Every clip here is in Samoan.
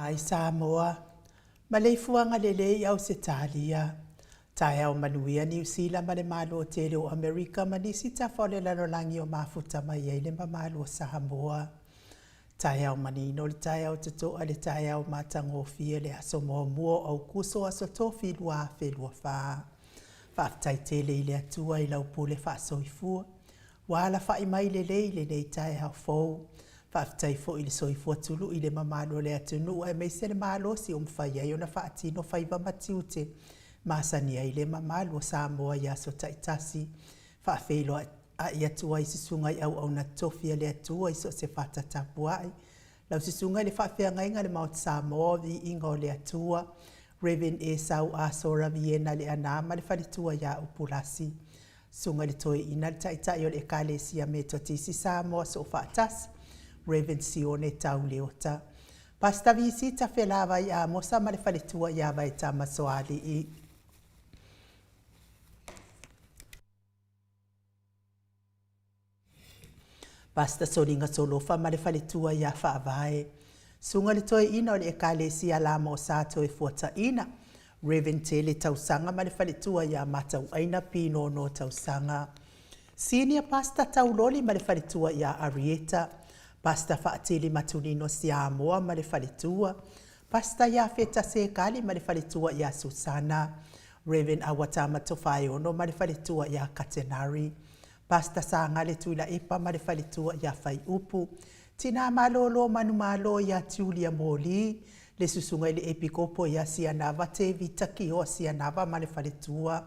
mai Samoa, Maleifuaga lelei Ausetalia, taeao manuia Niu Sila ma le Malo tele o Amerika ma nisi tafa o le lalolagi o mafuta mai ai le mamalu o Samoa. Taeao manino le taeao totoa le taeao matagofie le aso muamua o Aukuso aso Tofi 2024. Faafetai tele i le Atua i lau pule faasoifua ua alafai mai lelei i lenei taeao fou. Faafetai foi i le soifua tului i le mamalu o le atunuu aemaise le malosi ua mafai ai ona faatino faiva ma tiute e masani ai le mamalu o Samoa i aso taitasi. Faafeiloai atu ai i susuga i auauna totofi a le Atua i so o se fata tapuai. Lau susuga i le faafeagaiga i le Maota Samoa o Viiga o le Atua, Rev. Esau Asora Viena Leaana ma le faletua ia Upulasi. Susuga i le Toeaina le Taitai o le Ekalesia Metotisi Samoa Soofaatasi, Rev. Sione Tau Leota. Pastor Visita Felavai Amosa ma le faletua ia Vaetama Soalii. Pastor Soliga Solofa ma le faletua ia Faavae. Susuga i le Toeaina o le Ekalesia Lama o Sa Toefuataina, Rev. Tele Tausaga ma le faletua ia Matauaina Pinono Tausaga. Senior Pastor Tauloli ma le faletua ia Arieta. Pastor Faatili Matunino Siamoa ma le faletua. Pastor Iafeta Sekali ma le faletua ia Susana. Rev. Awatama Tofaeono ma le faletua ia Katenari. Pastor Sagale Tuilaepa ma le faletua ia Faiupu. Tina malolo manumalo ia Julia Moli, le susuga i le Epikopo ia Sianava Tevita Kioa Sianava ma le faletua.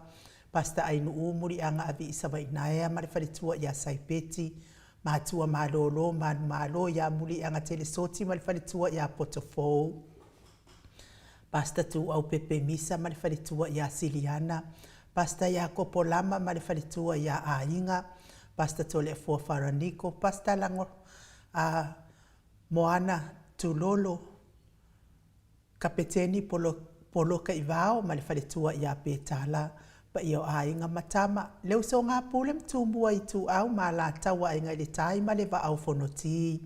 Pastor Ainuu Muliaga Avii Savainaea ma le faletua ia Saipeti. Matua malolo manumalo ia Muliaga Telesoti ma le faletua ia Potofou. Pastor Tuau Pepe Misa ma le faletua ia Siliana, Pastor Iakopo Lama ma le faletua ia Aiga, Pastor Toleafoa Faraniko, Pastor Lago a Moana Tulolo, Kapeteni Polo, Poloka Ivao ma le faletua ia Petala, paia o aiga ma tama, le usoga Pule ma Tumua Ituau ma Alataua Aiga i le Tai ma le Vaa o Fonoti.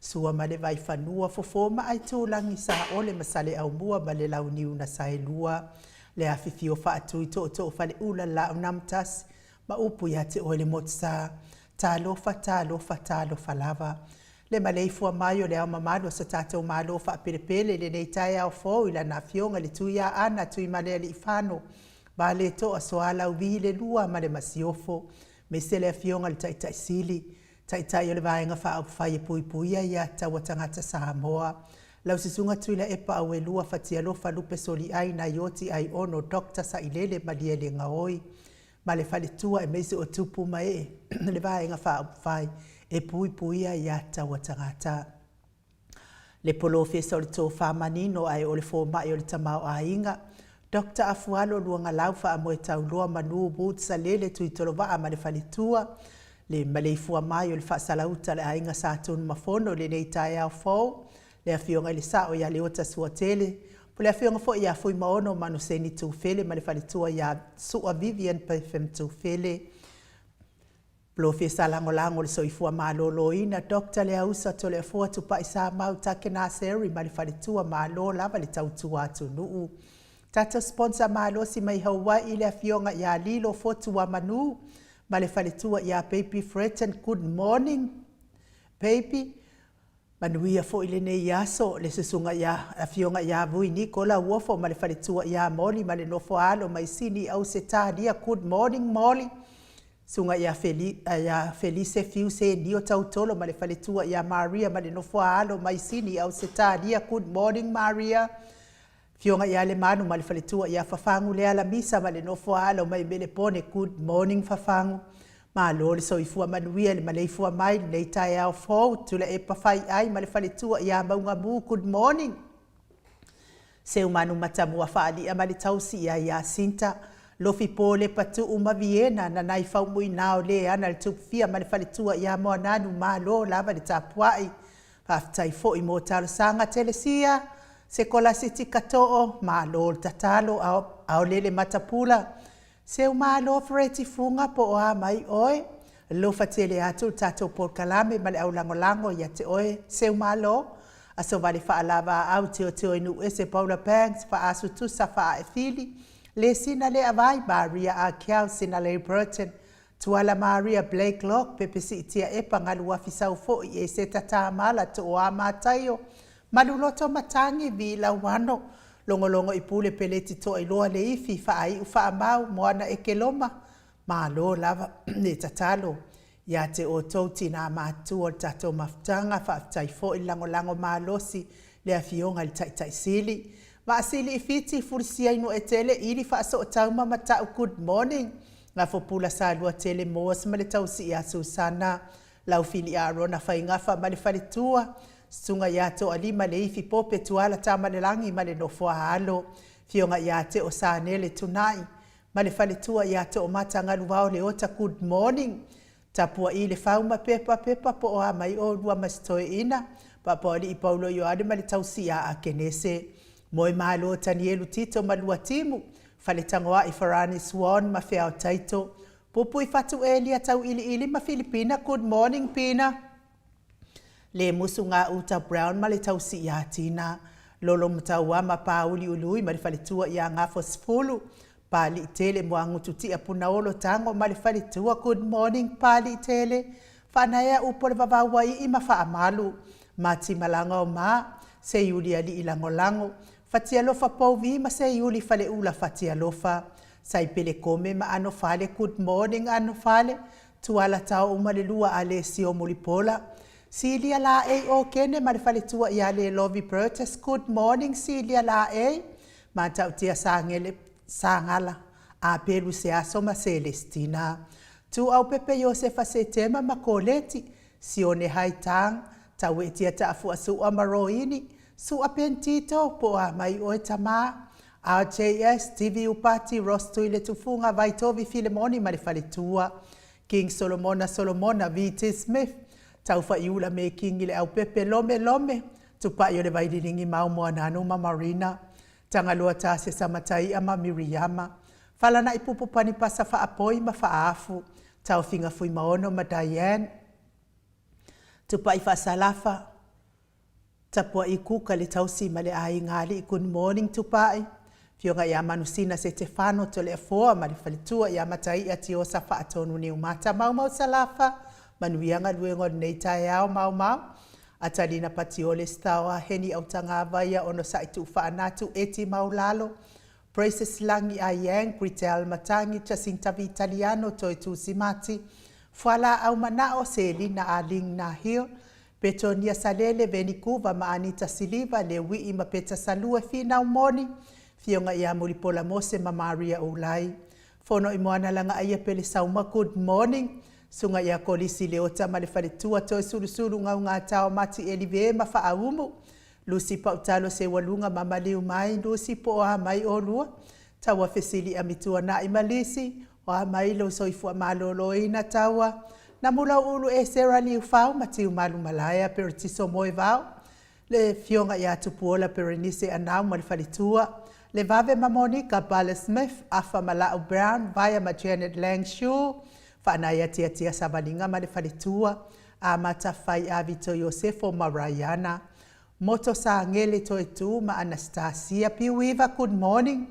Sua ma le Vaifanua, Fofo ma Aitulagi, Saole ma Saleaaumua ma le Launiu na Saelua, le afifio faatui tootoo faleula Laaunamtasi ma upu ia te oe le Motusa. Talofa, talofa, talofa lava. Le maleifua mai o le Ao Mamalu o so tatou Malo faapelepele i lenei taeao fou i Lana Afioga i le Tuiaana Tuimalealiifano Vaaletoa Sualauvi le Lua ma le Masiofo, aemaise le Afioga i le Taitai Sili, Taitai o le Vaega Faaupufai e Puipuia Ia Tatau a Tagata Samoa, lau Susuga Tuilaepa Auelua Fatialofa Lupe Soliai Naioti Aiono Doctor Sailele Malielegaoi ma le faletua aemaise o tupu ma ee le Vaega Faaupufai e Puipuia Ia Tatau a Tagata. Le polofesa o le tofa manino ae o le fomai o le tamaoaiga, Doctor Afualo Luagalau Faamoetauloa Manu Woods Salele Tuitolovaa ma le faletua, le maleifua mai o le faasalauta a le aiga Sa Tunumafono i lenei taeao fou, le Afioga i le Sao ia Leota Suatele, po le Afioga foi ia Fuimaono Manuseni Tufele ma le faletua ia Sua Vivian Perfume Tufele. Polofesa Lagolago o le Soifua Maloloina, Doctor Leausa Toleafoa Tupai Samau Takena Seri ma le faletua malo lava le tautua atunuu. Tatou sponsor malosi mai Hawaii le afioga ia Lilo Fotuamanu ma le faletua ia Baby Fretton Good morning baby. Manuia foi lenei aso, le susuga ia Afioga ia Vui Niko Lauofo ma le faletua ia Moli ma le nofo a alo mai Sini Ausetalia Good morning Moli. Susuga ia Feli, ia Felise Fiu Senio Tautolo ma le faletua ia Maria ma le nofo a alo mai Sini Ausetalia Good morning Maria. Afioga ia Lemanu ma le faletua ia Fafagu Lealamisa ma le nofo a alo mai Melepone Good morning Fafagu. Malo le soifua manuia i le maleifua mai lenei taeao fou Tuilaepa Faiai ma le faletua ia Maugamu Good morning. Seumanu Matamua Faalia ma le tausi ia Iasinta Lofi Polepa Tuu ma Viena Nanai Faumuina o Leana le Tupufia ma le faletua ia Moananu Malo lava le tapuai Faafetai foi mo talosaga Telesia, Sekolasiti Katoo, malo le tatalo, Aolele Matapula, Seumalo Fereti Fuga po o a mai oe, alofa tele atu le tatou polokalame ma le aulagolago ia te oe Seumalo. Aso Vale Faalavaau Teoteo i Nuuese Paula Banks Faasu Tusa Faaefili Lesina Leavai Maria Akiau Sinalei Burton Tuala Maria Blake Locke Pepe Siitia Epa Galuafi Saufoi Eseta Tamala Tooa Mataio Maluloto Matagi Vilauano Logologo i Pule Peleti Toailoa Leifi Faaiu Faamau Moana Ekeloma Malo lava le tatalo ia te outou tinā matutua o le tatou mafutaga, faafetai foi le lagolago malosi le Afioga i le Taitai Sili. Vaasili i Fiti, Fulisia i Nuuetele, Ili Faasootauma ma Matau Good morning. Gafopula Saluatele Moas ma le Tausii ia Susana, Laufili Arona Faigafa ma le Faletua, Susuga ia Toalima Leifi Pope Tuala Tamalelagi ma le Nofo a Alo, Afioga ia Teo Sanele Tunai, ma le faletua ia Toomata Galuvao Leota Good morning Tapuai le fau ma pepa pepa po o a mai oulua ma si toeaina Papaoalii Paulo Ioane ma le tausi ia Akenese Moe Malo Tanielu Tito ma Luatimu Faletagoai Farani Swan ma Feao Taito Pupui Fatu Elia Tauiliili ma Filipina Good morning Pina Le musu ngā uta Brown ma le tausi iā Tina. Lolo Mataua ma Pāuliului ma le faletua iā Gafo Sefulu. Pāliʻitele Moagututia Punaolo Tago ma le faletua Good morning Pāliʻitele. Faanaea upu o le vavau aiʻi ma Faamalu. Matimalaga o Ma, Seiuli Alii Lagolago. Fatialofa Pouvi ma Seiuli Faleula Fatialofa. Saipele Kome ma Anofale Good morning Anofale. Tuala tao uma le lua a Lesio Mulipola. Silia Laei Okene ma le faletua ia Lelovi Burgess Good morning Silia Laei. Matautia Sagele Sagala Apelu Seaso ma Selestina. Tuaupepe Iosefa Setema ma Koleti Sione Haitang Tauetia Taafuasua ma Roini Sua Pentito po o a mai oe tama RJS, TV Upati, Ross Tuiletufuga, Vaitovi Filemoni ma le faletua, King Solomona Solomona, VT Smith, Taufaiula me Kingi Leaupepe, Lome Lome, Tupai o le Vaililigi Mau Moananu ma Marina, Tagaloa Tasesa Mataia ma Miriama, Falana'i Pupu Panipasa Faapoi ma Faaafu, Taofiga Fuimaono ma Diane, Tupai Faasalafa, Tapuai Kuka le tausi ma le aiga alii Good morning Tupai, Afioga ia Manusina Setefano Toleafoa ma le faletua ia Mataia Tiosa Faatonu Niumata Maumau Salafa Manuia galuega o lenei taeao Maumau Atalina Patiole Staoa Heni Autagavaia Onosai Tuufaanatu Eti Maulalo Praises Lagi Ayang, Gritel Matangi, Jacinta Vitaliano, Toetusi Mati, Fualaau Manao, Selina Aling Nahil, Petonia Salele, Veni Kuva ma Anita Siliva, Leuii ma Peta Salue, Finau Moni, Fioga ia Mulipola Mose ma Maria Ulai. Fono i Moana Lagaaia Pele Sauma, Good morning. Suga ia Kolisi Leota ma le faletua Toesulusulu Gaugātao Mati Elive ma Faaumu, Lusi Pautalo Seualuga ma Maliu mai Lusi po o a mai olua Taua fesili Amituana'i ma Lisi o a mai lou soifua maloloina Taua Namulauulu Esera Liufau ma Tiumalu Malaea Peretiso Moevao le Fioga ia Tupuola Perenise Anau ma le faletua Le Vave ma Monica Bale Smith Afa ma La'u Brown Vaea ma Janet Lang Shue Faanaia Tiatia Savaliga ma le faletua Amata Fai Avito Iosefo ma Raiana Moto Sagele Toetu ma Anastasia Piuiva Good morning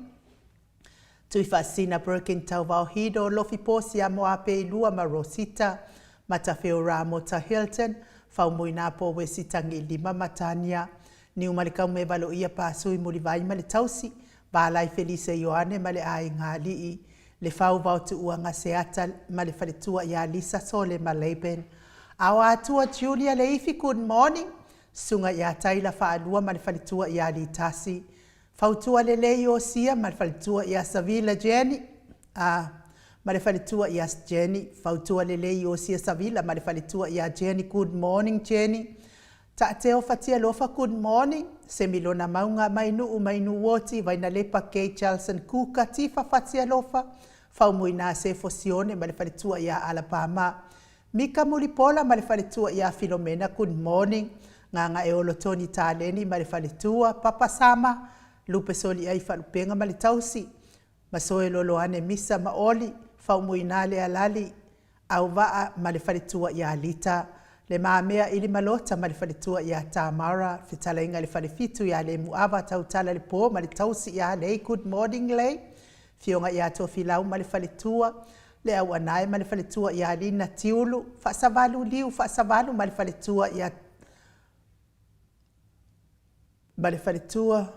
Tuifaasina Birkin Tauvao Hido Lofi Posia Moapeilua ma Rosita Matafeo Ramota Hilton Faumuinapo Wesi Tagilima ma Tania Niumalekaume Valoia Pasui Mulivai ma le tausi Valai Felise Ioane ma le aiga alii Le Fau Vao Tuuaga Seata ma le faletua ia Lisa Sole ma Laban Aoatua Julia Leifi Good morning Susuga ia Taila Faalua ma le faletua ia Litasi Fautua Lelei Iosia ma le faletua ia Savila Jenny a ma le faletua ia Jenny Fautua Lelei Iosia Savila ma le faletua ia Jenny Good morning Jenny Taateo Fatialofa Good morning Semilona Mauga Mainuu Mainuoti Vainalepa Kate Charlson Kuka Tifa Fatialofa Faumuina Sefo Sione ma le faletua ia Alabama Mika Mulipola ma le faletua ia Filomena Good morning Gagaeolo Tony Taleni ma le faletua Papa Sama Lupe Soliai Faalupega ma le tausi Masoe Loloane Misa ma Oli Faumuina Lealali Auvaa ma le faletua ia Lita. Le Mamea Ilimalota ma le faletua ia Tamara, Fetalaiga i le Falefitu ia Lemuava Tautala le Po ma le tausi ia Lei Good morning Lei, Afioga ia Tofilau ma le faletua, Le Auanae ma le faletua ia Lina Tiulu, Faasavalu Liu Faasavalu ma le faletua ia ma le faletua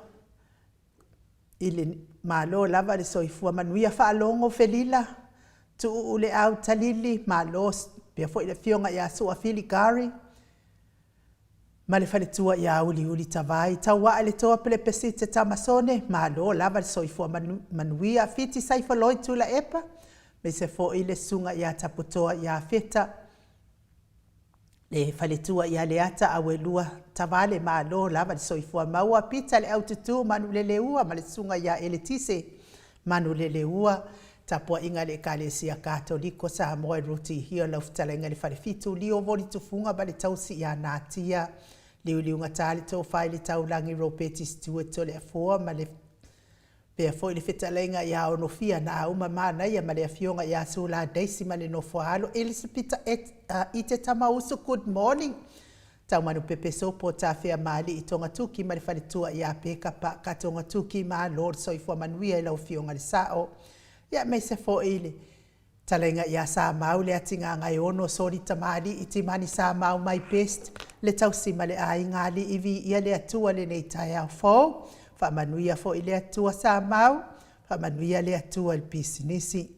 i le Malo lava le soifua manuia Faalogo Felila Tuuu le Au Talili Malo pea foi le afioga ia Sua Fili Gari ma le faletua ia Uliuli Tavai Tauae le Toa Pelepesite Tamasone Malo lava le soifua manuia Fiti Saifoloi Tuilaepa aemaise foi le susuga ia Taputoa ia Feta Le faletua ia Leata Auelua Tavale Malo lava le soifua maua Pita le Aututu Manuleleua ma le susuga ia Eletise Manuleleua Tapuaiga a le Ekalesia Katoliko Samoa i Ruti Hill lau fetalaiga i le Falefitu Lio Voli Tufuga ma le tausi ia Natia Liuliugata le Tofa i le Taulagi Ropeti Stewart Toleafoa ma le Pea foi le fetalaiga ia Onofia Naauma Manaia ma le afioga ia Sula Daisy ma le nofo a alo Elisapita Ite Tamausu Good morning Taumanupepe Sopo Tafea Maalii Togatuki ma le faletua ia Peka Paaka Togatuki Malo le soifua manuia i lau afioga le Sao ia aemaise foi le Talaiga ia Samau le Atigagaeono Soli Tamalii Timani Samau my best le tausi ma le aiga Alii viia le Atua lenei taeao fou Faamanuia foi le Atua Samau Faamanuia le Atua i le pisinisi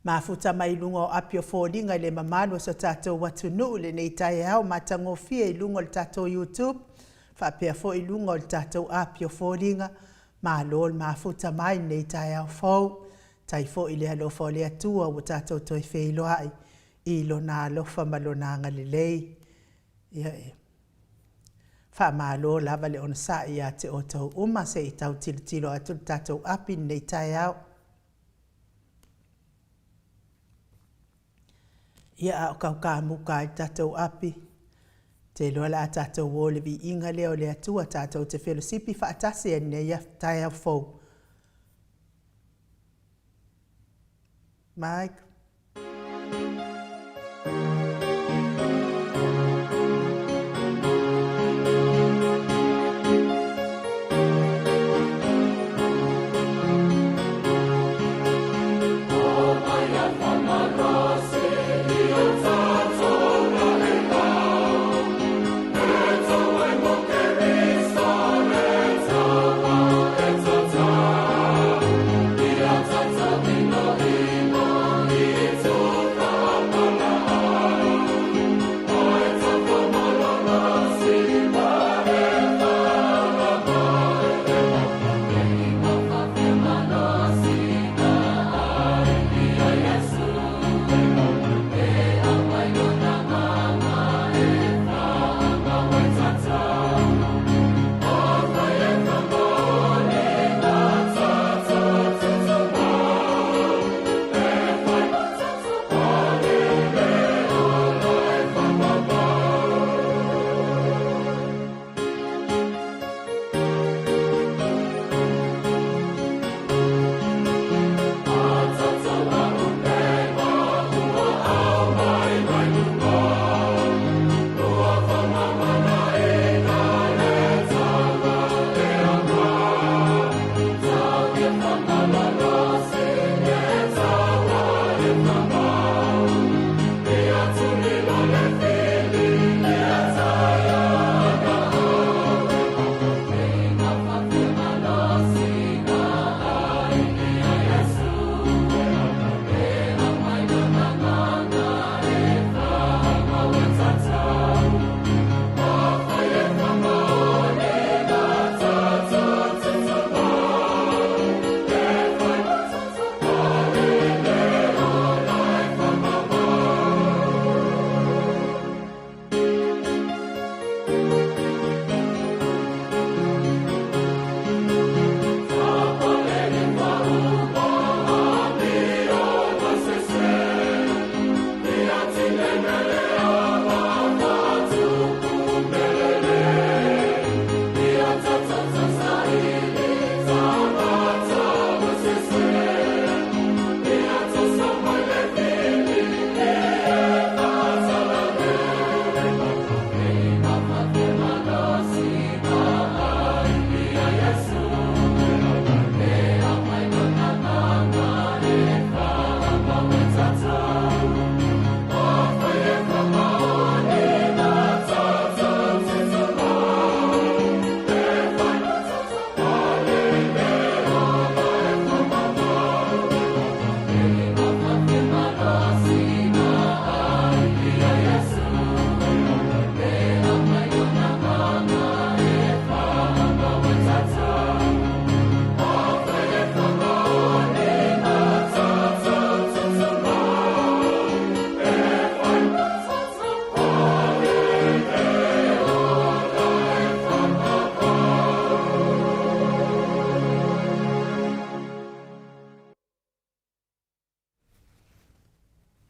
Mafuta mai i luga o api o foliga i le mamalu o so tatou atunuu i lenei taeao matagofie i luga o le tatou YouTube faapea foi i luga o le tatou api o foliga Malo le mafuta mai lenei taeao fou. Tai foi i le alofa o le Atua ua tatou toe feiloai i Lona alofa ma Lona agalelei. Ia e faamalo lava le onosai ia te outou uma se i tau tilotilo atu le tatou api i lenei taeao. Ia, a o kaukamuka ai le tatou api, te iloa le a tatou o i le viiga lea o le Atua tatou te felosipi faatasi ai i lenei taeao fou. Mike.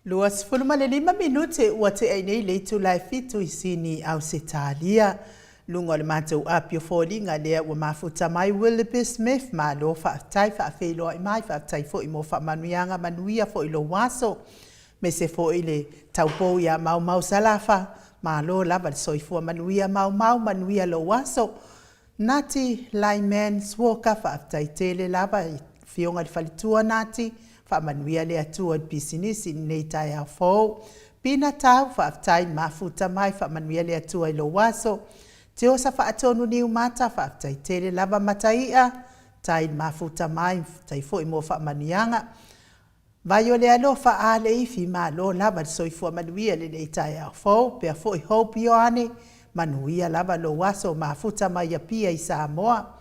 25 minute ua tea i nei le itula e fitu i Sini, Ausetalia. Luga o le matou api o foliga lea ua mafuta mai Willoughby Smith, malo faafetai faafeiloai mai, faafetai foi mo faamanuiaga, manuia foi lou aso. Aemaise foi le taupou ia Maumau Salafa, malo lava le soifua manuia Maumau, manuia lou aso. Nati Lyman Walker, faafetai tele lava i Afioga i le Faletua Nati, faamanuia le Atua i le pisinisi i lenei taeao fou. Pina Tau, faafetai le mafuta mai, faamanuia le Atua i lou aso. Tiosa Faatonu Niumata, faafetai tele lava Mataia, tai le mafuta mai, faafetai foi mo faamanuiaga. Vai o le alofa a le ifi, malo lava le soifua manuia i lenei taeao fou. Pea foi Hope Ioane, manuia lava lou aso mafuta mai Apia i Samoa.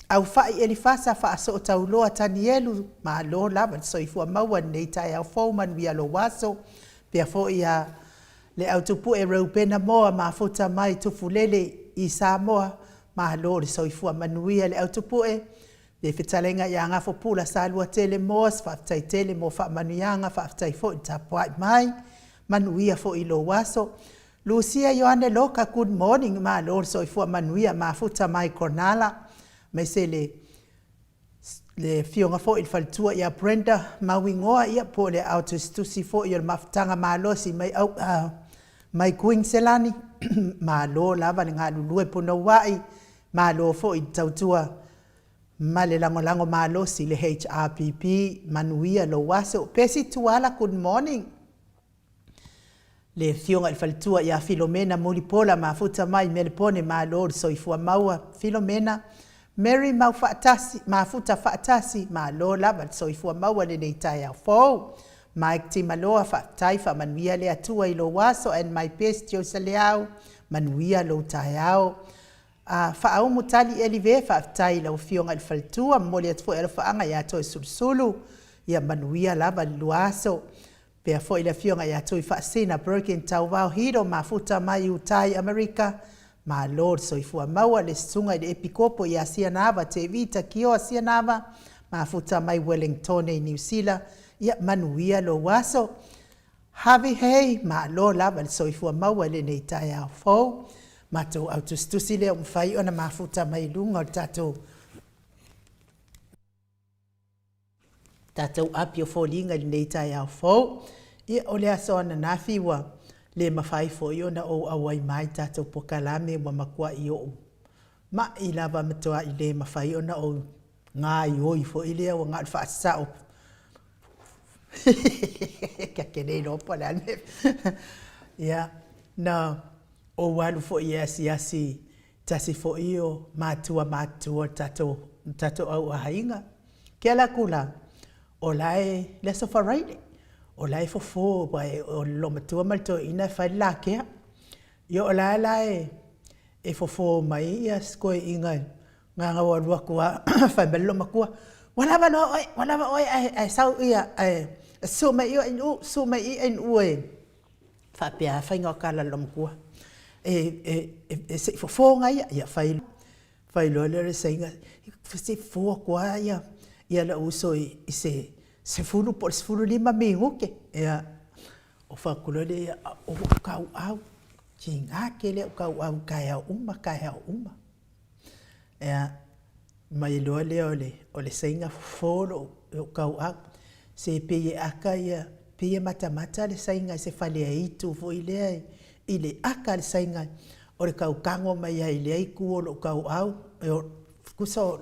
Aufai Elifasa Faasootauloa Tanielu, malo lava le soifua maua i lenei taeao fou, manuia lou aso. Pea foi a le Autupue Reupena Moa, mafuta mai Tufulele i Samoa, malo le soifua manuia le Autupue. Le fetalaiga ia Gafopula Saluatele Moss, faafetai tele mo faamanuiaga, faafetai foi le tapuai mai, manuia foi lou aso. Lucia Ioane Loka, good morning, malo le soifua manuia, mafuta mai Cronulla, aemaise le le afioga foi i le faletua ia Brenda Mauigoa, ia po o le aao tusitusi foi o le mafutaga malosi mai, au, mai Kuiniselani, malo lava le galulue punouai, malo foi le tautua ma le lagolago malosi i le HRPP, manuia lou aso. Pesi Tuala, good morning. Le afioga i le faletua ia Filomena Mulipola, mafuta mai Melepone, malo le soifua maua. Filomena, Mary Maufaatasi, mafuta faatasi, malo lava le soifua maua i lenei taeao fou. Mike Timaloa, faafetai, faamanuia le Atua i lou aso and my best Josaleau, manuia lou taeao. Faaumu Tali Elive, faafetai i lau afioga i le faletua, momoli atu foi alofaaga ia Toesulusulu, ia manuia lava le lua aso. Pea foi le afioga ia Tuifaasina Broken Tauvao Hiro, mafuta mai uta i Amerika, malo le soifua maua. Le susuga i le Epikopo ia Sianava Tevita Kioa Sianava, mafuta mai Wellingtone i Niu Sila, ia manuia lou aso. Harvey Hay, malo lava le soifua maua i lenei taeao fou. Matou au tusitusi lea ua mafai ona mafuta mai i luga o le tatou tatou api o foliga i lenei taeao fou. Ia, o le aso ananafi ua le mafai foi ona ou auai mai i tatou polokalame, ua matuai ou ma'i lava matuai le mafai ona ou gaioi foi lea, ua na o le faasao. Ta te le iloa po o le a le mea. Ia, na ou alu foi e asiasi i tasi foi o matua matutua o le tatou, tatou au aiga. Ke ala atu la, o la e, le aso Faraile, o la e fofo, aua o le loomatua ma le toeaina e fai le lakea. Ia o la la e, e fofo mai ia si toeaina na ona ou alu atu lava fai mai le loomatua, ua lava loa oe, ua lava oe ae, ae sau ia, ae susu mai i i Ainu'u, susu mai i i Ainu'u e, faapea lava faiga o tala a le loomatua, e, e, e, se i fofo nai ia, fai, fai loa lea o le saina, se i fofo atu lava ia, ia lou uso i, i se 10 po o le 15 minute. Ia, o fai atu loa lea, o ou tauau, tiga tele au tauau i taeao uma, taeao uma. Ia, mai loa lea o le, o le saina fofo lou, lou tauau. Se pei e aka ia, pei e matamata le saina i se faleaitu foi lea i le aka a le saina o le tau tago mai ai i lea itu o lou tauau, tusa o,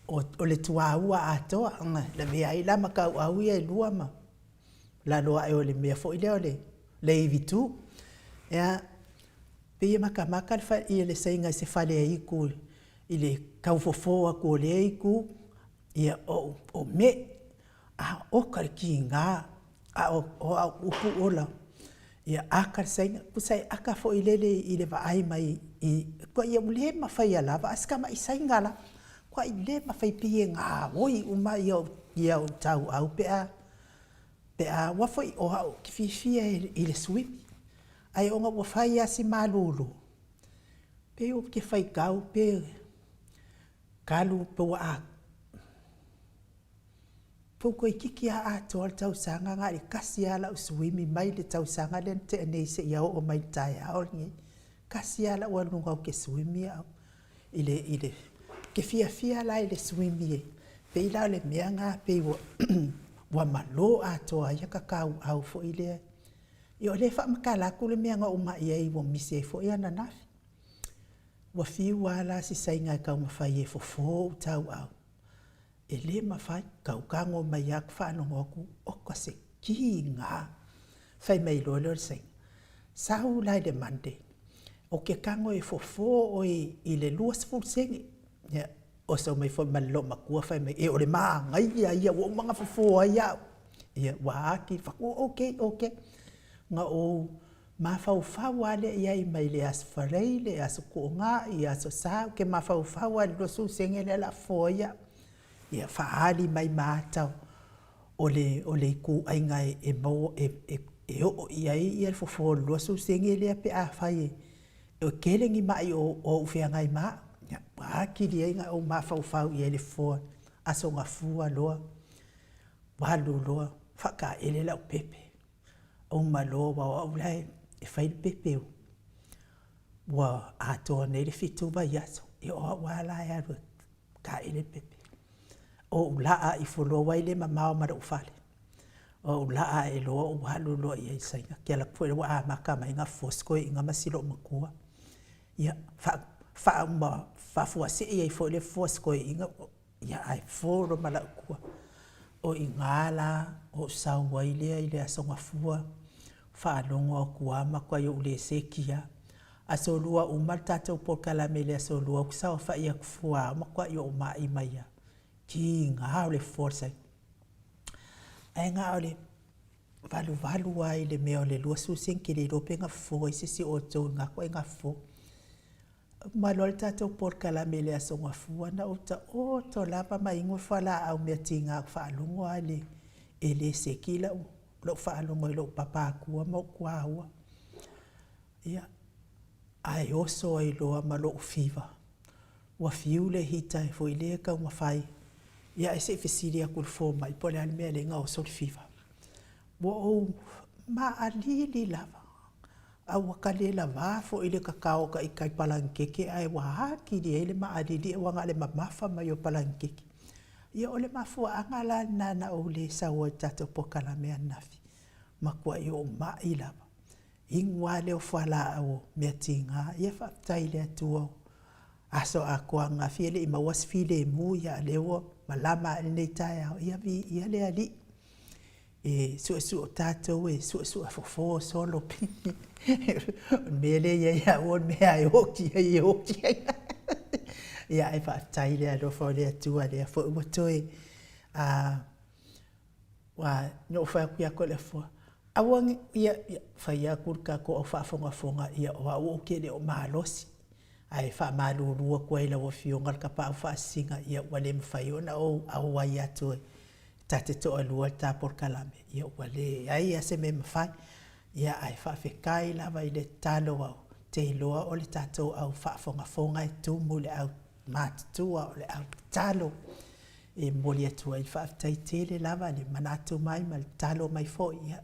o, o le tuaua atoa, lavea ai la ma tauau ia e lua ma lalo ae o le mea foi lea o le, le ivitu. Ia, pei e matamata le, ia le saina i se faleaitu i le tau fofo atu o lea itu, ia o, o me, a oka le tiga, a o, o au upu ola, ia aka le saina, tusa e aka foi lele i le vaai mai i, ia ua le mafaia lava a o si tamai saina la, matuai le mafai pei e gaoi uma ia ia ou tauau pe a pe a ua foi o au ou te fiafia i le swim ae ona ua fai lava si malulu pei ou te faitau pe talu pe ua a. Pau toeitiiti lava atoa le tausaga na o le tasi lava lau suimi mai le tausaga lea na tea nei seia oo mai i le taeao lenei. Tasi lava lau aluga ou te suimi au i le, i le, ou te fiafia la i le suimi e pei la o le mea lena pei ua ua malo atoa ai ata tauau foi lea. Ia o lea e faamatala atu le mea na ou mai ai ua misi ai foi ananafi. Ua fiu lava la si Saina e taumafai e fofo ou tauau, e le mafai, tau tago mai lava ou faalogo atu, oka se tiga. Fai mai loa lea o le Saina, sau la i le Monday, ou te tago e fofo oe i le 20 sene. Ia, oso mai foi ma le loomatua fai mai, e o le manaia ia ua uma ona fofo ai au. Ia, ua atili fai atu, okay, okay. Na ou mafaufau lava lea i ai mai le Aso Faraile, Aso Toonai, Aso Sa, ou te mafaufau lava i le 20 sene lea o le a fofo ai au. Ia faaali mai ma ata o le o le ituaiga e maua e oo i ai le fofo o le 20 sene lea pe afai e tele ni mai o ou feagai ma au. Ia, ua atili ai ona ou mafaufau i ai i le fofo. Aso Gafua loa, ua alu loa faataele lau pepe, uma loa aua o au la e fai le pepe ua atoa nei le 7 vaiaso. Ia o au lava la e alu e taele le pepe. Ou laa ifo loa aua e le mamao ma lou fale, ou laa ae loa ou alu loa i ai i le Saina. Ou te alu atu foi lea ua amata mai ona fofo si toeaina ma si loomatua. Ia, faauma faafuasei ai foi le fofo a si toeaina, ia ae fofo loa ma lau tua. O i ina la ou sau ai lea i le Aso Gafua, faalogo atu lava matuai ou le seki lava. Aso Lua uma le tatou polokalame i le Aso Lua ou te saofai atu fua lava matuai ou mai mai lava. Tiga o le fofo a le Saina. Ae na o le valuvalu lava i le mea o le 20 sene, ou te le iloa pe na fofo ai se isi o outou i lena ituaiga fofo. Uma loa le tatou polokalame i le Aso Gafua, na ou taoto lava ma inu le fualaau mea tiga ou te faalogo lava e le seki lau faalogo i lou papa atua ma ou tuaua. Ia, ae oso ai loa ma lou fiva. Ua fiu le hita foi lea e taumafai, ia ae se i fesili atu i le fomai po o le a le mea e ala ai ona oso le fiva. Ua ou maaalili lava, a ua ta le lavā foi le tatao o ita i palanikete ae ua atili ai le maaalili aua na o le mamafa mai o palanikeke'e. Ia o le mafuaaga la lena na ou le sau ai i le tatou polokalame ananafi, matuai ou ma'i lava. Inu lava lea o fualaau o mea tiga. Ia faafetai i le Atua, aso atoa ananafi e le i maua se filemu, a o lea ua malama ae lenei taeao, ia viia le Alii. E suesue o tatou e suesue fofo solo pe o le mea lea e i ai ia au o le mea lava e oti ai e oti ai. Ia ae faafetai i le alofa o le Atua lea foi ua toe ua na ou fai atu ia Toleafoa, aua ne i, ia, ia, fai atu le tatou au faafogafoga, ia o au ou te le o malosi, ae faamalulu atu ai i lau Afioga i le Tapaau Faasisina, ia ua le mafai ona ou auai atu e ta te toalua i le ta polokalame, ia ua leai lava se mea e mafai. Ia ae faafetai lava i le tatalo ou te iloa o le tatou au faafogafoga e tumu i le au matutua o le au tatalo e momoli atu ai le faafetai tele lava i le manatu mai ma le tatalo mai foi. Ia,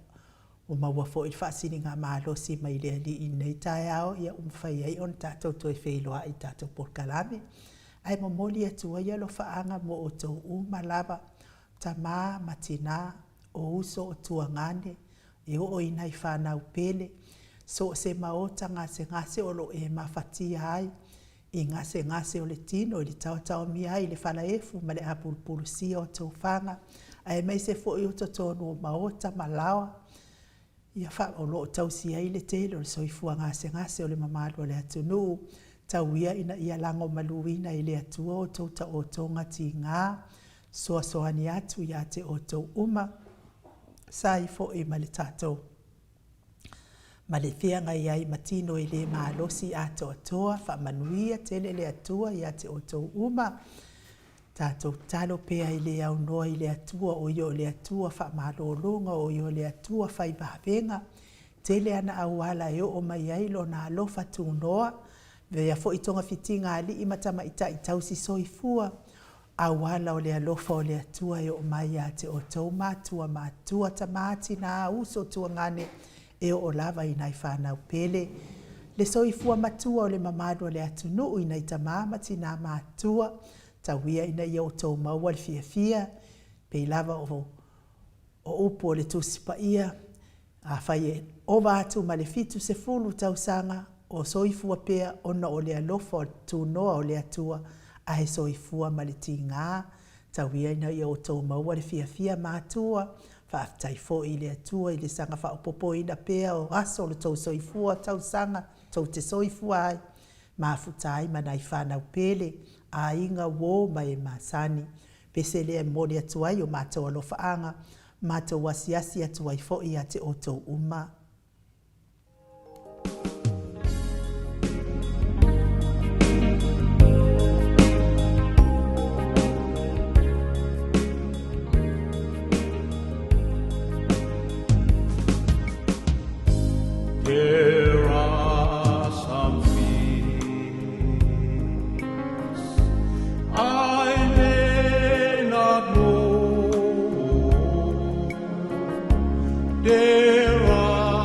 ua maua foi le faasiligamalosi mai le Alii i lenei taeao, ia ua mafai ai ona tatou toe feiloai i tatou polokalame. Ae momoli atu ai alofaaga mo outou uma lava, tama ma tina, o uso o tuagane, e oo i nai fanau pele, so o se maota gasegase o lo o e mafatia ai, i gasegase o le tino, i le taotaomia ai i le falaefu ma le apulupulusia o tofaga, aemaise foi o totonu o maota ma laoa, ia fa, o lo o tausi ai le tele o le soifua gasegase o le mamalu o le atunuu, tau ia ina ia lagomaluina e le Atua outou taotoga tiga, soasoani atu ia te outou uma, sa ai foi ma le tatou ma le feagai ai ma tino e le malosi atoatoa. Faamanuia tele le Atua ia te outou uma. Tatou tatalo pea i le aunoa i le Atua, o ia o le Atua faamalologa, o ia o le Atua fai vavega. Tele ana auala e oo mai ai Lona alofa tunoa. Avea foi togafitiga a alii ma tamaitai tausi soifua. Auala o le alofa o le Atua e oo mai ia te outou matua matua, tama, tina, uso, tuagane, e oo lava i nai fanau pele. Le soifua matua o le mamalu o le atunuu i nai tama ma tina matutua, tau ia ina ia outou maua le fiafia, pei lava o upu o le Tusi Paia, Afai e ova atu ma le 70 tausaga o soifua pea ona o le alofa tunoa o le Atua, ae soifua ma le tiga, tau ia ina ia outou maua le fiafia matua. Faafetai foi i le Atua i le saga faaopoopoina pea o aso o lo outou soifua tausaga tou te soifua ai, mafuta ai ma nai fanau pele, aiga, uo ma e masani. Pese lea e momoli atu ai o matou alofaaga, matou asiasi atu ai foi ia te outou uma. There are some things I may not know. There are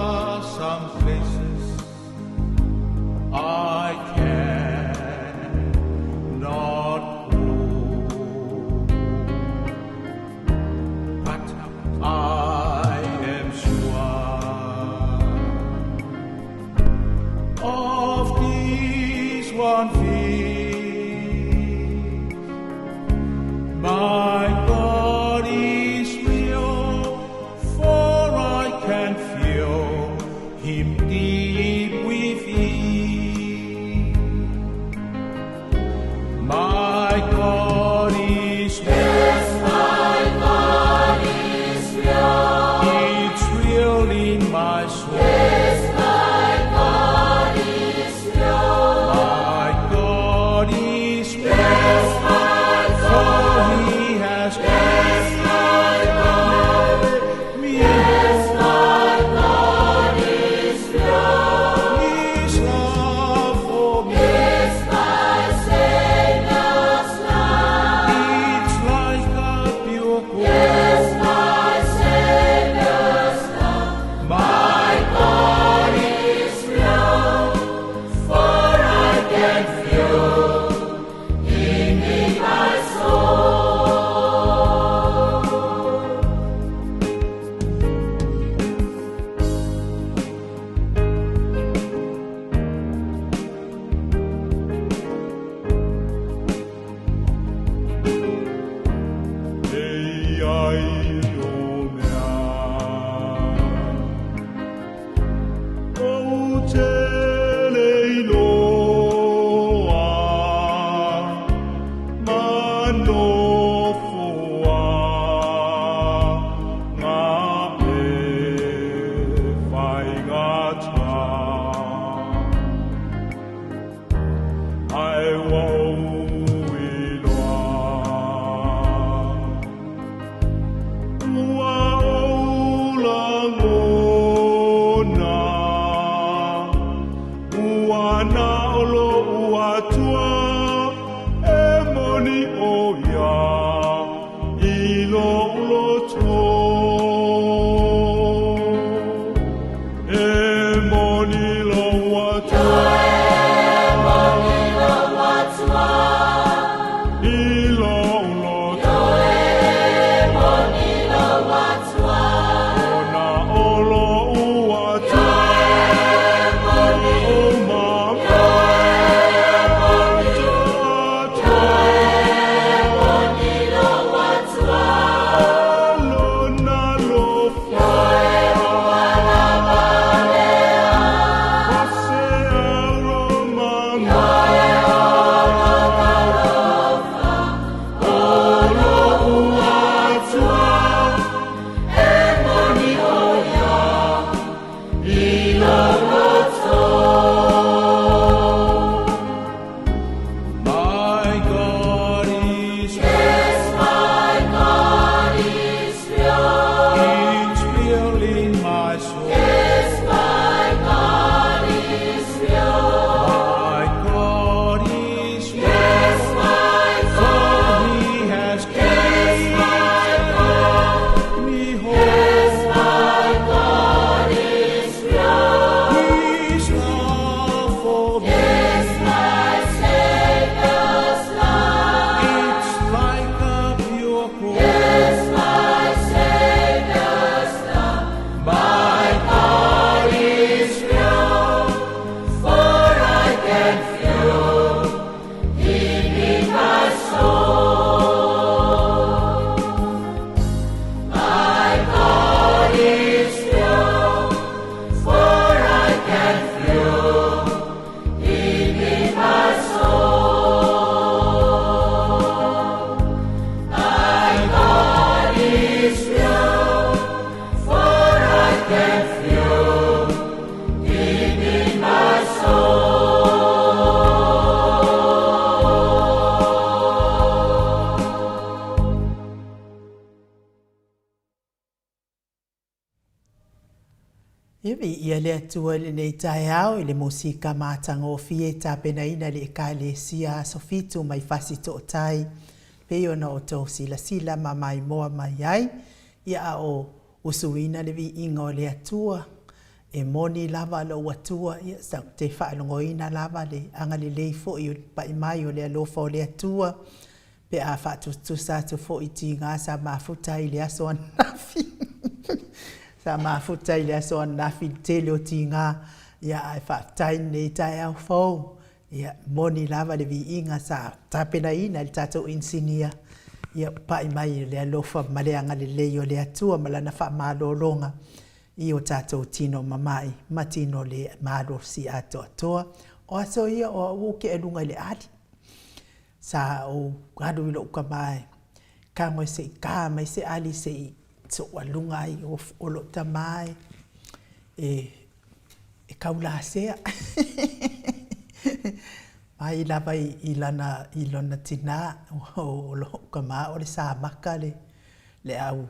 Ia viia le Atua i lenei taeao i le musika matagofie e tapenaina e le Ekalesia Aso Fitu mai Fasitootai pei ona outou silasila ma maimoa mai ai, ia a o usuina le viiga o le Atua. E moni lava lou Atua, ia ou te faalogoina lava le agalelei foi o le pai mai o le alofa o le Atua pe a faatusatusa atu foi i tiga sa mafuta ai i le aso ananafi. Sa mafuta i le aso ananafi i le tele o tiga, ia ae faafetai i lenei taeao fou, ia moni lava le viiga sa tapenaina e le tatou inisinia, ia pai mai le alofa ma le agalelei o le Atua ma Lana faamalologa i o tatou tino mama'i ma tino le malosi atoatoa. O aso ia o au ou te aluga i le ali. Sa ou alu i lou tama e tago se i ta mai se ali se i aluga ai, o lou tama e e taulasea. Mai lava i lana i lona tina, o lou tama o le Samata le le au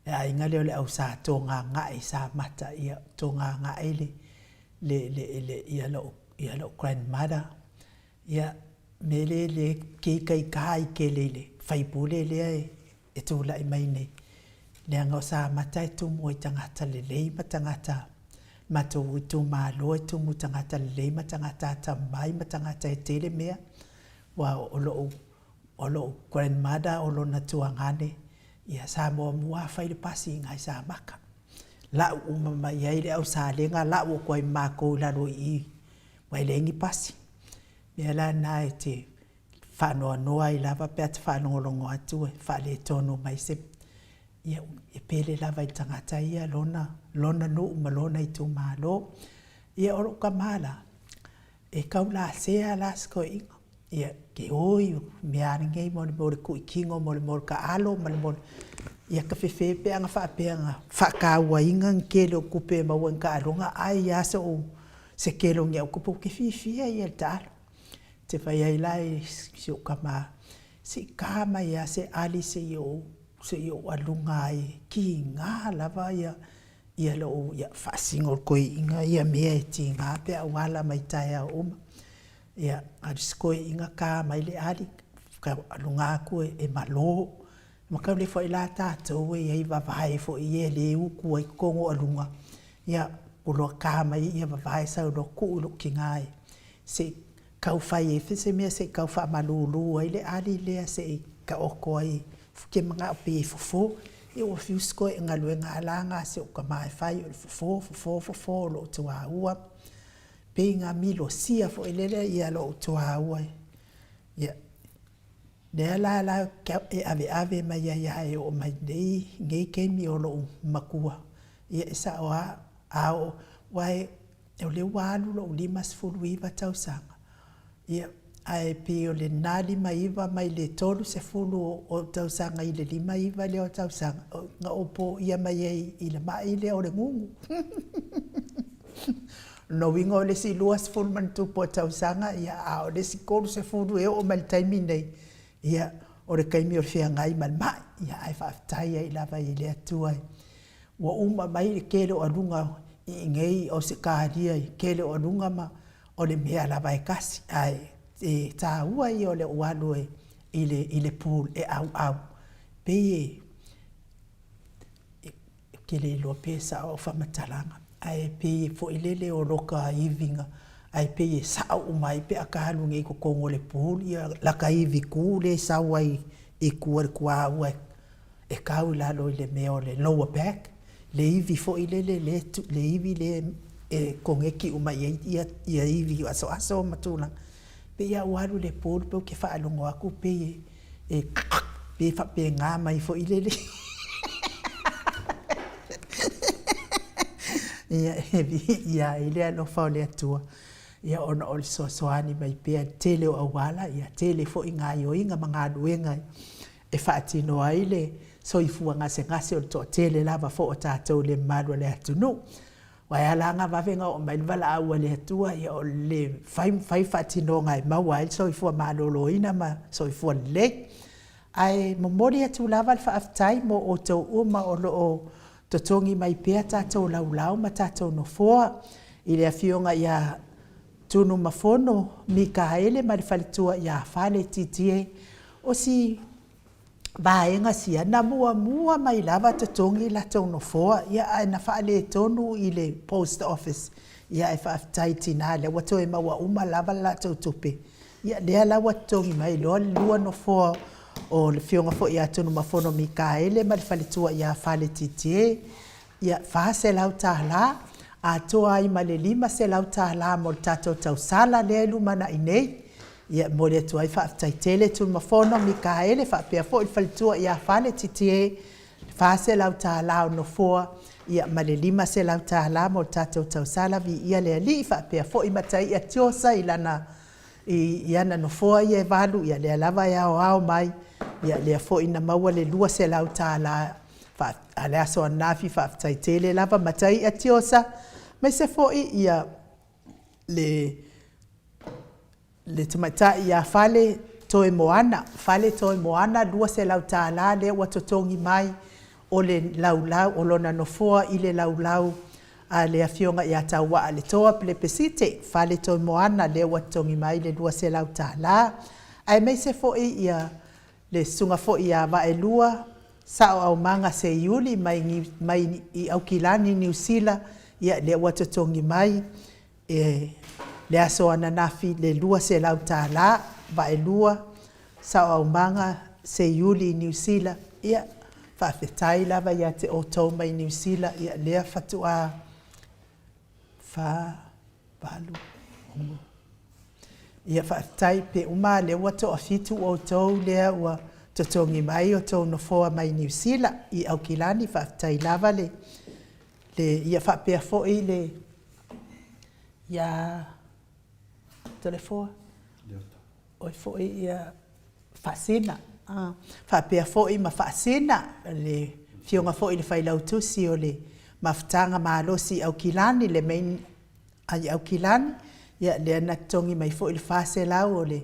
le aiga lea o le au Sa Togagae Samata, ia Togagae le le le ia lou ia lou grandmother. Ia, mea lea e itaita ai tele i le faipule lea e tulai mai nei, leaga o Samata e tumu ai i tagata lelei ma tagata, matou itumalo e tumu i tagata lelei ma tagata atamamai ma tagata e tele mea. Aua o lou, o lou grandmother o lona tuagane, ia sa muamua lava fai le pasi i ina i Samata. Lau uma mai ai le au Salega, lau atu ai ma matou i lalo i i, aua e leai ni pasi. O le mea la lena e te faanoanoa ai lava pe a te faalogologo atu e faaletonu mai se, ia e pele lava i le tagata ia lona, lona nuu ma lona itumalo. Ia o lou tama la, e taulasea la si toeaina, ia te oi o le mea lava lenei mo le mea o le tui tino mo le mea o le taalo ma le mea o le… Ia tafefe pe ana faapea na faatauaina le tele o tupe e maua i ni taaloga, ai lava sou se tele o ni au tupe, ou te fiafia ia i le taalo. Ou te fai ai la i si ou tama, se i ta mai lava se ali se i ou aluga ai, e tiga lava ia ia lou ia faasino i le toeaina ia mea e tiga pe a ou ala mai taeao uma. Ia, alu si toeaina ta mai le ali, aluga atu e malo. Mataulia foi la tatou e i ai vavae foi ia e le utu ai totonu o aluga, ia ua iloa ta mai ia vavae sau loa tuu i lou tina e se i tau fai ai se mea se i tau faamalulu ai le ali lea se i taoto ai, ou te manao pei e fofo. Ia ua fiu si galuega lava la lena a si ou tama e fai o le fofo, fofo, fofo o lou tuaua, pei na milosia foi lele ia lou tuaua. Ia, lea la la e aveave mai ai lava e oo mai nei nei taimi o lou matua, ia e sao lava, a oo, aua o lea ua alu lou 59 tausaga, ia, ae pei o lena 59 mai le 30 o tausaga i le 59 lea o tausaga, na ou poia mai ai i le mai lea o le gugu. O lona uiga o le isi 20 ma ona tupu o tausaga, ia, a o le isi 30 e oo mai i le taimi lenei, ia, o le taimi o le feagai ma le mai. Ia, ae faafetai ai lava i le Atua ua uma mai le tele o aluga i inei i Ausetalia i le tele o aluga ma o le mea lava e tasi, ae e taua ia o le ou alu i le pool e auau, pei e Ou te le iloa pe sao au faamatalaga, ae pei foi lele o loka ivi na, ae pei e sao uma ai pe a ta alu nei i totonu o le pool ia lata ivi tu lea e sau ai i tua i le tuaua e tau i lalo i le mea o le lower back, le ivi foi lele le ivi lea e koneti uma i ai ia ivi asoaso ma tulaga. Pei a ou alu i le pool pei ou te faalogo atu pei e e faapena mai foi lele. Ia, e viia ai le alofa o le Atua, ia ona o le fesoasoani mai pea i le tele o auala, ia tele foi gaoioiga ma galuega e faatino ai le soifua gasegase o le toatele lava foi o tatou le mamalu o le atunuu. Aua e ala ona vave ona oo mai le valaau a le Atua, ia o le fai ma fai faatinoga e maua ai le soifua maloloina ma soifua lelei. Ae momoli atu lava le faafetai mo outou uma o lo o Totogi mai pea tatou laulau ma tatou nofoa i le Afioga ia Tunumafono Mikaele ma le faletua ia Fale Titie. O si vaega sia na muamua mai lava totogi latou nofoa, ia ae na faaletonu i le post office, ia ae faafetai i tina lea ua toe maua uma lava le latou tupe, ia lea la ua totogi mai loa le 2 nofoa o le Afioga foi ia Tunumafono Mikaele ma le faletua ia Fale Titie, ia $400 atoa ai ma le $500 mo le tatou tausala lea e lumanai nei. Ia e momoli atu ai faafetai tele Tunumafono Mikaele faapea foi le faletua ia Fale Titie, $400 o nofoa ia ma le $500 mo le tatou tausala. Viia le Alii faapea foi Mataia Tiosa i lana i ana nofoa ia e 8, ia lea lava e aoao mai, ia lea foi na maua le $200 a le aso ananafi. Faafetai tele lava Mataia Tiosa, aemaise foi ia le le tamaitai ia Fale Toemoana, Fale Toemoana $200 lea ua totogi mai o le laulau o lona nofoa i le laulau a le Afioga ia Tauaaletoa Pelepesite, Fale Toemoana lea ua totogi mai le $200. Aemaise foi ia le susuga foi ia Vaelua Sao Aumaga Seiuli mai, mai i Aukilani, Niu Sila, ia lea ua totogi mai e le aso ananafi le $200, Vaelua Sao Aumaga Seiuli i Niu Sila. Ia, faafetai lava ia te outou mai Niu Sila, ia lea faatoa 4, 8, 6. Ia faafetai pe uma a lea ua toafitu outou lea ua totogi mai o outou nofoa mai Niu Sila i Aukilani. Faafetai lava le, ia faapea foi le ia Toleafoa, oe foi ia Faasina, faapea foi ma Faasina, le afioga foi i le Failautusi o le Mafutaga Malosi i Aukilani, le main i Aukilani, ia lea na totogi mai foi le $400 o le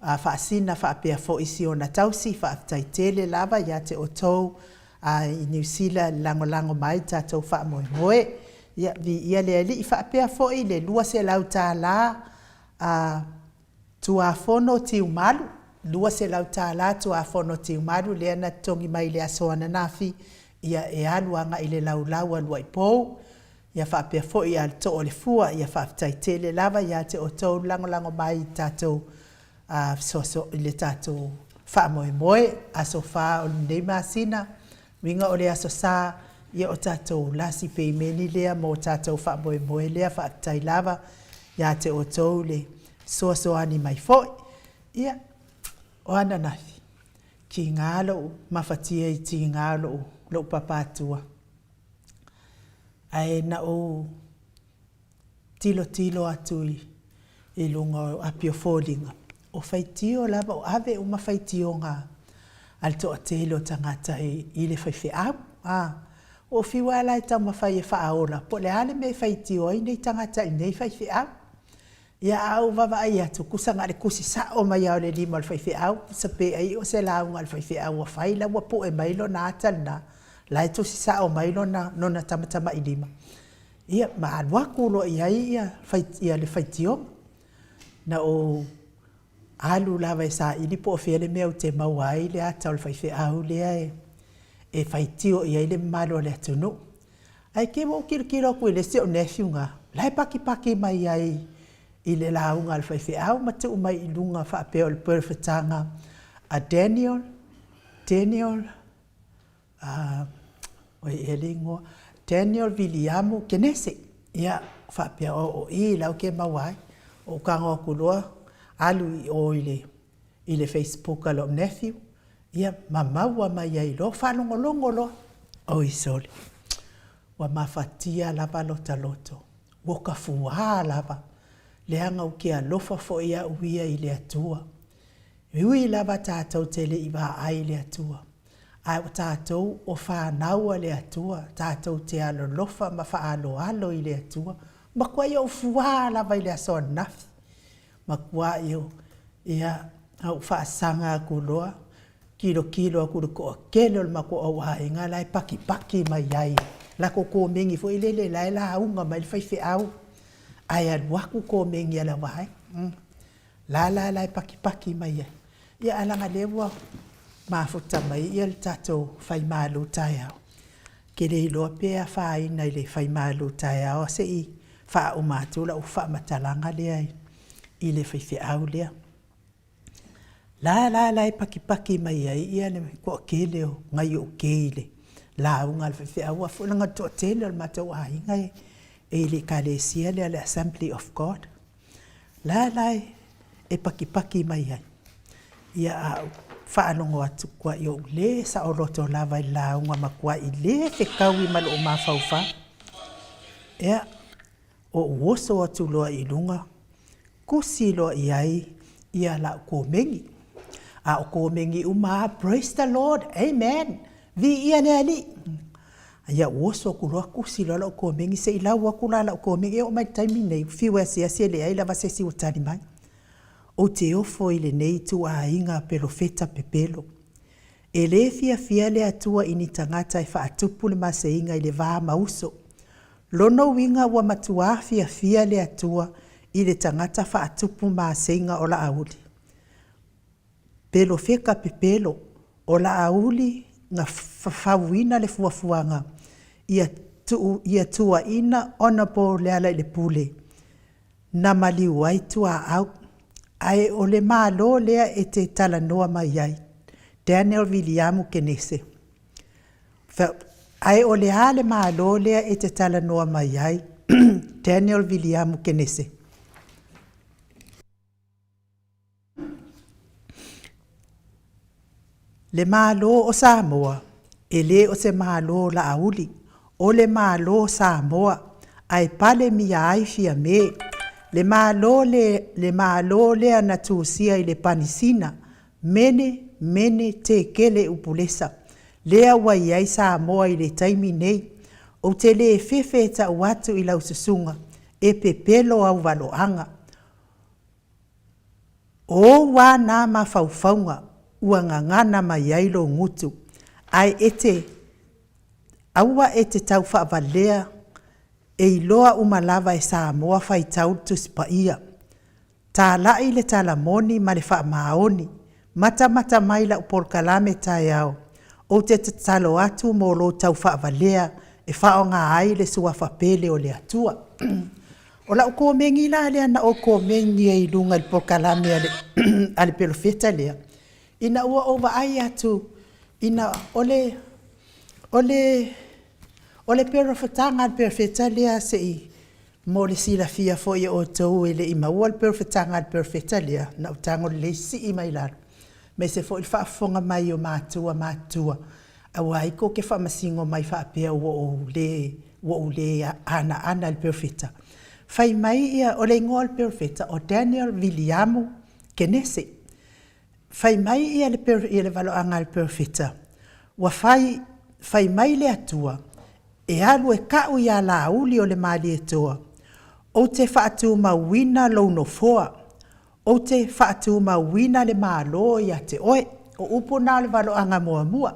Faasina faapea foi si ona tausi. Faafetai tele lava ia te outou i Niu Sila le lagolago mai i le tatou faamoemoe. Ia, viia le Alii. Faapea foi le $200 a Tuafono Tiumalu, $200 Tuafono Tiumalu lea na totogi mai i le aso ananafi, ia e alu agai i le laulau a Luaipou, ia faapea foi ia le Too o le Fua. Ia faafetai tele lava ia te outou le lagolago mai i tatou fesoaso i le tatou faamoemoe. Aso 4 o lenei masina, uiga o le Aso Sa, ia o tatou lasi peimeni lea mo tatou faamoemoe lea. Faafetai lava ia te outou le fesoasoani mai foi. Ia, o ananafi, tiga lou mafatia i tiga o lou, lou papaatua. Ae na ou tilotilo atu i, i luga o api o foliga, o faitio lava, o ave uma faitioga a le toatele o tagata i, i le faifeau. A, ua ou fiu lava la e taumafai e faaola, po o le a le mea e faitio ai nei tagata i nei faifeau. Ia, a ou vaavaai atu, tusa na o le tusi sao mai lava o le lima o le faifeau, tusa pe ai o se lauga a le faifeau ua fai, la ua pue mai lona ata lena, la e tusi sao mai lona, lona tamatamailima, ia ma alu atu loa i ai ia, ia le faitioga. Na ou alu lava e saili po o fea le mea ou te maua ai le ata o le faifeau lea e, e faitio i ai le mamalu o le atunuu. Ae te i ua ou tilotilo atu i le isi au nephew na, la e pakipaki mai ai i le lauga a le faifeau ma tuu mai i luga faapea o le perofetaga a Daniel, Daniel, uh, oi ea le igoa, Daniel Viliamu Kenese. Ia, faapea o, o i la ou te maua ai. Ou tago atu loa, alu i o i le, i le Facebook a lou nephew, ia ma maua mai ai loa, faalogologo loa. Oi sole, ua mafatia lava lota loto, ua ta fuā lava, leaga ou te alofa foi au ia i le Atua. E ui lava tatou te le i vaai i le Atua, ae o tatou o fanau a le Atua, tatou te alolofa ma faaaloalo i le Atua. Matuai ou fuā lava i le aso ananafi. Matuai ou, ia, ou faasaga atu loa, tilotilo atu i le toatele o le matou au aiga la e pakipaki mai ai. Latou komeni foi lele la e lauga mai le faifeau ae alu atu komeni a le vaega. La la la e pakipaki mai ai. Ia ae leaga o lea ua mafuta mai le tatou fai malu taeao, ou te le iloa pe afaina i le fai malu taeao se i faauma atu lau faamatalaga lea i le faifeau lea. La la la e pakipaki mai ai le toatele o nai ou kei i le lauga a le faifeau, aua foi leaga o le toatele o le matou aiga e i le Ekalesia lea o le Assembly of God. La la e pakipaki mai ai, ia a ou faalogo atu, matuai ou le saoloto lava i le lauga, matuai le fetaui ma lou mafaufau. Ia, ou oso atu loa i luga, tusi loa i ai ia lau komeni. A o komeni uma lava, Praise the Lord, Amen, Viia le Alii. Ia ou oso atu loa tusi loa lau komeni, se i lau atu la lau komeni, e oo mai i le taimi lenei, fiu e asiasi e leai lava se isi o tali mai. Ou te ofo i lenei ituaiga pelofeta pepelo. E le fiafia le Atua i ni tagata e faatupu le maseiga i le va ma uso. Lona uiga ua matuā fiafia le Atua i le tagata faatupu maseiga o Laauli. Pelofeta pepelo o Laauli na fafauina le fuafuaga ia tuu ia tuuaina Honourable Lealailepule na maliu ai tuaau, ae o le Malo lea e te talanoa mai ai, Daniel Viliamu Kenese. Ae o le a le Malo lea e te talanoa mai ai, Daniel Viliamu Kenese? Le Malo o Samoa, e le o se Malo Laauli, o le Malo Samoa, ae pale mia ai Fiame. Le Malo le, le Malo lea na tusia i le Panisina, Mene, Mene, Tekele Upulesa, lea ua i ai Samoa i le taimi nei. Ou te le fefe e tau atu i lau susuga, e pepelo au valoaga. O ou a na mafaufauga ua gagana mai ai lou gutu, ae e te aua e te tau faavalea e iloa uma lava e Samoa faitau le Tusi Paia. Talai le tala moni ma le faamaoni. Matamata mai lau polokalame taeao. Ou te tatalo atu mo lou tau faavalea e faaaoga ai le Suafa pele o le Atua. O lau komeni la lea na ou komeni ai i luga i le polokalame a le, a le pelofeta lea, ina ua ou vaai atu ina o le, o le, o le perofetaga a le perofeta lea se i mo le silafia foi e outou e le i maua le perofetaga a le perofeta lea, na ou tago lelei sii mai lalo, aemaise foi le faafofoga mai o matua matutua, aua ai tou te faamasino mai faapea ua ou le, ua ou le anaana i le perofeta. Fai mai ia, o le igoa o le perofeta o Daniel Viliamu Kenese. Fai mai ia le, ia le valoaga a le perofeta, ua fai, fai mai le Atua, e alu e tau iā Laauli o le Malietoa, ou te faatumauina lou nofoa, Ou te faatumauina le Malo ia te oe. O upu na o le valoaga muamua.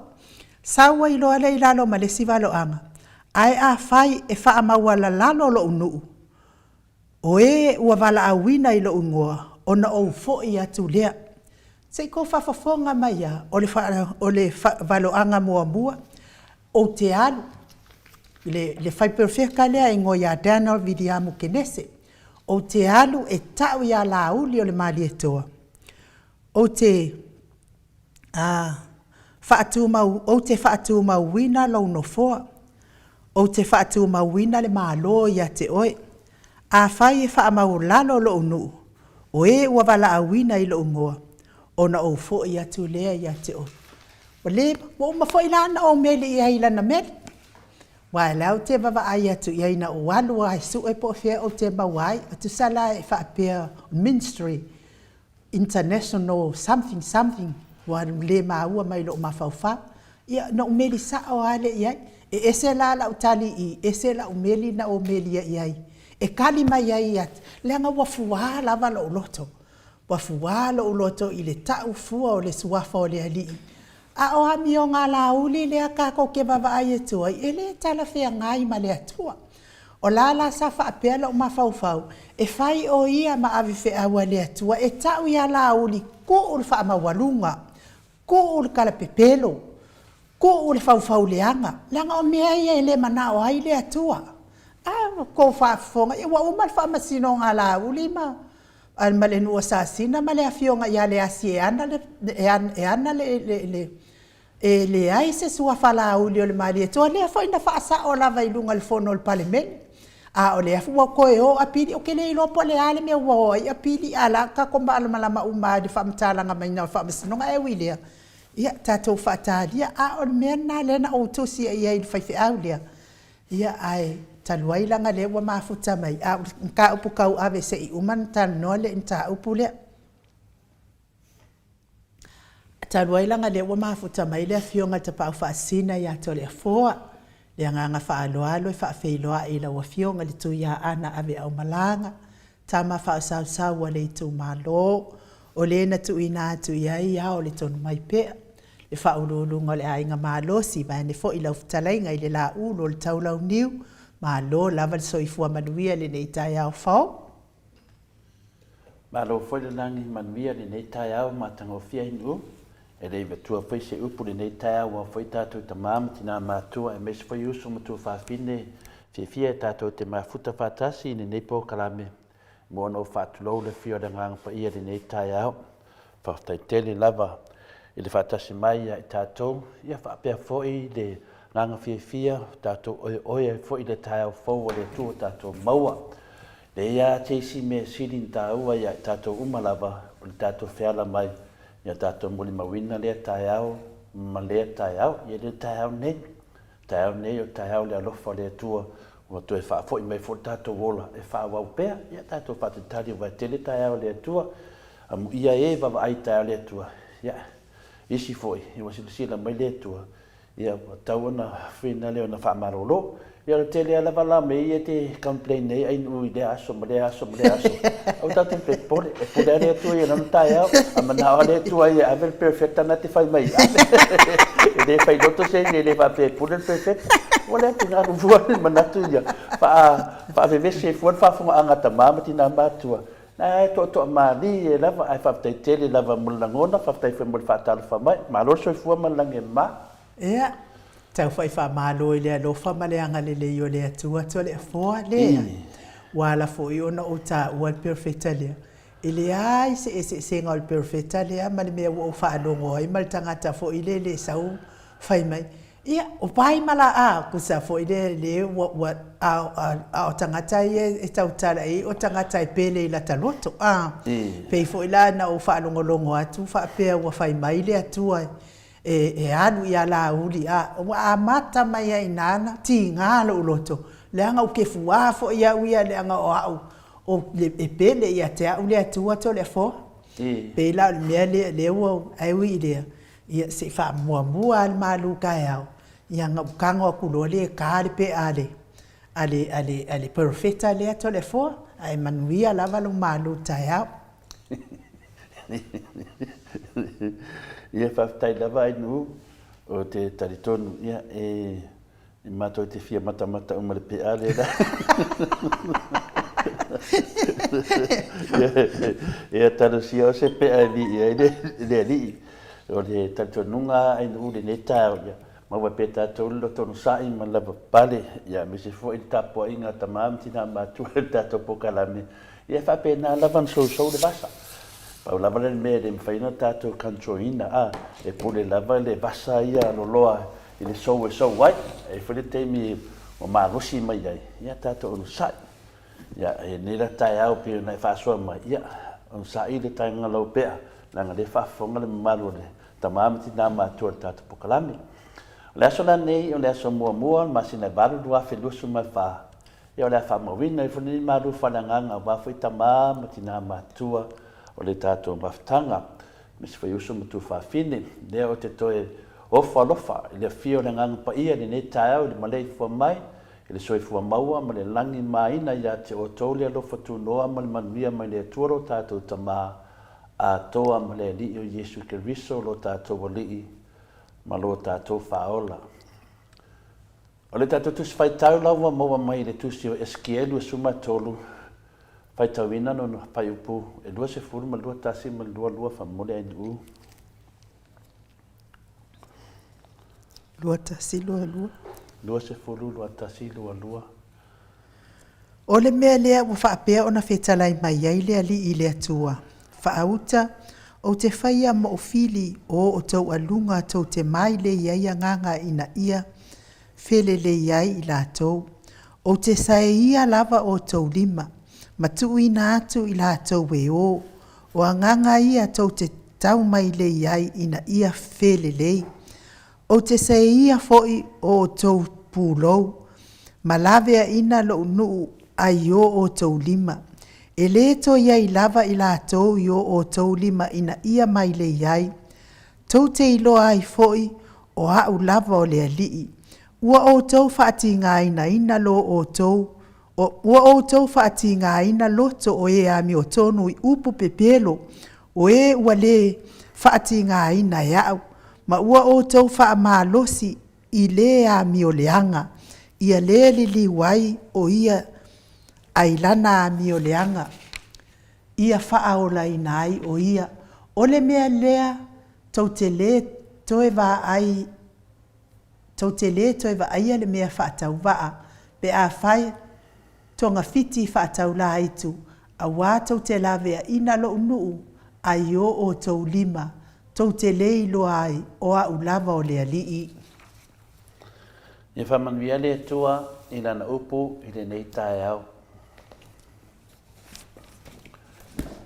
Sau ai loa lea i lalo ma le isi valoaga, Ae afai e faamaualalalo lou nuu, o e ua valaauina i lou igoa, ona ou foi atu lea. Se i tou faafofoga mai lava, o le, o le valoaga muamua, ou te alu, le, le fai perofeta lea e igoa ia Daniel Viliamu Kenese, Ou te alu e tau iā Laauli o le Malietoa, ou te a, faatumau, ou te faatumauina lou nofoa, ou te faatumauina le Malo ia te oe. Afai e faamaualalo lou nuu, o e ua valaauina i lou igoa, ona ou foi atu lea ia te oe. Ua le, ua uma foi la ona ou meli i ai i lana meli. Aua o la ou te vaavaai atu i ai ina ua alu lava e sue po o fea ou te maua ai. E tusa la e faapea Ministry International something something ua le maua mai i lou mafaufau. Ia na ou meli sao lava lea i ai. E ese la lau tali i i, ese lau meli na ou melia i ai e tali mai ai ia te, leaga ua fuā lava lou loto. Ua fuā lou loto i le tau fua o le Suafa o le Alii. A o amioga alauli lea tatou te vaavaai atu ai, e le talafeagai ma le Atua. O la la sa faapea lou mafaufau, e fai o ia ma ave feau a le Atua e tau ia Laauli, tuu le faamaualuga, tuu le talapepelo, tuu le faufauleaga, leaga o mea ia e le manao ai le Atua. A ua outou faafofoga, ia ua uma le faamasinoga a Laauli ma ma le nuu o Sasina ma le afioga ia Leasi e ana le, e ana le, e leai se suafa Laauli o le Malietoa, lea foi na faasao lava i luga o le fono a le Palemene. A o lea foi ua toe o apili, ou te le iloa po o le a le mea ua o ai apili, a o la e ua tatou malamalama uma lava i le faamatalaga maiga o le faamasinoga. Ae ui i lea, ia tatou faatalia. A o le mea lena lea na ou tusi ai i ai i le faifeau lea, ia ae talu ai leaga o lea ua mafuta mai, a o le mataupu tauave se i uma ona talanoa le mataupu lea. Talu ai leaga o lea ua mafuta mai le Afioga i le Tapaau Faasisina ia Toleafoa, le agaga faaaloalo e faafeiloai i lau Afioga i le Tuiaana Aveaumalaga, tama faaosaosau a le itumalo, o le na tuuina atu i ai ao o le Tonumaipea, le faauluuluga o le Aiga Malosi, vaeane foi lau fetalaiga i le Laulu o le Taulauniu, malo lava le soifua manuia i lenei taeao fou. Malo foi le lagi manuia lenei taeao matagofie ai nuu. E le i matua foi se upu lenei taeao aua foi tatou tama ma tina matua aemaise foi uso ma tuafafine fiafia e tatou te mafuta faatasi i lenei polokalame mo ona ou faatulou le afio o le Agaga Paia i lenei taeao. Faafetai tele lava i le faatasi mai ia i tatou, ia faapea foi le agaga fiafia o tatou oeoe ai foi i le taeao fou a le Atua ua tatou maua. Leai lava se isi mea sili ona taua ia i tatou uma lava o le tatou feala mai ia tatou molimauina lea taeao ma lea taeao. Ia le taeao nei, taeao nei o le taeao o le alofa o le Atua ua toe faafoi mai foi le tatou ola e faaauau pea. Ia tatou faatalitali aua e tele taeao o le Atua. Amuia e vaavaai i taeao o le Atua. Ia, isi foi ua silasila mai le Atua Ia, ua tatau ona fuina lea ona faamalolo. Ia, o le tele lava la o mea ia e te complain ai Ainuu i lea aso ma lea aso ma lea aso. Aua tatou te popole, e pule lava le Atua i lana taeao. A manao lava le Atua ia e ave le perefeta lena e te fai mai e ave. E le fai loto se isi, e le faapea e pule le perefeta. Ua le atugalu fua le manatu ia faavevesi ai fua le faafofogaaga a tama ma tina matutua. Ae toatoamalie lava, ae faafetai tele lava mo le lagona, faafetai foi mo le faatalofa mai. Malo le soifua ma le lagi e mama. Ia, tau fai faamalo i le alofa ma le agalelei o le Atua Toleafoa lea ua ala foi ona ou taua le perofeta lea. E leai se eseesega o le perofeta lea ma le mea ua ou faalogo ai ma le tagata foi lele e sau fai mai, Ia, o pai ma la a, kusa foi le le ua ua a a o tagata ia e tautala i ai o tagata e pele i lata loto a. Pei foi la na ou faalogologo atu faapea ua fai mai le Atua e e alu ia Laauli a, ua amata mai ai i ina na tiga lou loto, leaga ou te fuā foi au ia leaga o au o e pele ia te au le Atua Toleafoa. Pei la o le mea lea lea ua ae ui i lea, Ia, se i faamuamua lava le malu taeao, ia ona ou tago atu loa lea e ta le pea a le, a le, a le, a le perofeta lea Toleafoa, ae manuia lava lou malu taeao. Ia, faafetai lava Ainuu, ou te talitonu, ia, e E matou te fia matamata uma i le PA lea la. Ia talosia o se pea e viia ai le Alii. O le talitonuga a Ainuu i lenei taeao, ia maua pea e tatou le loto onosai ma le lavapapale, ia aemaise foi le tapuaiga a tama ma tina matua i le tatou polokalame. Ia e faapena lava ona sousou le vasa. Pau lava lea o le mea e le mafai ona tatou control ina, a, e pule lava le vasa ia loloa i le sou e sou ai, e i ai foi le taimi ua malosi mai ai, ia tatou onosai. Ia, e nei la taeao pei ona e faasoa mai, ia, onosai le taega lau pea, leaga o lea e faafofoga le mamalu o le tama ma tina matutua i le tatou polokalame. O le aso la lenei, o le aso muamua o le masina e 8, 2024, ia o le a faamauina ai foi lenei malu faaleagaga aua foi tama ma tina matutua o le tatou mafutaga. Aemaise foi uso ma tuafafine, lea ou te toe ofo alofa i le afio o le Agaga Paia i lenei taeao i le maleifua mai i le soifua maua ma le lagi maina ia te outou le alofa tunoa ma le manuia mai le Atua lo tatou Tama atoa ma le Alii o Iesu Keriso lo tatou Alii. ma lo tatou Faaola. O le tatou Tusi Faitau la ua maua mai i le Tusi o Esekielu 13, faitauina lona fuaiupu e 20 ma le 21 ma le 22 faamolemole Ainuu. 21, 22. 20, 21, 22. O le mea lea ua faapea ona fetalai mai ai le Alii le Atua, Faauta, ou te faia ma ou fili o outou aluga tou te mailei ai agaga ina ia felelei ai i latou. Ou te saeia lava outou lima, ma tuuina atu i latou e o. O agaga ia tou te taumailei ai ina ia felelei. Ou te seia foi o outou pulou, ma laveaina lou nuu ai i o outou lima. E lē toe i ai lava i latou i o outou lima ina ia mailei ai. Tou te iloa ai foi o a'u lava o le Alii. Ua outou faatigaina lo outou ua outou faatigaina loto o e amiotonu i upu pepelo, o e ua lē faatigaina e a'u, ma ua outou faamalosi i le amioleaga, ia le liliu ai o ia ai lana amioleaga, ia faaolaina ai o ia. O le mea lea tou te lē toe vaai tou te lē toe vaaia le mea faatauvaa pe afai togafiti faataulaitu, auā tou te laveaina lou nuu ai o outou lima, tou te lē iloa ai o a'u lava o le Alii. Ia faamanuia le Atua i Lana upu i lenei taeao.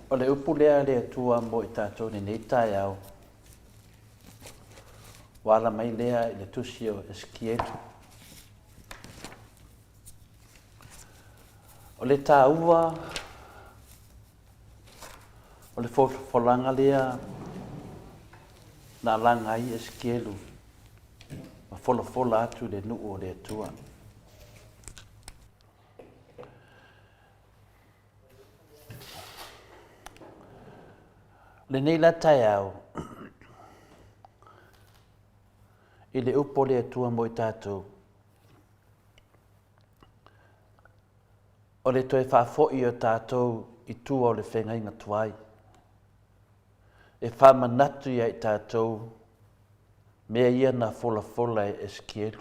O le upu lea a le Atua mo i tatou i lenei taeao, ua ala mai lea i le tusi o Esekielu. O le taua o le folafolaga lea na alaga ai Esekielu ma folafola atu i le nuu o le Atua. Lenei la taeao, i le upu o le Atua mo i tatou, o le toe faafoi o tatou i tua o le feagaiga tuai, e faamanatu ia i tatou mea ia na folafola e Esekielu.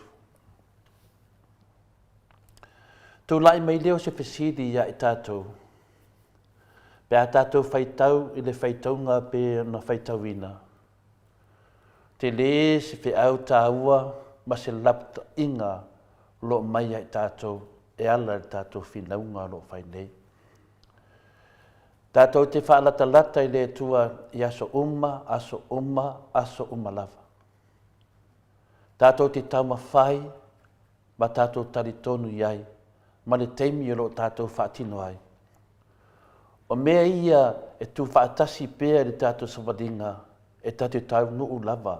Tulai mai lea o se fesili ia i tatou, pe a tatou faitau i le faitauga pe ona faitauina, tele se feau taua ma se lapataiga o lo o mai ia i tatou e ala i le tatou finauga o lo o fai nei. Tatou te faalatalata i le Atua i aso uma, aso uma, aso uma lava. Tatou te taumafai ma tatou talitonu i ai ma le taimi o lo o tatou faatino ai. O mea ia e tuufaatasi pea i le tatou savaliga e tatou te taunuu lava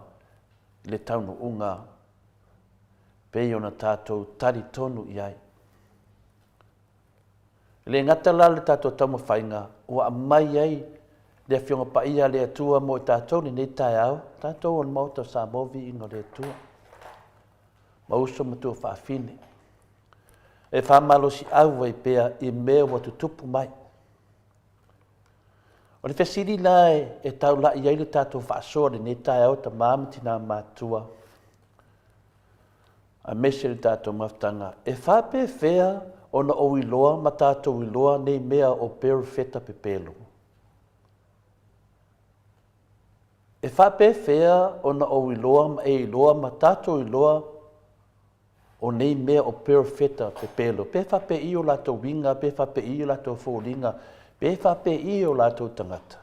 i le taunuuga pei ona tatou talitonu i ai. E le gata la le tatou taumafaiga ua aumai ai le Afioga Paia a le Atua mo i tatou lenei taeao, tatou o le Maota o Samoa, viiga o le Atua, ma uso ma tuafaafine, e faamalosiau ai pea i mea ua tutupu mai. O le fesili la e taulai ai le tatou faasoa i lenei taeao, tama ma tina matutua, aemaise le tatou mafutaga, e faapefea ona ou iloa ma tatou iloa nei mea o perofeta pepelo? E faapefea ona ou iloa ma e iloa ma tatou iloa o nei mea o perofeta pepelo? Pe faapei o latou uiga, pe faapei o latou foliga, pe faapei o latou tagata?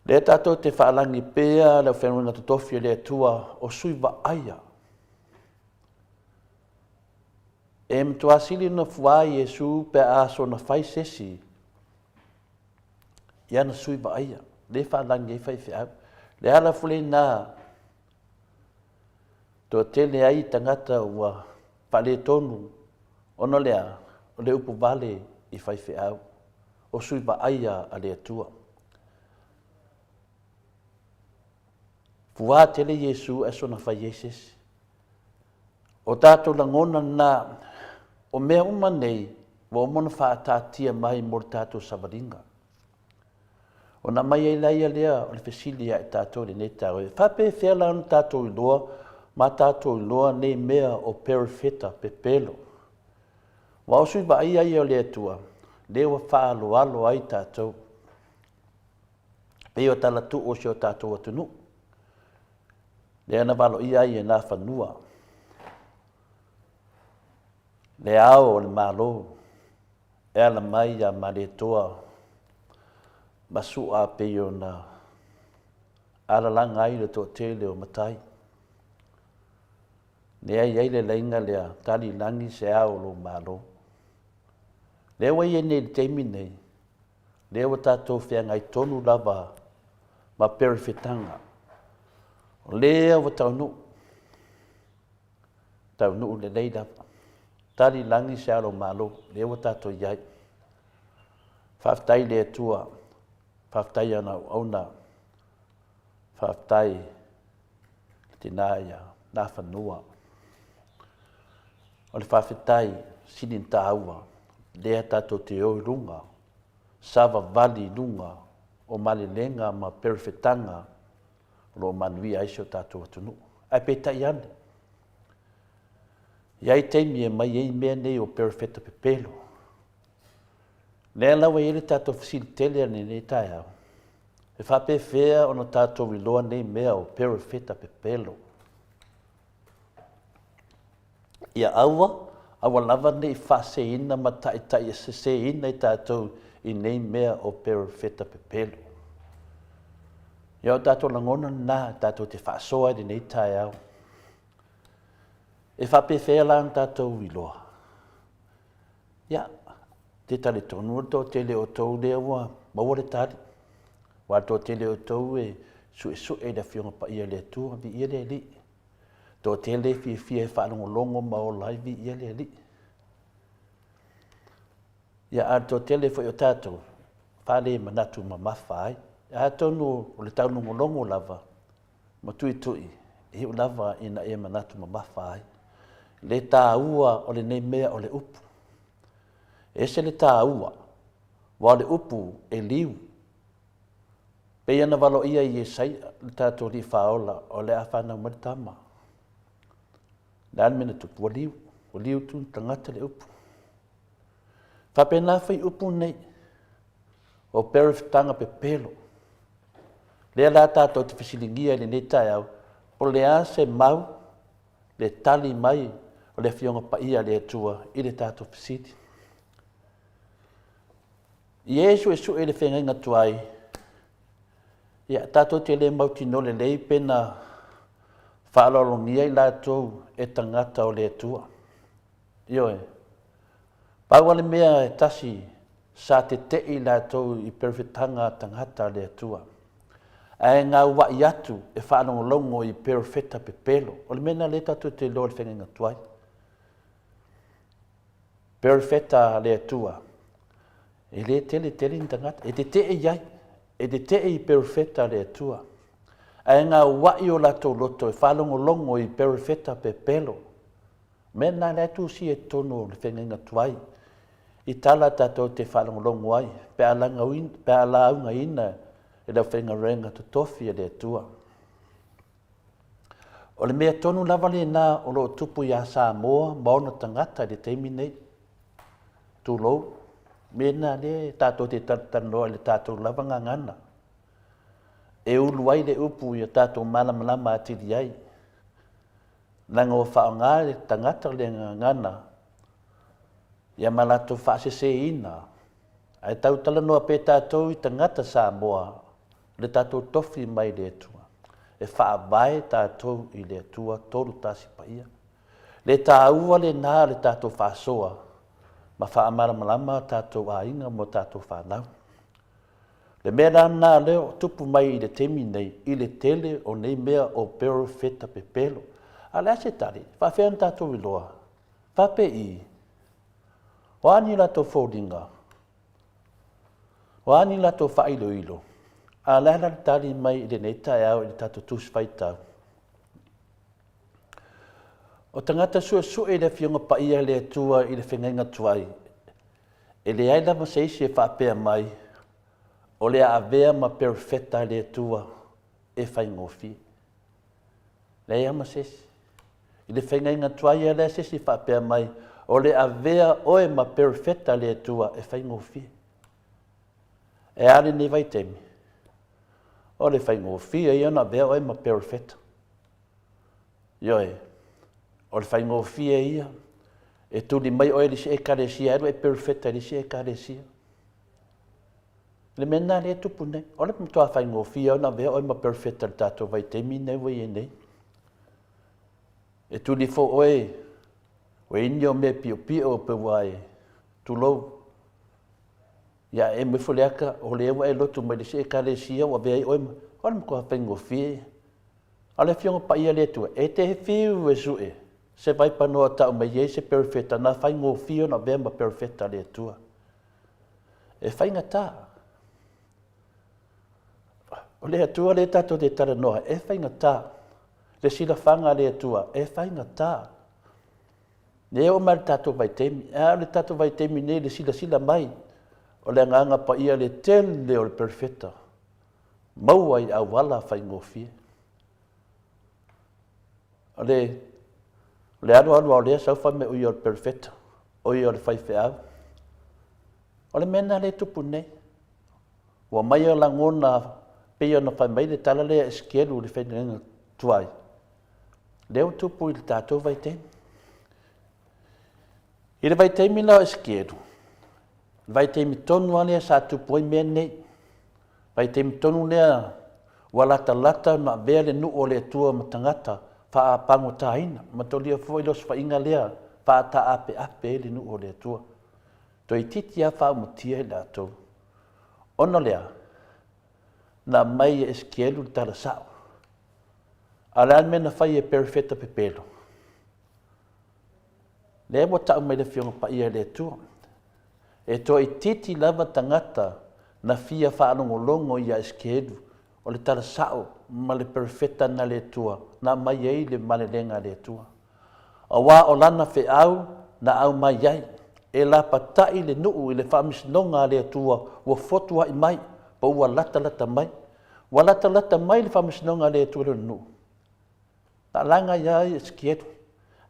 Lea tatou te faalagi pea le aufaigaluega totofi a le Atua o sui vaaia. E matua sili ona fua Iesu pe a soona fai se isi i ana sui vaaia, lea e faalagi ai faifeau. Le ala foi lena toatele ai tagata ua faaletonu ona o le a? O le upu vale i faifeau, o sui vaaia a le Atua. Fuā tele Iesu ae soona fai ai se isi. O tatou lagona na, o mea uma nei ua uma ona faataatia mai mo le tatou savaliga. Ona aumai ai laia lea o le fesili ia i tatou i lenei taeao, e faapefea la ona tatou iloa ma tatou iloa nei mea o perofeta pepelo? Aua o sui vaaia ia o le Atua, lea ua faaaloalo ai tatou. Pei o talatuu o si o tatou atunuu, lea na valoia ai e Nafanua le ao o le Malo e ala mai ia Malietoa ma Su'a pei ona alalaga ai le toatele o matai. Lea e i ai le laina lea, tali i lagi se ao o lou Malo. Lea ua i ai nei i le taimi nei, lea ua tatou feagai tonu lava ma perofetaga. O lea ua taunuu, taunuu lelei lava. Tali i lagi se alo Malo, lea ua tatou i ai. Faafetai i le Atua, faafetai i ana auauna, faafetai i le tina ia Nafanua. O le faafetai sili ona taua, lea tatou te o i luga, savavali i luga o malelega ma perofetaga o lo o manuia ai si o tatou atunuu. Ae peitai ane, e i ai taimi e aumai ai mea nei o perofeta pepelo. Lea la ua i ai le tatou fesili tele i lenei taeao, e faapefea ona tatou iloa nei mea o perofeta pepelo? Ia aua, aua lava ne i faaseseina ma taitaiseseina i tatou i nei mea o perofeta pepelo. Ia o tatou lagona lena tatou te faasoa i lenei taeao. E faapefea la ona tatou iloa? Ia, te talitonu o le toatele o outou lea ua maua le tali. Aua o le toatele o outou e suesue i le Afioga Paia a le Atua, viia le Alii. Toatele e fiafia e faalogologo ma ola ai, viia le Alii. Ia, a o le toatele foi o tatou, faalemanatu mamafa ai. Atonu o le taulogologo lava ma tuitui, e iu lava ina e manatu mamafa ai. Le taua o lenei mea o le upu. E ese le taua, aua o le upu e liu. Pei ona valoia i Iesaia le tatou Alii Faaola, o le a fanau mai le tama. O le a le mea na tupu? Ua liu, ua liu tu tagata le upu. Faapena foi upu nei, o perofetaga pepelo. Lea la tatou te fesiligia i lenei taeao, po o le a se mau le tali mai o le Afioga Paia a le Atua i le tatou fesili. I e suesue i le feagaiga tuai, ia, tatou te le mautinoa lelei pe na faaaloalogia i latou e tagata o le Atua. Ioe. Pau lava le mea e tasi sa teteʻi latou i perofetaga a tagata a le Atua, ae gauaʻi atu e faalogologo i perofeta pepelo. O le mea lena lea tatou te iloa i le feagaiga tuai. Perofeta a le Atua, e le tele tele ni tagata, e tetee i ai, e tetee i perofeta a le Atua. Ae gauaʻi o latou loto e faalogologo i perofeta pepelo. Mea na lea e tusia i totonu o le feagaiga tuai, i tala tatou te faalogologo ai pe a pe a laugaina e le aufaigaluega totofi a le Atua. O le mea tonu lava lena o lo o tupu iā Samoa ma ona tagata i le taimi nei. Tulou, mea na lea tatou te talatalanoa i le tatou lava gagana. E ulu ai le upu ia tatou malamalama atili ai. Leaga ua faaaoga e le tagata le gagana ia ma latou faaseseina, ae tau talanoa pea tatou i tagata Samoa le tatou tofi mai le Atua. E faavae tatou i le Atua Tolutasi Paia. Le taua lena o le tatou faasoa ma faamalamalama tatou aiga ma tatou fanau. Le mea la lena lea o tupu mai i le taimi nei i le tele o nei mea o perofeta pepelo. A o le a se tali? E faafefea ona tatou iloa? Faapei? O a ni latou foliga? O a ni latou faailoilo? A o le a la le tali mai i lenei taeao i le tatou Tusi Faitau? O tagata suesue i le Afioga Paia a le Atua i le fegaiga tuai, e leai lava se isi e faapea mai, o le a avea ma perofeta a le Atua e faigofie. Leai lava ma se isi. I le fegaiga tuai e leai se isi e faapea mai, o le avea oe ma perofeta a le Atua e faigofie. E a lenei vaitaimi? O le faigofie ia ona avea oe ma perofeta. Ioe, o le faigofie ia, e tuli mai oe i le isi ekalesia, alu e perofeta i le isi ekalesia. Le mea lena lea e tupu nei. O le matua faigofie ona avea oe ma perofeta i le tatou vaitaimi lenei ua i ai nei. E tuli foi oe, ua i ai ni o mea piopio pe ua e tulou, Ia e moe ifo le ata, o lea ua e lotu mai le isi ekalesia ua avea ai oe ma, o le matua faigofie ia. A o le Afioga Paia a le Atua, e te fiu e sue se vaipanoa tau mai ai se perofeta na faigofie ona avea ma perofeta a le Atua. E faigata. O le Atua lea tatou te talanoa, e faigata. Le silafaga a le Atua, e faigata. Lea e oo mai le tatou vaitaimi, a o le tatou vaitaimi nei i le silasila mai o le Agaga Paia le tele o le perofeta maua i auala faigofie. O le, o le alu alu lava o lea sau fai mai o ia o le perofeta, o ia o le faifeau. O le mea lena lea e tupu nei. Ua mai a lagona pei ona fai mai le tala lea a Esekielu i le faiga tuai, lea ua tupu i le tatou vaitaimi. I le vaitaimi la o Esekielu, le vaitaimi tonu lava lea sa tupu ai mea nei, vaitaimi tonu lea ua latalata ona avea le nuu o le Atua ma tagata faapagotaina, ma tolia foi le osofaiga lea faataapeape ai le nuu o le Atua. Toeitiiti lava faaumatia i latou. Ona o le a? Na aumai e Esekielu le tala sao. A o le a le mea na fai e perofeta pepelo? Lea ua tau mai le Afioga Paia e le Atua. E toaitiiti lava tagata na fia faalogologo ia Esekielu o le tala sao ma le perofeta na le Atua na aumai ai le malelega a le Atua. Aua o lana feau na aumai ai, e lapatai le nuu i le faamasinoga a le Atua ua fotuai mai, po ua latalata mai. Ua latalata mai le faamasinoga a le Atua i lona nuu. Na alaga ia ai Esekielu,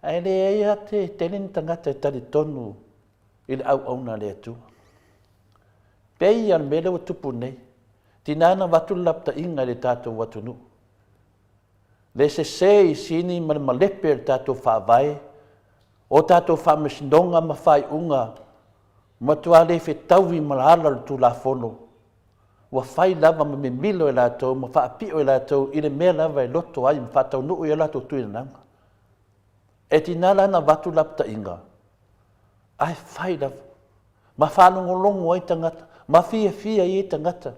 ae leai lava te tele ni tagata e talitonu i le auauna a le Atua. Pei lava o le mea lea ua tupu nei, tina na avatu le lapataiga i le tatou atunuu. Le sese i sini ma le malepe o le tatou Faavae, o tatou faamasinoga ma faaiuga, matua le fetaui ma ala o le Tulafono, ua fai lava ma mimilo e latou ma faapio e latou i le mea lava e loto ai ma faataunuu i ai o latou tuilanaga. E tiga la ona avatu lapataiga, ae fai lava, ma faalogologo ai tagata, ma fiafia ai tagata.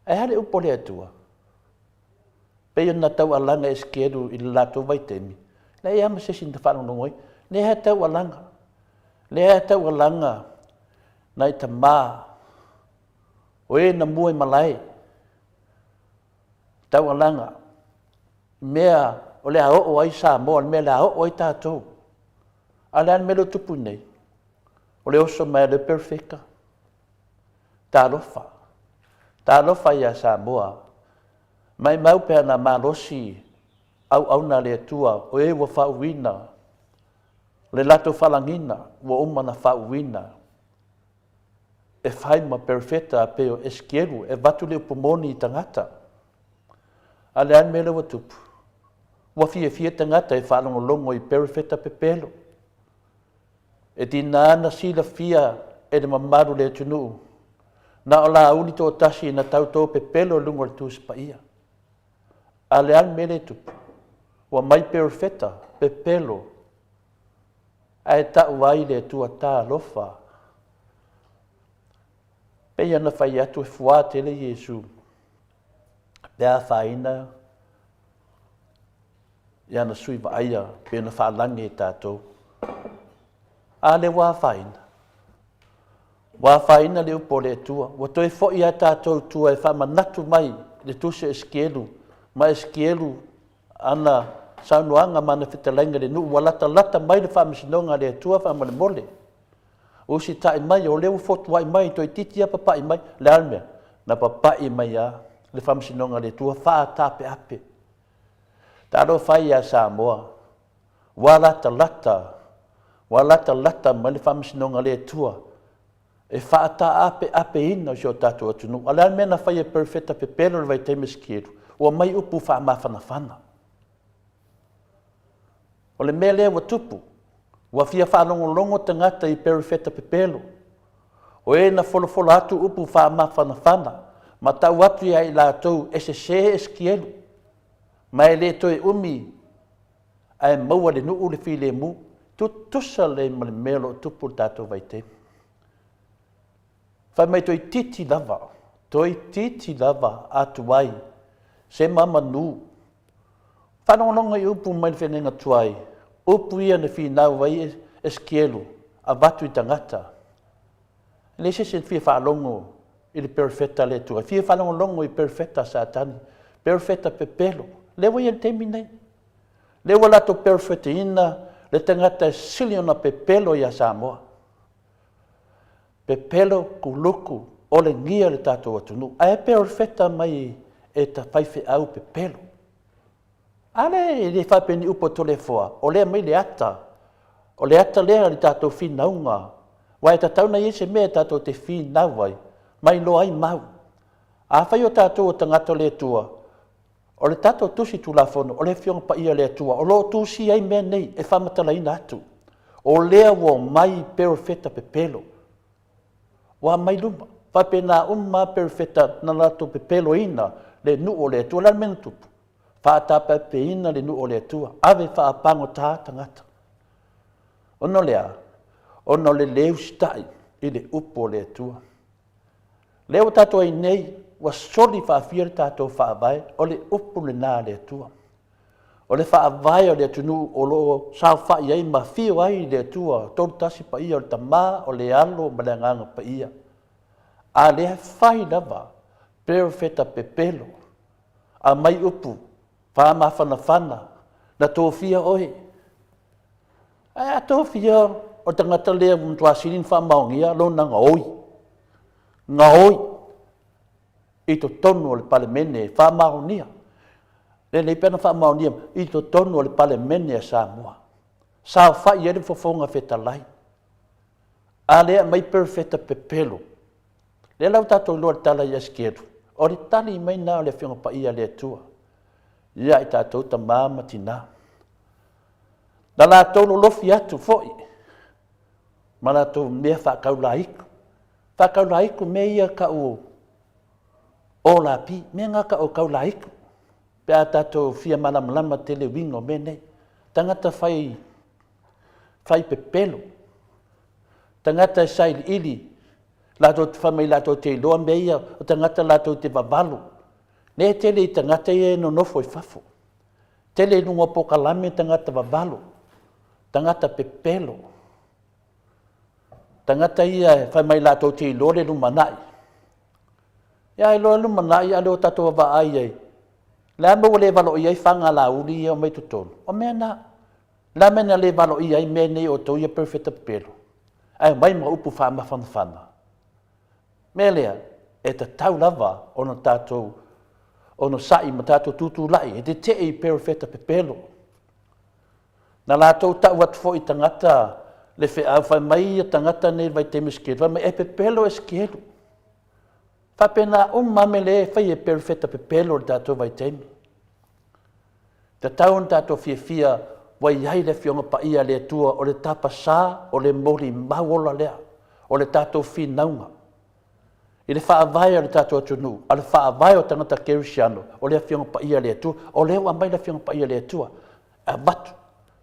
Ae a le upu a le Atua? Pei ona taualaga e Esekielu i le latou vaitaimi, leai lava ma se isi na faalogologo ai. Lea e taualaga, lea e taualaga nai tama o e na mua i malae, taualaga mea o le a oo ai Samoa, le mea o le a oo ai tatou. A o le a le mea lea ua tupu nei? O le oso mai a le perofeta, Talofa, talofa ia Samoa, maimau pe ana malosi auauna a le Atua o e ua faauuina le latou faalagiga ua uma ona faauuina e fai ma perofeta e pei o Esekielu e avatu le upu moni i tagata. A o le a le mea lea ua tupu? Ua fiafia tagata e faalogologo i perofeta pepelo. E tiga ona silafia e le mamalu o le atunuu, na o Laauli toatasi na tautō pepelo i luga o le Tusi Paia. A o le a le mea lea e tupu? Ua mai perofeta pepelo ae tau ai le Atua talofa. Pei ona fai atu e fuā tele Iesu pe afaina i ana sui vaaia pei ona faalagi e tatou. A lea ua afaina. Ua afaina le upu o le Atua, ua toe foi a tatou i tua e faamanatu mai le Tusi o Esikielu, ma Esikielu ana saunoaga ma ana fetalaiga i le nuu, ua latalata mai le faamasinoga a le Atua faamolemole. Usitai mai, o lea ua fotuai mai, toeitiiti lava papai mai. O le a le mea? Na papai mai lava le faamasinoga a le Atua faataapeape. Talofa e ia Samoa, ua latalata, ua latalata mai le faamasinoga a le Atua e faataapeapeina si o tatou atunuu. A o le a le mea na fai e Perofeta pepelo i le vaitaimi o Sikielu? Ua aumai upu faamafanafana. O le mea lea ua tupu, ua fia faalogologo tagata i perofeta pepelo, o e na folafola atu upu faamafanafana ma tau atu ia i latou e sese e sikielu, ma e le toe umi ae maua e le nuu le filemu. Tutusa lelei ma le mea o lo o tupu i le tatou vaitaimi. Fai mai toeitiiti lava, toeitiiti lava atu ai se ma manu. Faalogologo i upu mai le feagaiga tuai, upu ia na finau ai Esikielu, avatu i tagata. E leai se isi e fia faalogo i le perofeta a le Atua, e fia faalogologo i perofeta a Satani, perofeta pepelo. Lea ua i ai i le taimi lenei. Lea ua latou perofetaina le tagata e sili ona pepelo ia Samoa. Pepelo, kuluku, olegia le tatou atunuu. Ae perofeta mai e ta faifeau pepelo. A lea e le faapea ni upu a Toleafoa, o lea mai le ata. O le ata lea o le tatou finauga. Aua e tatau ona i ai se mea tatou te finau ai, ma iloa ai mau. Afai o tatou o tagata o le Atua, o le tatou Tusi Tulafono, o le Afioga Paia a le Atua, o lo o tusia ai mea nei e faamatalaina atu. O lea ua omai perofeta pepelo, ua aumai luma. Faapena uma lava perofeta na latou pepeloina le nuu o le Atua. O le a le mea na tupu? Faatapaepaeina le nuu o le Atua, ave faapagota tagata. Ona o le a? Ona o le le usitai i le upu o le Atua. Lea ua tatou ai nei, ua soli faafia le tatou faavae, o le upu lena a le Atua. O le faavae o le atunuu o lo o saofai ai ma afio ai le Atua Tolutasi Paia o le Tama, o le Alo ma le Agaga Paia. A lea e fai lava perofeta pepelo, aumai upu faamafanafana, na tofia oe. Ae a tofia o le tagata lea ua matua sili ona faamaonia lona gaoi, gaoi i totonu o le Palemene e faamaonia. Lelei pe ana faamaonia i totonu o le Palemene a Samoa. Saofai ai le Fofoga Fetalai. A lea aumai perofeta pepelo. Lea la ua tatou iloa le tala ia Esekielu, o le tali mai lena o le Afioga Paia a le Atua ia i tatou tama ma tina. Na latou lolofi atu foi ma latou mea faakaulaiku. Faakaulaiku mea ia kau olapi, mea nga kau kaulaiku. Pe a tatou fia malamalama tele uiga o mea nei. Tagata fai, fai pepelo, tagata e sailiili, latou te fai mai latou te iloa mea ia, o tagata latou te vavalo. Lea e tele i tagata ia e nonofo i fafo. Tele i luga o pokalame tagata vavalo, tagata pepelo, tagata ia e fai mai latou te iloa le lumanai. Ia iloa le lumanai a o lea ua tatou vaavaai ai. Le a mea ua le valoia ai faga lauli ia omai totonu? O mea na. Le a mea na le valoia ai mea nei outou ia perofeta pepelo? Ae omai ma upu faamafanafana. Mea lea, e tatau lava ona tatou onosai ma tatou tutulai e tetee i perofeta pepelo. Na latou tau atu foi i tagata le feau, fai mai ia tagata nei i le vaitaimi o Esekielu, fai mai, e pepelo Esekielu. Faapena uma lava mea lea e fai e perofeta pepelo i le tatou vaitaimi. Tatau ona tatou fiafia ua i ai le Afioga Paia a le Atua, o le tapasā, o le molimau ola lea, o le tatou finauga i le faavae o le tatou atunuu, a o le faavae o tagata kerisiano, o le Afioga Paia a le Atua. O lea ua aumai le Afioga Paia a le Atua e avatu,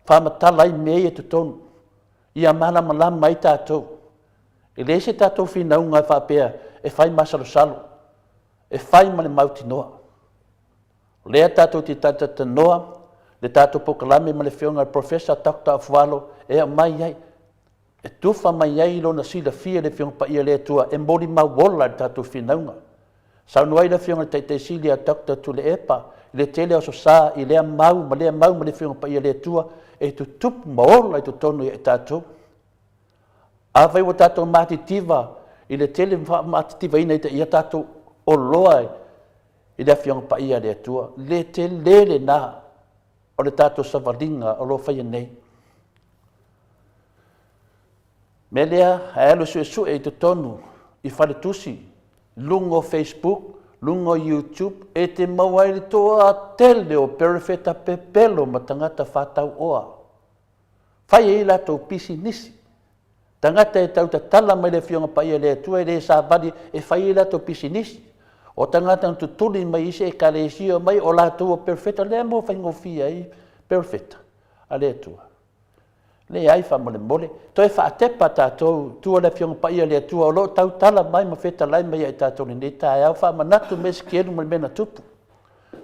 faamatala ai mea ia i totonu, ia malamalama ai tatou. E leai se tatou finauga e faapea e fai masalosalo, e fai ma le mautinoa. O lea tatou te talatalanoa le tatou polokalame ma le Afioga i le Professor Doctor Afualo e aumai ai. E tufa mai ai Lona silafia i le Afioga Paia a le Atua e molimau ola i le tatou finauga. Saunoa ai le Afioga i le Taitai Sili a Doctor Tuilaepa i le tele o aso sa i lea mau ma lea mau ma le Afioga Paia a le Atua e tutupu ma ola i totonu ia i tatou. Afai ua tatou matitiva i le tele maatitivaina i a tatou oloa i le Afioga Paia a le Atua, le tele lena o le tatou savaliga o lo o faia nei. Mea lea, ae alu e suesue i totonu i faletusi, luga o Facebook, luga o YouTube, e te maua ai le toatele o perofeta pepelo ma tagata faatauoa. Fai ai latou pisinisi. Tagata e tau tatala mai le Afioga Paia a le Atua e le savali e fai ai latou pisinisi. O tagata na tutuli mai isi ekalesia mai o latou o perofeta lea mo faigofie ai perofeta a le Atua. Leai faamolemole, toe faatepa tatou tua le Afioga Paia a le Atua o lo o tautala mai ma fetalai mai ia i tatou i lenei taeao, faamanatu mai Esekielu ma le mea na tupu.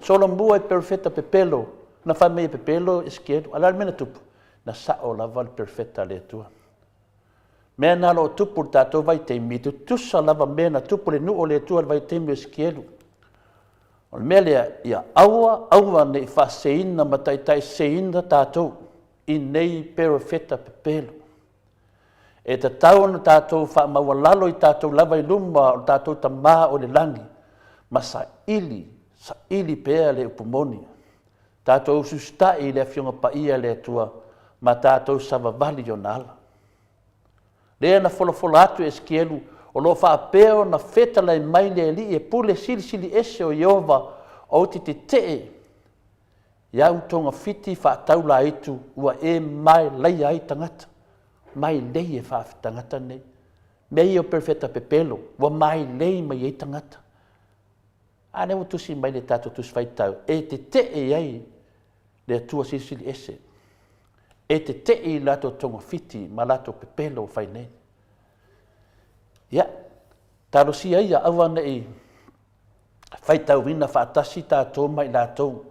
Solomua i perofeta pepelo, na fai mai e pepelo Esekielu, a o le a le mea na tupu? Na sao lava le perofeta a le Atua. Mea na o lo o tupu i le tatou vaitaimi, e tutusa lava mea na tupu i le nuu o le Atua i le vaitaimi o Esekielu. O le mea lea, ia aua, aua ne i faaseseina ma taitaiseseina tatou i nei perofeta pepelo. E tatau ona tatou faamaualalo i tatou lava i luma o le tatou Tama o i le lagi ma saili, saili pea le upu moni. Tatou usiusitai i le Afioga Paia a le Atua ma tatou savavali i ona ala. Lea na folafola atu e Esekielu, o lo o faapea ona fetalai mai le Alii e pule silisili ese o Ieova, ou te tetee i au togafiti faataulaitu ua e maelaia ai tagata. Mailei e faatagata nei. Mea ia o perofeta pepelo, ua mailei mai ai tagata. A lea ua tusi mai le tatou Tusi Faitau, e tetee ai le Atua Silisili Ese, e tetee i latou togafiti ma latou pepelo ua fai nei. Ia, talosia ia aua ne i faitauina faatasi tatou ma i latou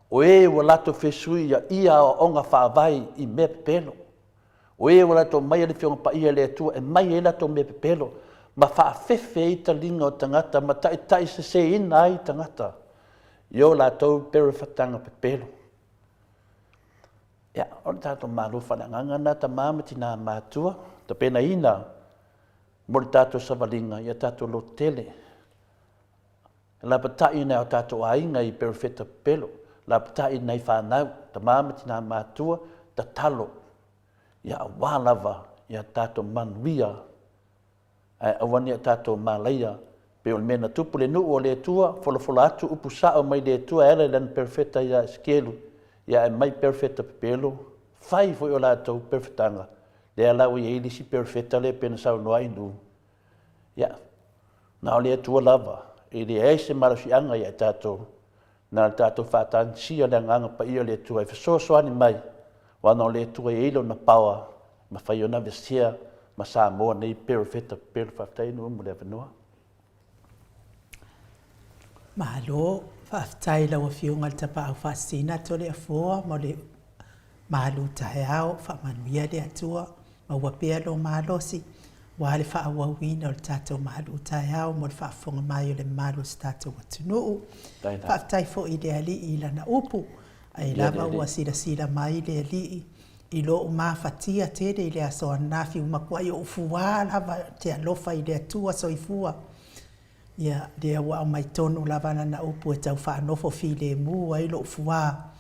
o e ua latou fesuia ia aoaoga faavae i mea pepelo. O e ua latou aumaia le Afioga Paia a le Atua e mai ai latou mea pepelo ma faafefe ai taliga o tagata ma taitaiseseina ai tagata i o latou perefataga pepelo. Ia, o le tatou Malo faaleagaga lena tama ma tina matua, tapenaina mo le tatou savaliga ia tatou lototele. Lapatai nai o tatou aiga i perofeta pepelo, lapatai nai fanau, tama ma tina matua, tatalo ia aua lava ia tatou manuia ae aua ne i tatou malaia pei o le mea na tupu i le nuu o le Atua, folafola atu upu sao mai le Atua e ala i lana perofeta ia Esekielu, ia ae mai perofeta pepelo, fai foi o latou perofetaga, lea la ua i ai le isi perofeta lea pei ona saunoa ai Nu, Ia, na o le Atua lava, e leai se malosiaga ia i tatou, na o le tatou faatagisia le Agaga Paia o le Atua e fesoasoani mai, aua na o le Atua e i ai Lona power e mafai ona aveesea ma Samoa nei perofeta pepelo. Faafetai Nu'u mo le avanoa. Malo, faafetai i lau Afioga i le Tapaau Faasisina Toleafoa mo le Malu taeao, faamanuia le Atua, maua pea lou malosi, aua le faaauauina o le tatou malu taeao mo le faafofoga mai o le mamalu o si tatou atunuu. Faafetai foi i le Alii i lana upu, ai lava ua silasila mai le Alii i lou mafatia tele i le aso ananafi, ua matuai ou fua lava te alofa i le Atua soifua. Ia, lea ua aumai tonu lava lana upu e tau faanofo filemu ai lou fua.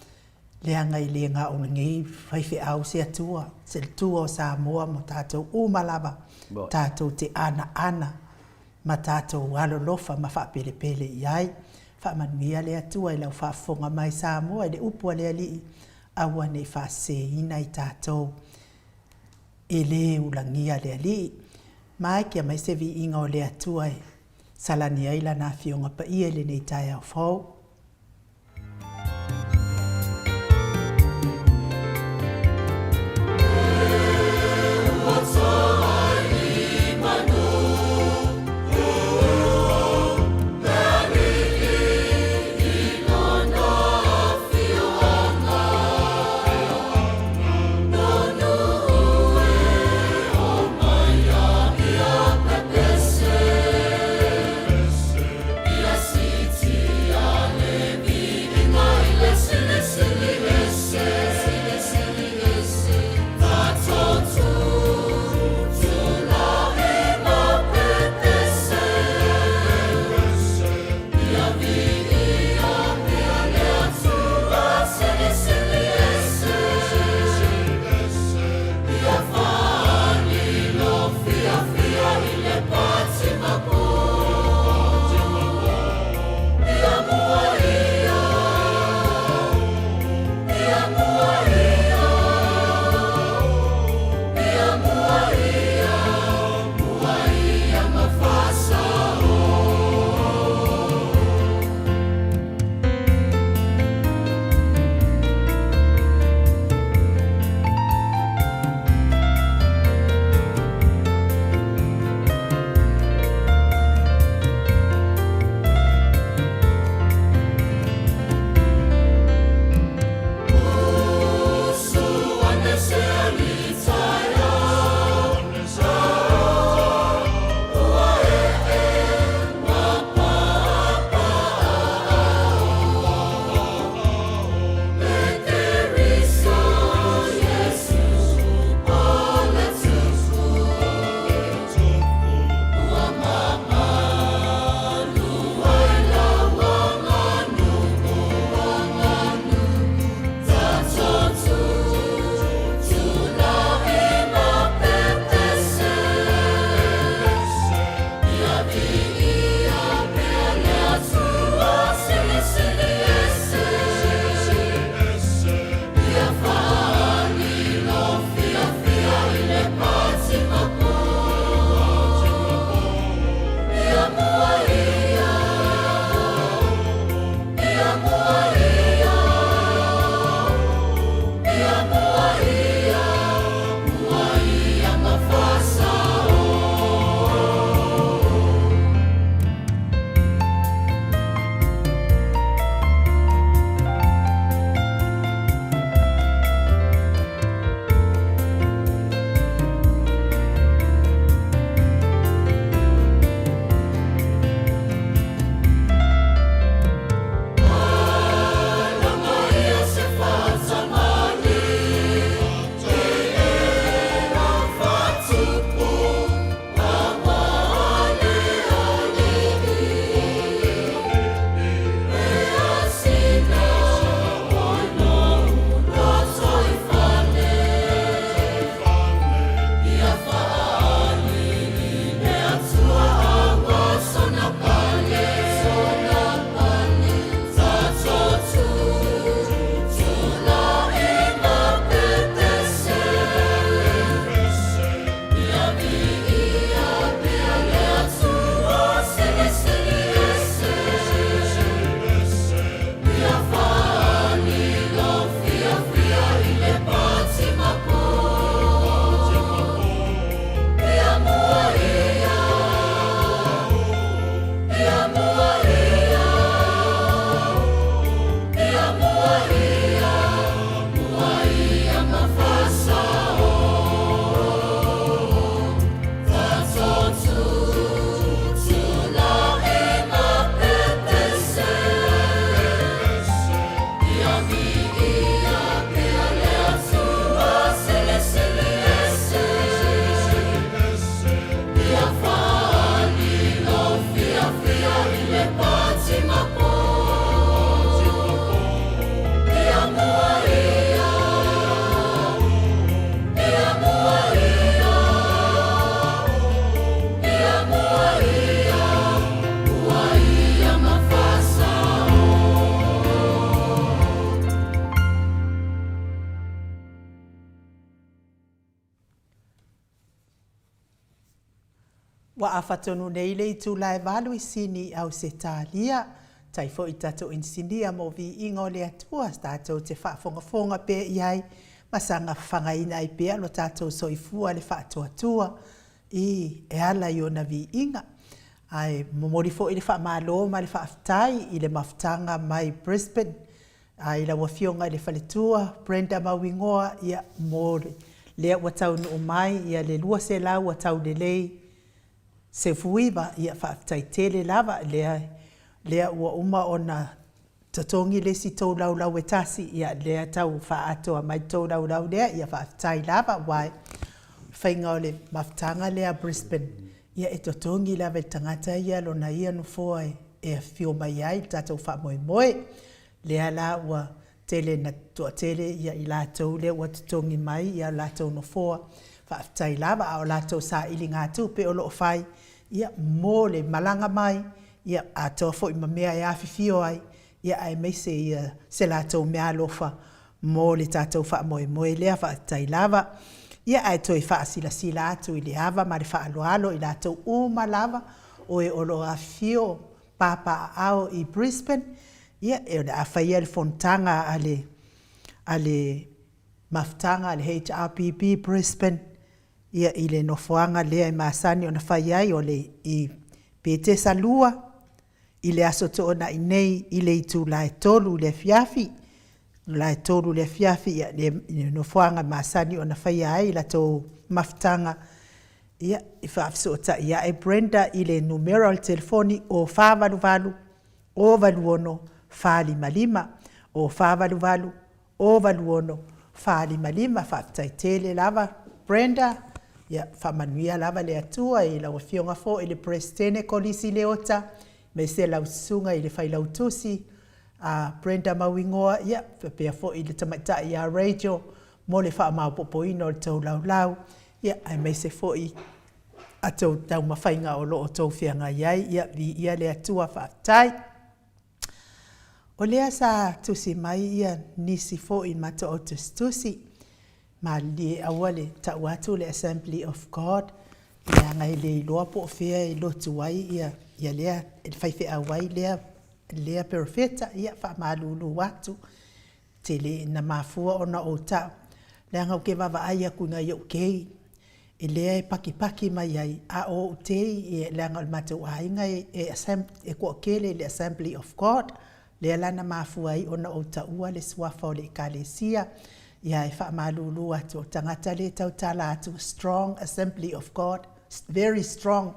Leaga e le na o lenei faifeau se Atua, se Atua o Samoa mo tatou uma lava, tatou te anaana ma tatou alolofa ma faapelepele i ai. Faamanuia le Atua i lau faafofoga mai Samoa i le upu a le Alii, aua ne i faaseseina i tatou. E le ulagia le Alii. Ma e kia mai se viiga o le Atua e salani ai Lana Afioga Paia i lenei taeao fou. Ua afa tonu nei le itula e valu i Sini i Ausetalia. Tai foi i tatou inisinia mo viiga o le Atua tatou te faafogafoga pea i ai ma saga fafagaina ai pea lo tatou soifua le faatuatua i e ala i ona viiga. Ae momoli foi le faamalo ma le faafetai i le mafutaga mai Brisbane A i lau Afioga i le faletua Brenda Mauigoa, ia, mo lea ua taunuu mai ia le 200 ua taulelei 19, ia faafetai tele lava lea lea ua uma ona totogi le isi tou laulau e tasi, ia lea tau faaatoa mai le tou laulau lea, ia faafetai lava aua o le faiga o le mafutaga lea a Brisbane, ia e totogi lava e le tagata ia lona ia nofoa e afifio mai ai i le tatou faamoemoe. Lea la ua tele ina toatele ia i latou lea ua totogi mai ia latou nofoa, faafetai lava, a o latou sailiga tupe o lo o fai ia mo le malaga mai, ia atoa foi ma mea e afifio ai, ia aemaise ia se latou meaalofa mo le tatou faamoemoe lea, faafetai lava. Ia ae toe faasilasila atu i le ava ma le faaaloalo i latou uma lava o e o lo o afifio papaaao i Brisbane, ia o le a faia le fonotaga a le a le mafutaga a le HRPP Brisbane ia i le nofoaga lea e masani ona fai ai o le i Petesa 2 i le Aso Toonai nei i le itula e 3 i le afiafi. La e 3 i le afiafi ia le nofoaga masani ona faia ai latou mafutaga. Ia, e faafesootai ae Brenda i le numera o le telefoni o 488 086 455, o 488 086 455. Faafetai tele lava Brenda, ia faamanuia lava le Atua i lau Afioga foi i le Peresetene Kolisi Leota, aemaise lau Susuga i le Failautusi a Brenda Mauigoa, ia faapea foi i le Tamaitai ia Rachel mo le faamaopoopoina o le tou laulau, ia aemaise foi a tou taumafaiga o lo o tou feagai ai, ia viia le Atua, faafetai. O lea sa tusi mai ia nisi foi i matou au tusitusi, malilie aua le tau atu le Assembly of God, leaga e le iloa po o fea e lotu ai ia, ia lea, e faifeau ai lea, lea perofeta, ia faamalulu atu. Tele na mafua ona ou tau, leaga ou te vaavaai atu i nai ou tei, e lea e pakipaki mai ai, a o ou tei, e leaga o le matou aiga e, e, e toatele i le Assembly of God, lea la na mafua ai ona ou taua le suafa o le Ekalesia, ia e faamalulu atu, o le tagata lea e tautala atu, strong Assembly of God, very strong.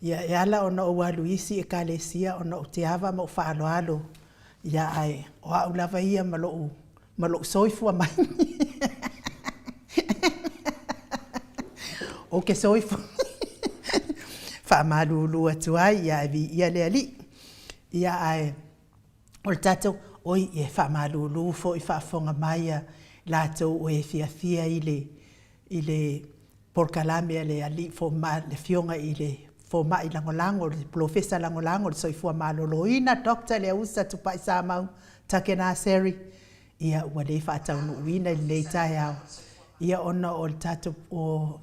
Ia e ala ona ou alu i isi Ekalesia ona ou te ava ma ou faaaloalo Ia ae o au lava ia ma lou ma lou soifua mai. Ou ke soifua faamalulu atu ai, ia ae viia le Alii. Ia ae o le tatou, oi e faamalulu foi faafofoga mai a latou o e fiafia i le i le polokalame a le alii fomai, le afioga i le fomai lagolago, le polofesa lagolago o le soifua maloloina, Doctor Leausa Tupai Samau Takenaseri, ia ua le faataunuuina i lenei taeao, ia ona o le tatou o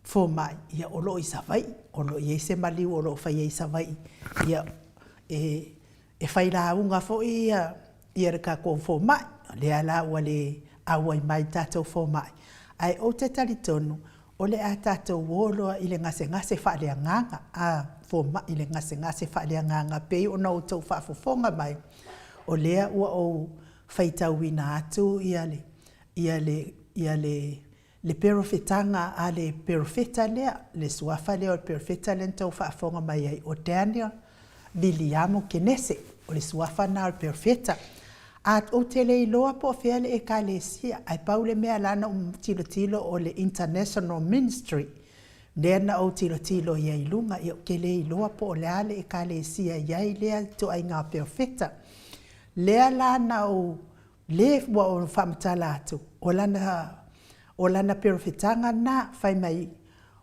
fomai, ia o lo o i Savaii, o lo o i ai se maliu o lo o faia i Savaii, ia e E fai lauga foi ia ia le tatou fomai, o lea la ua le auai mai le tatou fomai, ae ou te talitonu o le a tatou o loa i le gasegase faaleagaga, a fomai i le gasegase faaleagaga pei ona outou faafofoga mai, o lea ua ou faitauina atu ia le ia le ia le le perofetaga a le perofeta lea, le suafa lea o le perofeta lea na tou faafofoga mai ai, o Daniel Viliamo Kenese, o le suafa lena o le perofeta. A ou te le iloa po o fea le Ekalesia, ae pau le mea la na ou tilotilo o le International Ministry, lea na ou tilotilo i ai i luga, ia ou te le iloa po o le a le Ekalesia e i ai lea ituaiga perofeta. Lea la na ou Le ua ou faamatala atu, o lana, o lana perofetaga lena, fai mai,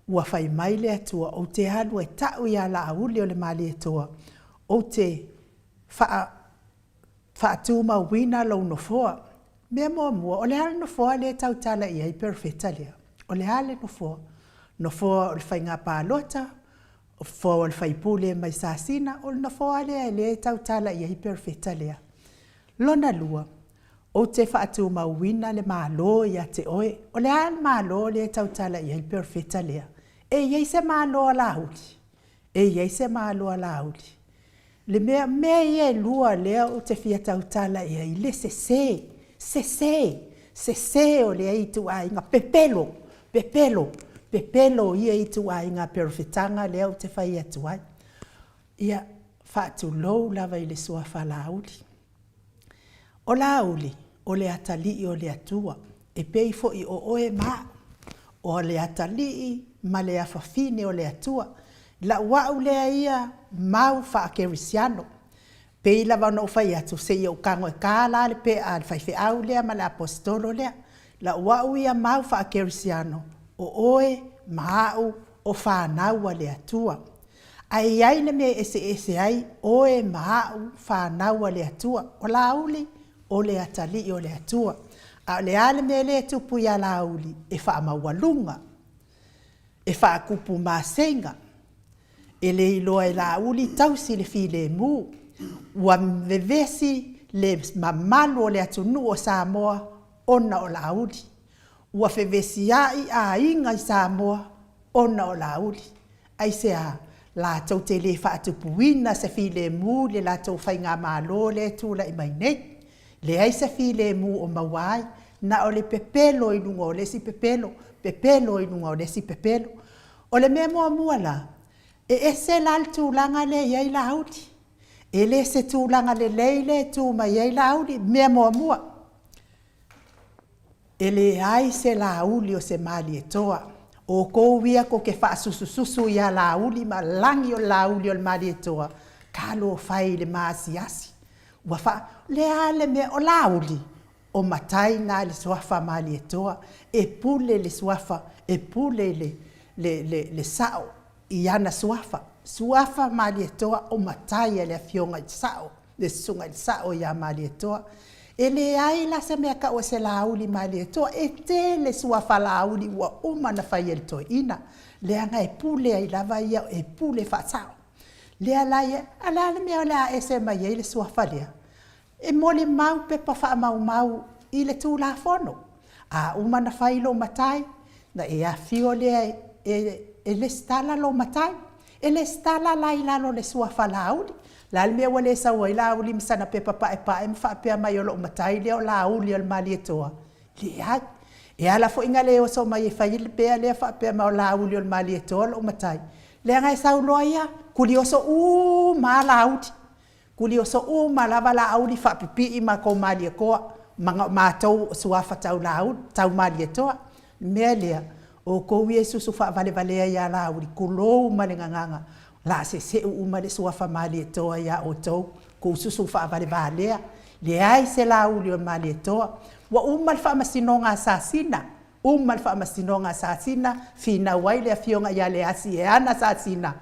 ua fai mai le Atua, ou te alu e ta'u iā Laauli o le Malietoa, ou te faa, faatumauina lou nofoa. Mea muamua, o le a le nofoa lea e tautala i ai perofeta lea? O le a le nofoa? Nofoa o le faiga palota, nofoa o le faipule mai Sasina, o le nofoa lea e le tautala i ai perofeta lea. Lona lua, ou te faatumauina le Malo ia te oe. O le a le Malo lea e tautala i ai le perofeta lea? E i ai se Malo a Laauli? E i ai se Malo a Laauli? Le mea, mea ia e lua lea ou te fia tautala i ai, le sese, sese, sese o lea ituaiga pepelo, pepelo, pepelo o ia ituaiga perofetaga lea ou te fai atu ai. Ia, faatulou lava i le suafa Laauli. O Laauli, o le atalii o le Atua, e pei foi o oe ma au, o le atalii ma le afafine o le Atua. Lau au lea ia mau faakerisiano. Pei lava ona ou fai atu, se i ou tago e ta la le pea a le faifeau lea ma le aposetolo lea. Lau au ia mau faakerisiano, o oe ma au o fanau a le Atua. Ae i ai le mea e eseese ai oe ma au fanau a le Atua. O Laauli, o le atalii o le Atua. A o le a le mea lea e tupu ia Laauli? E faamaualuga, e faatupu maseiga, e le iloa e Laauli tausi le filemu. Ua vevesi le mamalu o le atunuu o Samoa ona o Laauli. Ua fevesiai aiga i Samoa ona o Laauli. Aisea? Latou te le faatupuina se filemu i le latou faigamalo lea e tulai mai nei. Leai se filemu o maua ai, na o le pepelo i luga o le isi pepelo, pepelo i luga o le isi pepelo. O le mea muamua la, e ese la le tulaga lea e i ai Laauli. E le se tulaga lelei lea e tu mai ai Laauli. Mea muamua, E leai se Laauli o se Malietoa. O outou ia tou te faasusususu ia Laauli ma lagi o le Laauli o le Malietoa, talofa e i le maasiasi. Ua faa, le a le mea, o Laauli, o matai na i le suafa Malietoa. E pule le suafa, e pule le, le, le, le sao i ana suafa. Suafa Malietoa, o matai a le afioga i le sao. le susuga i le sao ia Malietoa. E leai la se mea tau o se Laauli Malietoa, e tele suafa Laauli ua uma ona fai e le toeaina, leaga e pule ai lava ia, e pule faasao. Lea la e, a le a le mea o le a ese mai ai le suafa lea? E molimau pepa faamaumau i le Tulafono. A uma ona fai lou matai, ona e afio lea e lesitala lou matai. E lesitala la i lalo o le suafa Laauli. O le a le mea ua le sau ai Laauli ma sana pepa paepae ma faapea mai o lou matai lea o Laauli o le Malietoa? Leai. E ala foi na le oso mai e fai le pea lea faapea mai o Laauli o le Malietoa lou matai, leaga e sau loa ia, kulioso uma lava Laauli. Kulioso uma lava Laauli faapipii matou Malietoa, ma matou o suafa tau Laauli, tau Malietoa. O le mea lea, outou ia e susu faavalevalea ia Laauli, tulou ma le gagana, o le a seseu uma le suafa Malietoa ia outou, tou susu faavalevalea, leai se Laauli o le Malietoa. Ua uma le faamasinoga a Sasina, uma le faamasinoga a Sasina, finau ai le afioga ia Leasi e ana Sasina,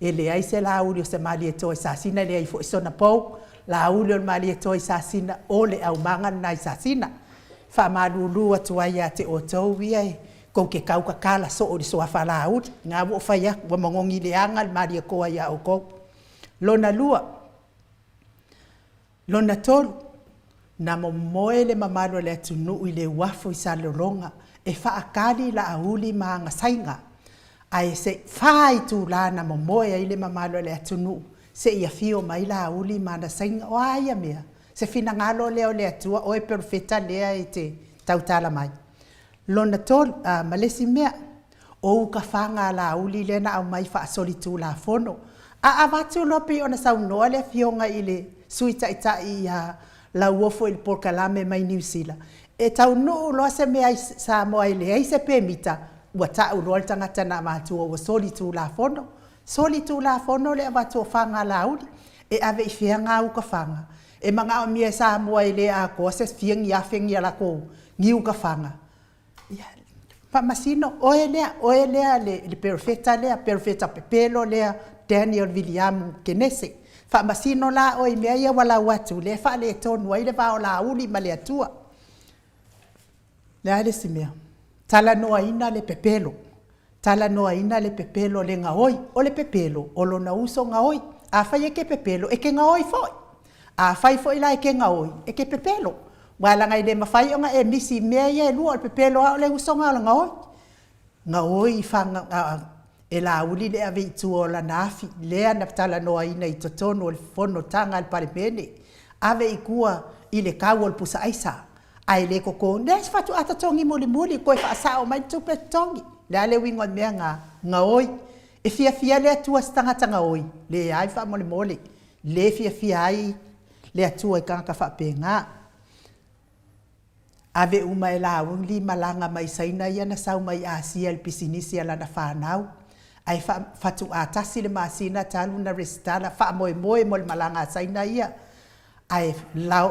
E leai se Laauli o se Malietoa i Sasina, e leai foi sona pou. Laauli o le Malietoa i Sasina, o le aumaga lena i Sasina. E faamalulu atu ai ia te outou ia e tou te tautatala soo i le suafa Laauli, lena ua ou fai atu, ua manogi leaga le Malietoa ia outou. Lona lua, Lona tolu, na momoe le mamalu o le atunuu i le uafu i Salelologa e faatali Laauli ma ana saiga, ae se i fa itula na momoe ai le mamalu o le atunuu seia afio mai Laauli ma ana saiga. O a ia mea? Se finagalo lea o le Atua, oe perofeta lea e te tautala mai. Lona tolu, a, ma le isi mea, o uka faga a Laauli lea na aumai faasolitulafono. A avatu loa pei ona saunoa le Afioga i le Sui Taitai ia Lauofo i le polokalame mai Niu Sila, e taunuu loa se mea i Samoa e leai se pemita, ua tau loa le tagata na avatua ua solitulafono. Solitulafono le avatu o faga a Laauli. E ave i fea ga uka faga? E manaomia e Samoa e le atoa se fia ni afe ni a latou niuka faga. Ia, faamasino, oe lea, oe lea le, le perofeta lea, perofeta pepelo lea, Daniel Viliamu Kenese. Faamasino la oe i mea ia ua lau atu, lea e faaletonu ai le va o Laauli ma le Atua. Le a le isi mea? Talanoaina le pepelo. Talanoaina le pepelo le gaoi. O le pepelo, o lona uso gaoi. Afai e ke pepelo, e ke gaoi foi. Afai foi la e ke gaoi, e ke pepelo. Aua leaga e le mafai ona e misi i mea ia e lua, o le pepelo lava o le usoga o le gaoi. Gaoi i faga, e Laauli le ave i tua o lana afi, lea na talanoaina i totonu o le fonotaga a le Palemene, ave i tua i le tau o le pusa aisa, ae le totogi, leai se faatoa totogi mulimuli, toe faasao mai le tupe totogi. O le a le uiga o le mea lena? Gaoi. E fiafia le Atua i se tagata gaoi? Leai faamolemole, le fiafia ai le Atua i tagata faapena. Ave uma e Laauli malaga mai Saina ia na sau mai Asia i le pisinisi a lana fanau, ae faatoa tasi le masina talu na resitala faamoemoe mo le malaga a Saina ia, ae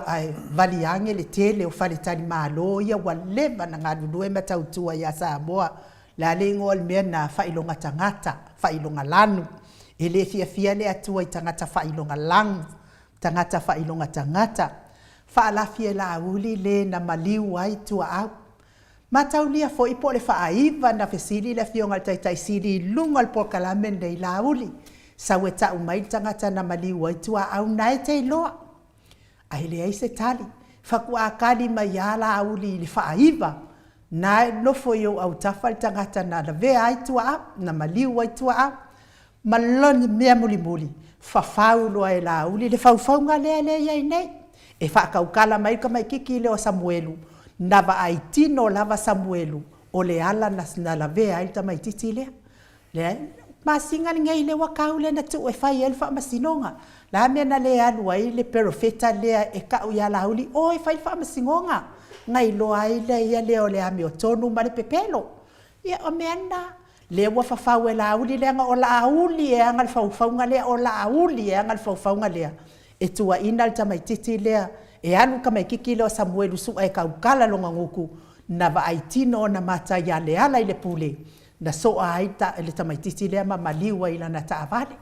ae vali ane le tele o faletalimalo ia ua leva na galulue ma tautua ia Samoa. O le a le igoa o le mea lena? Faailoga tagata, faailoga lanu. E le fiafia le Atua i tagata faailoga lanu, tagata faailoga tagata. Faalafi e Laauli le na maliu ai tuaau. Mataulia foi po o le faaiva na fesili le Afioga i le Taitai Sili i luga o le polokalame lenei, Laauli, sau e tau mai le tagata na maliu ai tuaau na e te iloa. Ae leai se tali. Faatoa tali mai lava Laauli i le faaiva, na e nofo i ou autafa le tagata na lavea ai tuaau, na maliu ai tuaau. Ma lona mea mulimuli, fafau loa e Laauli le faufauga lea lea e i ai nei. E faatautala mai le tamaitiiti lea o Samuelu, na vaai tino lava Samuelu o le ala na lavea ai le tamaitiiti lea. Leai, masina lenei lea ua tau lea na tuu e fai ai le faamasinoga. Le a mea na le alu ai le perofeta lea e tau ia Laauli, o e fai le faamasinoga, na iloa ai le ia lea o le amiotonu ma le pepelo. Ia, o mea na. Lea ua fafau e Laauli leaga o Laauli e ana le faufauga lea, o Laauli e ana le faufauga lea. E tuuaina le tamaitiiti lea, e alu le tamaitiiti lea o Samuelu Sua e tautala lona gutu, na vaai tino ona mata ia Leala i le pule, na soa ai le tamaitiiti lea ma maliu ai i lana taavale.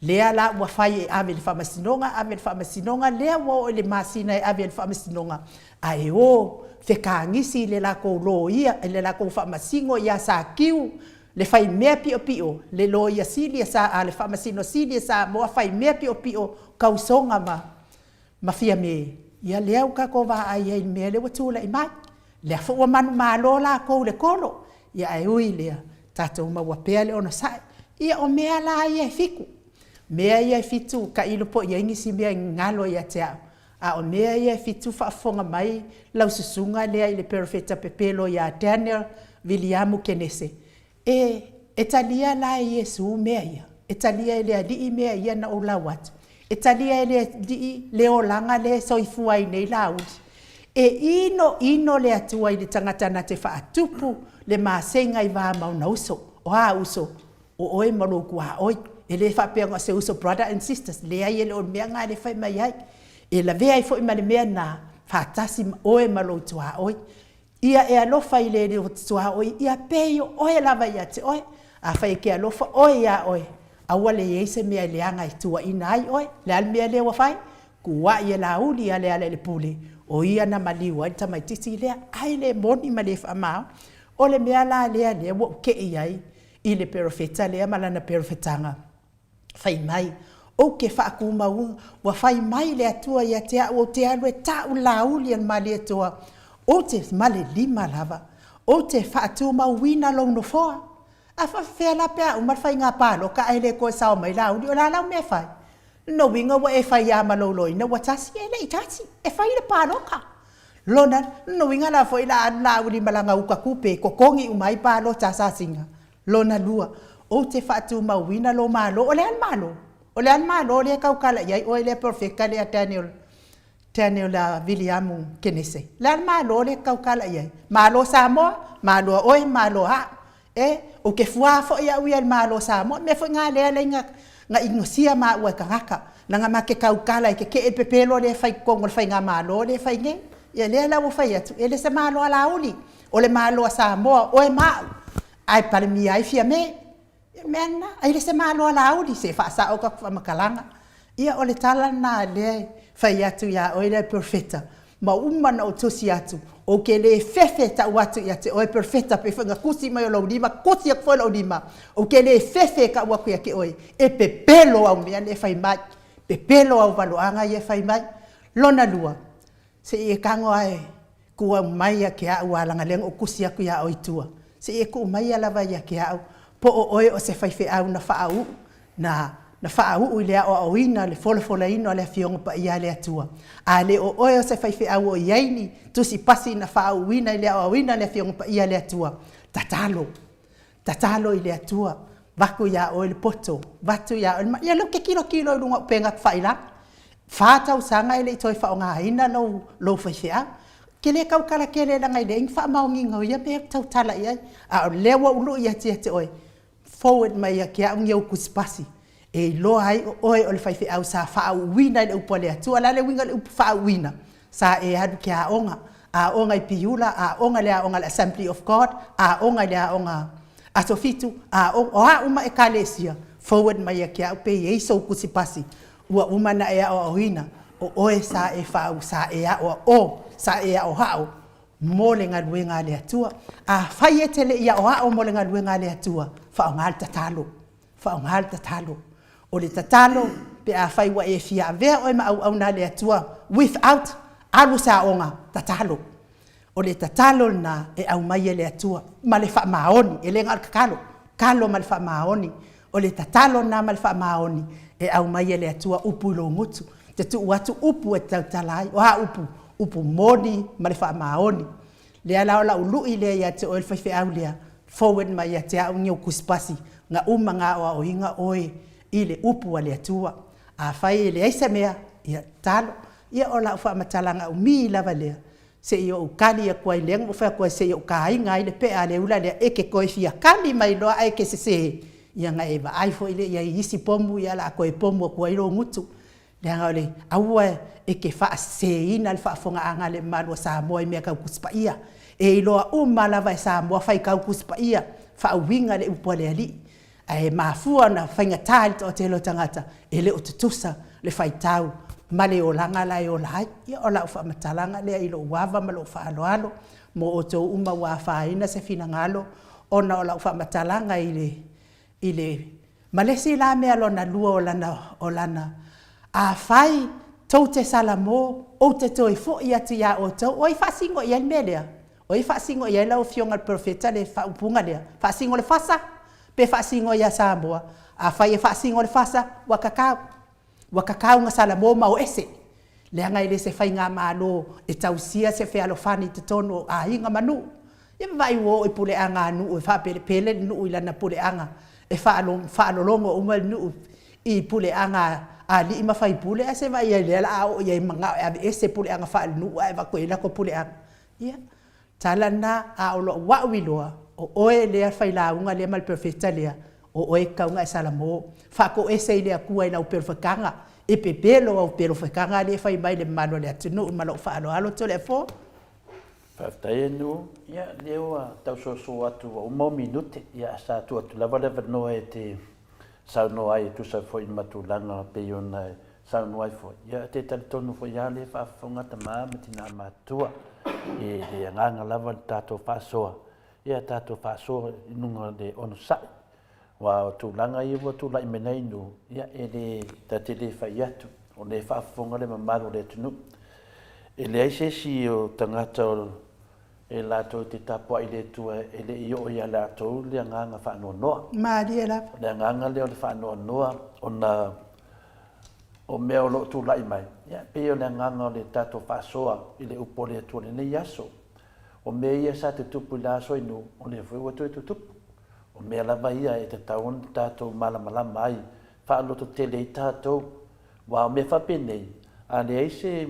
Lea la ua fai e ave i le faamasinoga, ave i le faamasinoga, lea ua oo i le masina e ave ai i le faamasinoga, ae o fekagisi i le latou loia, i le latou faamasino ia Sakiu, le faimea piopio, le Loia Sili a Sa, a le Faamasino Sili a Samoa, faimea piopio, tausoga ma ma Fiame, ia lea ua tatou vaai ai i le mea lea ua tulai mai. Lea foi ua manumalo latou i le kolo, ia ae ui i lea, tatou maua pea le onosai. Ia o mea la ia e fitu, mea ia e fitu, tailo po o i ai nisi mea e galo ia te au, a o mea ia e fitu faafofoga mai lau susuga lea i le perofeta pepelo ia Daniel Viliamu Kenese, E, e talia la e Iesu mea ia? E talia e le Alii mea ia na ou lau atu? E talia e le Alii le olaga lea e soifua ai nei Laauli? E inoino le Atua i le tagata na te faatupu le maseiga i va ma ona uso. O a uso? O oe ma lou tuaoi. E le faapea na o se uso brother and sisters. Leai, e le o le mea lena lea e fai mai ai. E lavea ai foi ma le mea lena, faatasi oe ma lou tuaoi. Ia e alofa i le leo tuaoi, ia pei o oe lava ia te oe. Afai e ke alofa oe iā oe, aua le i ai se mea e leaga e tuuaina ai oe. Le a le mea lea ua fai? Kuaʻi e Laauli ia Lealailepule, o ia na maliu ai le tamaitiiti lea, ae le moni ma le faamaoni. O le mea la lea lea ua ou teʻi ai i le perofeta lea ma lana perofetaga, Fai mai, Ou te faatumauina, ua fai mai le Atua ia te au, ou te alu e ta'u le lāuli a le Malietoa, ou te malelima lava, ou te faatumauina lou nofoa. A faafefea la pe a uma le faiga palota ae le toe sao mai Lāuli, o le a lau mea e fai? Lona uiga ua e fai lava ma lou loina ua tasi, e le i tasi, e fai le palota. Lona, lona uiga la foi la alu Lāuli ma lana uta tupe e totogi uma ai palota a Sasina, Lona lua, ou te faatumauina lou Malo. O le a le Malo? O le a le Malo lea e tautala i ai oe lea Perofeta lea Daniel, Daniel Viliamu Kenese? O le a le Malo lea e te tautala i ai? Malo Samoa, Malo a oe, Malo a au. E, ou te fua foi au ia i le Malo Samoa. Mea foi na lea na, na inosia maua e tagata. Leaga ma te tautala e tetee le pepelo lea e fai i totonu o le faigamalo lea e fai nei. Ia lea la ua fai atu, e le se Malo a Laauli, o le Malo a Samoa, oe ma au. Ae Palemia ai Fiame. Ia mea lena, ai le se Malo a Laauli, se faasao taku faamatalaga. Ia o le tala lena lea e fai atu ia oe lea Perofeta. Ma uma na ou tusi atu, ou ke le fefe tau atu ia te oe perofeta pei foi na kusi mai o lou lima, kusi aku foi lou lima, ou ke le fefe kau aku ia ke oe, e pepelo au mea ne e fai mai, pepelo au valoaga ia e fai mai. Lona lua, se i e tago a e kuu au mai ia ke a'u a laga lea na ou kusi atu ia oe i tua, se i e tuu maia lava ia ke a'u, po o oe o se faifeau na faauu, na na faauu i le aoaoina le folafolaina o le Afioga Paia a le Atua. A le o oe o se faifeau o i ai ni tusi pasi na faauuina i le aoaoina o le Afioga Paia a le Atua, tatalo, tatalo i le Atua, vaku iā oe le poto, vatu iā oe le ma, ia lea ou te tilotilo i luga o upega tafailagi, fa tausaga e le i toe faaaogaina lou, lou faifeau. Ou te le tautala tele leaga e leai ni faamaoniga o ia mea ou te tautala i ai, a o lea ua ou lui atu ia te oe, forward mai ia te au ni ou tusipasi e iloa ai o oe o le faifeau sa faauuina i le upu a le Atua. O le a le uiga o le upu faauuina? Sa e alu i ke aoga, aoga i Piula, aoga i le aoga a le Assembly of God, aoga i le aoga Aso Fitu, aoga, o a uma Ekalesia, forward mai ia te au pe i ai sou tusipasi ua uma ona e aoaoina o oe sa e faau, sa e aoao, sa e aoao mo le galuega a le Atua. Afai e te le i aoao mo le galuega a le Atua, faaaoga le tatalo, faaaoga le tatalo. O le tatalo, pe afai ua e fia avea oe ma auauna a le Atua without alu se aoga, tatalo. O le tatalo lena e aumai e le Atua ma le faamaoni, e le na o le tatalo, tatalo ma le faamaoni. O le tatalo lena ma le faamaoni e aumai e le Atua upu i lou gutu. Te tuu atu upu e te tautala ai. O a upu? Upu moni ma le faamaoni. Lea la o lau lui lea ia te oe le faifeau lea, forward mai ia te au ni ou tusipasi na uma na aoaoina oe i le upu a le Atua. Afai e leai se mea, ia tatalo. Ia o lau faamatalaga umi lava lea, se i ou kali atu ai lea na ou fai atu ai se i ou taina ai le pea a le ula lea e te toe fia kali mai loa ae te sese, ia ona e vaai foi lea i ai i isi pomu ia o le a toe pomu atu ai lou gutu. Leaga o le aua e te faaseseina le faafofogaaga a le mamalu o Samoa i mea tau Tusi Paia. E iloa uma lava e Samoa faitau Tusi Paia, faauiga le upu a le Alii. Ae mafua ona faigata i le toatele o tagata e le o tutusa le faitau ma le olaga la e ola ai. Ia o lau faamatalaga lea i lou ava ma lou faaaloalo mo outou uma ua afaina se finagalo ona o lau faamatalaga i le i le ma le isi la mea lona lua o lana o lana afai tou te salamo ou te toe foi atu ia outou. O ai faasino i ai le mea lea? O ai faasino i ai lau Afioga i le Perofeta le faaupuga lea? Faasino i le fasa pe faasino ia Samoa? Afai e faasino i le fasa, ua kakau. Ua kakau na Salamo ma o ese. Leaga e le se faigamalo e tausia se fealofani i totonu o aiga ma nuu. Ia vaai ua oo i puleaga a nuu e faapelepele le nuu i lana puleaga e faalologo uma le nuu i puleaga a alii ma faipule ae se vaai ai lea la a oo i ai manao e aveese puleaga faalenuu ae avatu i ai latou puleaga. Ia, tala lena, a o lou a'u iloa, o oe lea failauga lea ma le perofeta lea, o oe e tatau ona e salamo. Faatoese i le Atua i lau perofetaga, e pepelo au perofetaga lea e fai mai i le mamalu o le atunuu ma lou faaaloalo Toleafoa. Faafetai e Nuu, ia lea ua tau soso atu ua uma ou minute, ia sa tuu atu lava le avanoa e te saunoa ai e tusa foi ma tulaga pei ona e saunoa ai foi. Ia te talitonu foi lava lea faafofoga tama ma tina matutua i le agaga lava le tatou faasoa, ia tatou faasoa i luga o le onosai. Aua o tulaga ia ua tulai mai nei nuu, ia e le, ta te le fai atu, o lea e faafofoga le mamalu o le atunuu. E leai se isi o tagata o e latou te tapuai i le Atua e le i oo ia latou le agaga faanoanoa. Malie lava. O le agaga lea o le faanoanoa ona o mea o lo o tulai mai, ia, pei o le agaga o le tatou faasoa i le upu a le Atua i lenei aso. O mea ia sa tutupu i la aso i nuu, o lea foi ua toe tutupu. O mea lava ia e tatau ona tatou malamalama ai, faalototele ai tatou. Aua o mea faapenei, a leai se,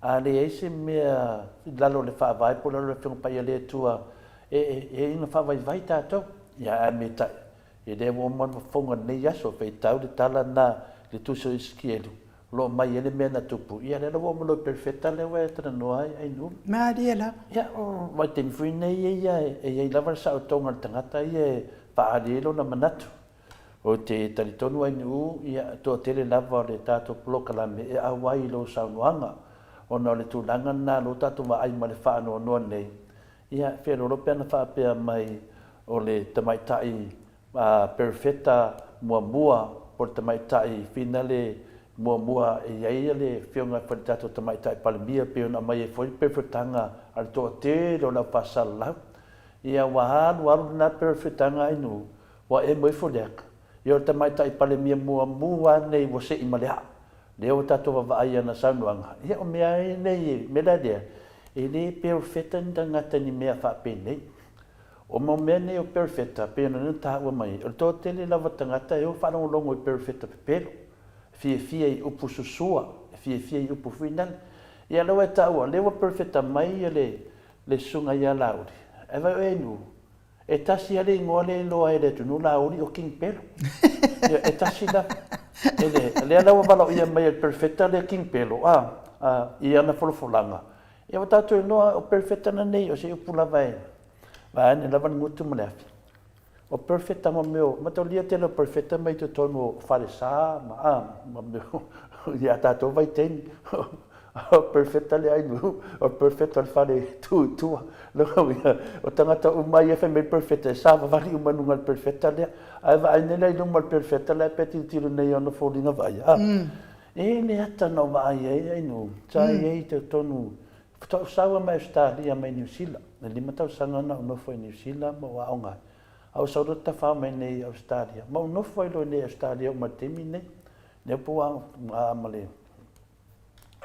a leai se mea i lalo o le Faavae po o lalo o le Afioga Paia a le Atua e, e, e ina faavaivai tatou. Ia, ae meitai, e le ua uma ona fofoga i lenei aso, faitau le tala lena i le Tusi o Isikielu, o lo o aumai ai le mea na tupu, ia lea la ua oo mai loa i Perofeta lea ua e talanoa ai, Ainuu. Malie lava. Ia, o vaitaimi foi nei ia e i ai lava le saotoga a le tagata ia e faaali ai lona manatu. Ou te talitonu Ainuu, ia, toatele lava o le tatou polokalame e auai i lou saunoaga. Ona o le tulaga lena lea ua tatou vaai ma le faanoanoa nei, ia, e feoloolo pe ana faapea mai o le tamaitai perofeta muamua po o le tamaitai finale muamua e i ai le Afioga foi i le tatou Tamaitai Palemia e pei ona aumai ai foi le perofetaga a le toatele o le aufaasalalau. Ia ua alu alu lena perofetaga ainu ua emo ifo le aka, ia o le Tamaitai Palemia muamua lava lenei ua sei ma le aa. Lea ua tatou vaavaai i ana saunoaga, ia o mea ai nei, mea la lea, e le perofeta ni tagata i ni mea faapenei. O mau mea nei o perofeta, pei ona taua mai, o le toatele lava o tagata e o faalogologo i perofeta pepelo, e fiafia i upu susua, e fiafia i upu foi nale. Ia lea ua e taua, lea ua perofeta mai le le susuga ia Laauli, ae vaai oe Inu, e tasi lava le igoa lea e iloa ai e le atunuu Laauli o King Pelo. Ia, e tasi lava. E le, lea la ua valaaulia mai e le perofeta lea King Pelo, a, a, i ana folafolaga, Ia ua tatou iloa o perofeta na nei, o se upu lava e vaeane lava le gutu ma le afi. O perofeta ma mea o, mataulia tele o perofeta mai totonu o falesa ma, a, ma mea o, ia tatou vaitaimi. O perofeta le ainu, o perofeta o le fale tu i tua. Lona uiga, o tagata uma ia e fai mai perofeta, e savavali uma i luga o le perofeta lea. Ae vaai nei la i luma o le perofeta lea pe tilotilo nei i ona foliga vaaia, a. E i ai le ata na ou vaai ai ainu, sa i ai i totonu, faatoa ou sau lava mai Ausetalia mai Niu Sila, e 5 tausaga na ou nofo i Niu Sila ma ou aoga ai. A ou sau loa tafao mai nei i Ausetalia, ma ou nofo ai loa i Ausetalia oo mai i le taimi lenei. Lea po ua a ma le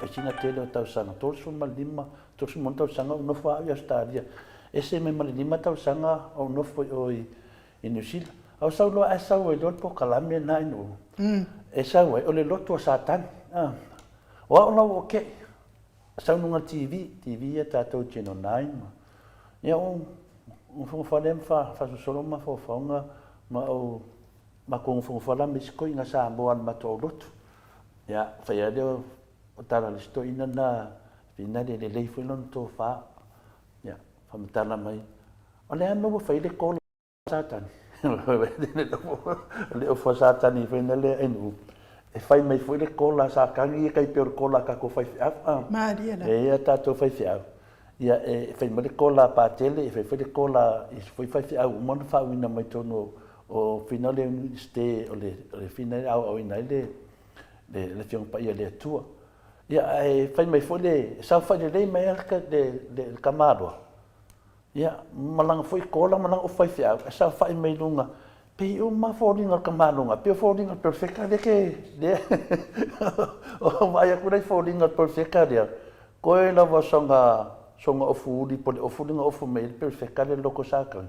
aisina tele o tausaga, 35, 36 tausaga ou nofo lava au i Ausetalia. Ese mai ma le 5 tausaga ou nofo i o i i Niu Sila. A o sau loa ae sau ai loa le polokalame lena i Nu'u, e sau ai, o le lotu a Satani. O au la ua ou te'i, sau i luga o le TV, TV ia tatou Channel 9 ma, ia ou nofonofo lava lea ma faasolosolo mafaufauga ma ou matou nofonofo lava la ma isi toeaiina Samoa o le matou aulotu. Ia, fai lava lea o tala a le isi toeaina lena, finale lelei foi lona tofa. Ia, faamatala mai, o le a le mea ua fai ai le kola a Satani? O le ofo a Satani foi lea e nuu, e fai mai foi le kola a Satani ia tai pei o le kola a tatou faifeau. Malie lava. E i ai a tatou faifeau, ia e fai mai le kola a Patele, e fai foi le kola a isi foi faifeau ua uma ona faauuina mai totonu o fina lea Iunivesite o le fina e aoaoina ai le Afioga Paia a le Atua. Ia, ae fai mai foi le, saofai lelei mai lava le tamaloa, ia, ma lana foi kola ma lana ofu faifeau, ae saofai mai luga, pei uma lava foliga o le tamaloga, pei o foliga o le perofeta lea ke, lea, o vaai atu la i foliga o le perofeta lea, toe lava o sona, sona ofu uli po o le ofu lea na ofu mai ai le perofeta lea i le loto o Satani.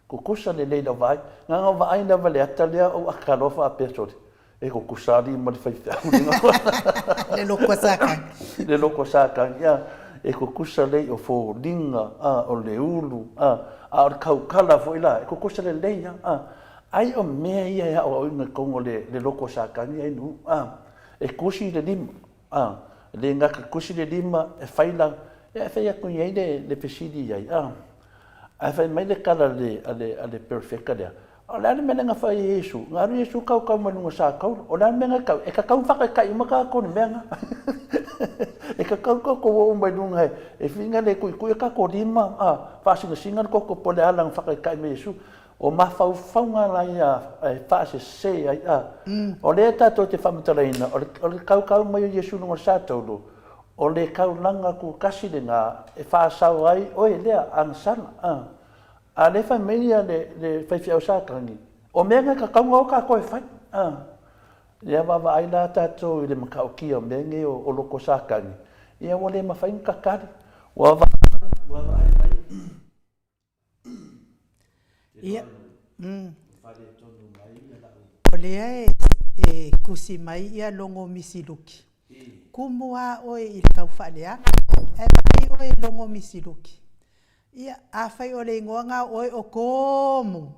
Tutusa lelei lau vaai. Na ona vaai lava i le ata lea ou ata loa faapea, sole, e tutusa alii ma le faifeau lena. Le loto a Satani. Le loto a Satani, ia. E tutusa lelei o foliga, a, o le ulu, a, a o le tautala foi la, e tutusa lelei lava, a. Ai o mea ia e aoaoina i totonu o le loto a Satani ai nuu, a. E tusi le lima, a, e le gata e tusi le lima, e fai la, ia e fai atu i ai le fesili i ai, a. Ae fai mai le tala a le, a le perofeta lea, O le a le mea lea na fai e Iesu? Na alu Iesu kaukau mai luga o Satauro. O le a le mea na tau? E tatau ona faataitai uma tatou i le mea lena. E tatau ona tatou oo mai luga e whina le tuitui o tatou lima, a, faasinasina le toto po o le a lana faataitai mai Iesu. O mafaufauga la ia e faasese ai, a. O lea tatou te faamatalaina, o le kaukau mai o Iesu i luga o le Satauro, O le taulaga tutasi lena e faasao ai oe lea agasala. A, a lea e fai mai ia le, le faifeau Satani, o mea na e tatau ona o tatou e fai. A, ia vaavaai la tatou i le matautia o mea nei o, o loko Satani, ia ua le mafai ona tatali. Ua vaai, ua vaai mai. Ia, o lea e tusi mai ia Logo Misiluki. Kumu lava oe i le tau faaleaga, ae vaai oe i Logo Misiluki. Ia, afai o le igoa na o oe o Komu,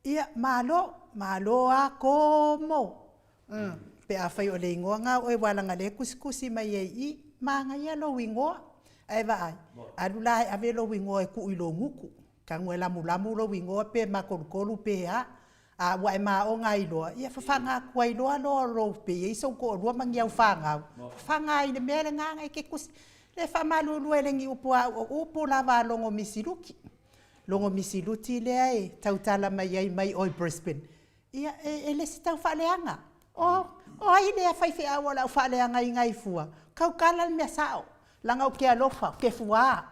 Ia, malo, malo a Komo. Pe afai o le igoa na o oe aua leaga o lea e tusitusi mai ai i i, manaia lou igoa. Ae vaai, alu la e ave lou igoa e tuu i lou gutu, tago e lamulamu lou igoa pe makolukolu pe a. A ua e maoga ai loa, ia fafaga atu ai loa loa lou pe i ai sou toalua ma ni au fanau, fafaga ai i le mea lena e te tusi. Le faamalulu e le ni upu a au, o upu lava a Logo Misiluti. Logo Misiluti lea e tautala mai ai mai o i Brisbane, ia e, e le se tau faaleaga. O, o ai lea faifeau o le au faaleagaina ai fua? Tautala le mea sao. Leaga ou te alofa, ou te fuā,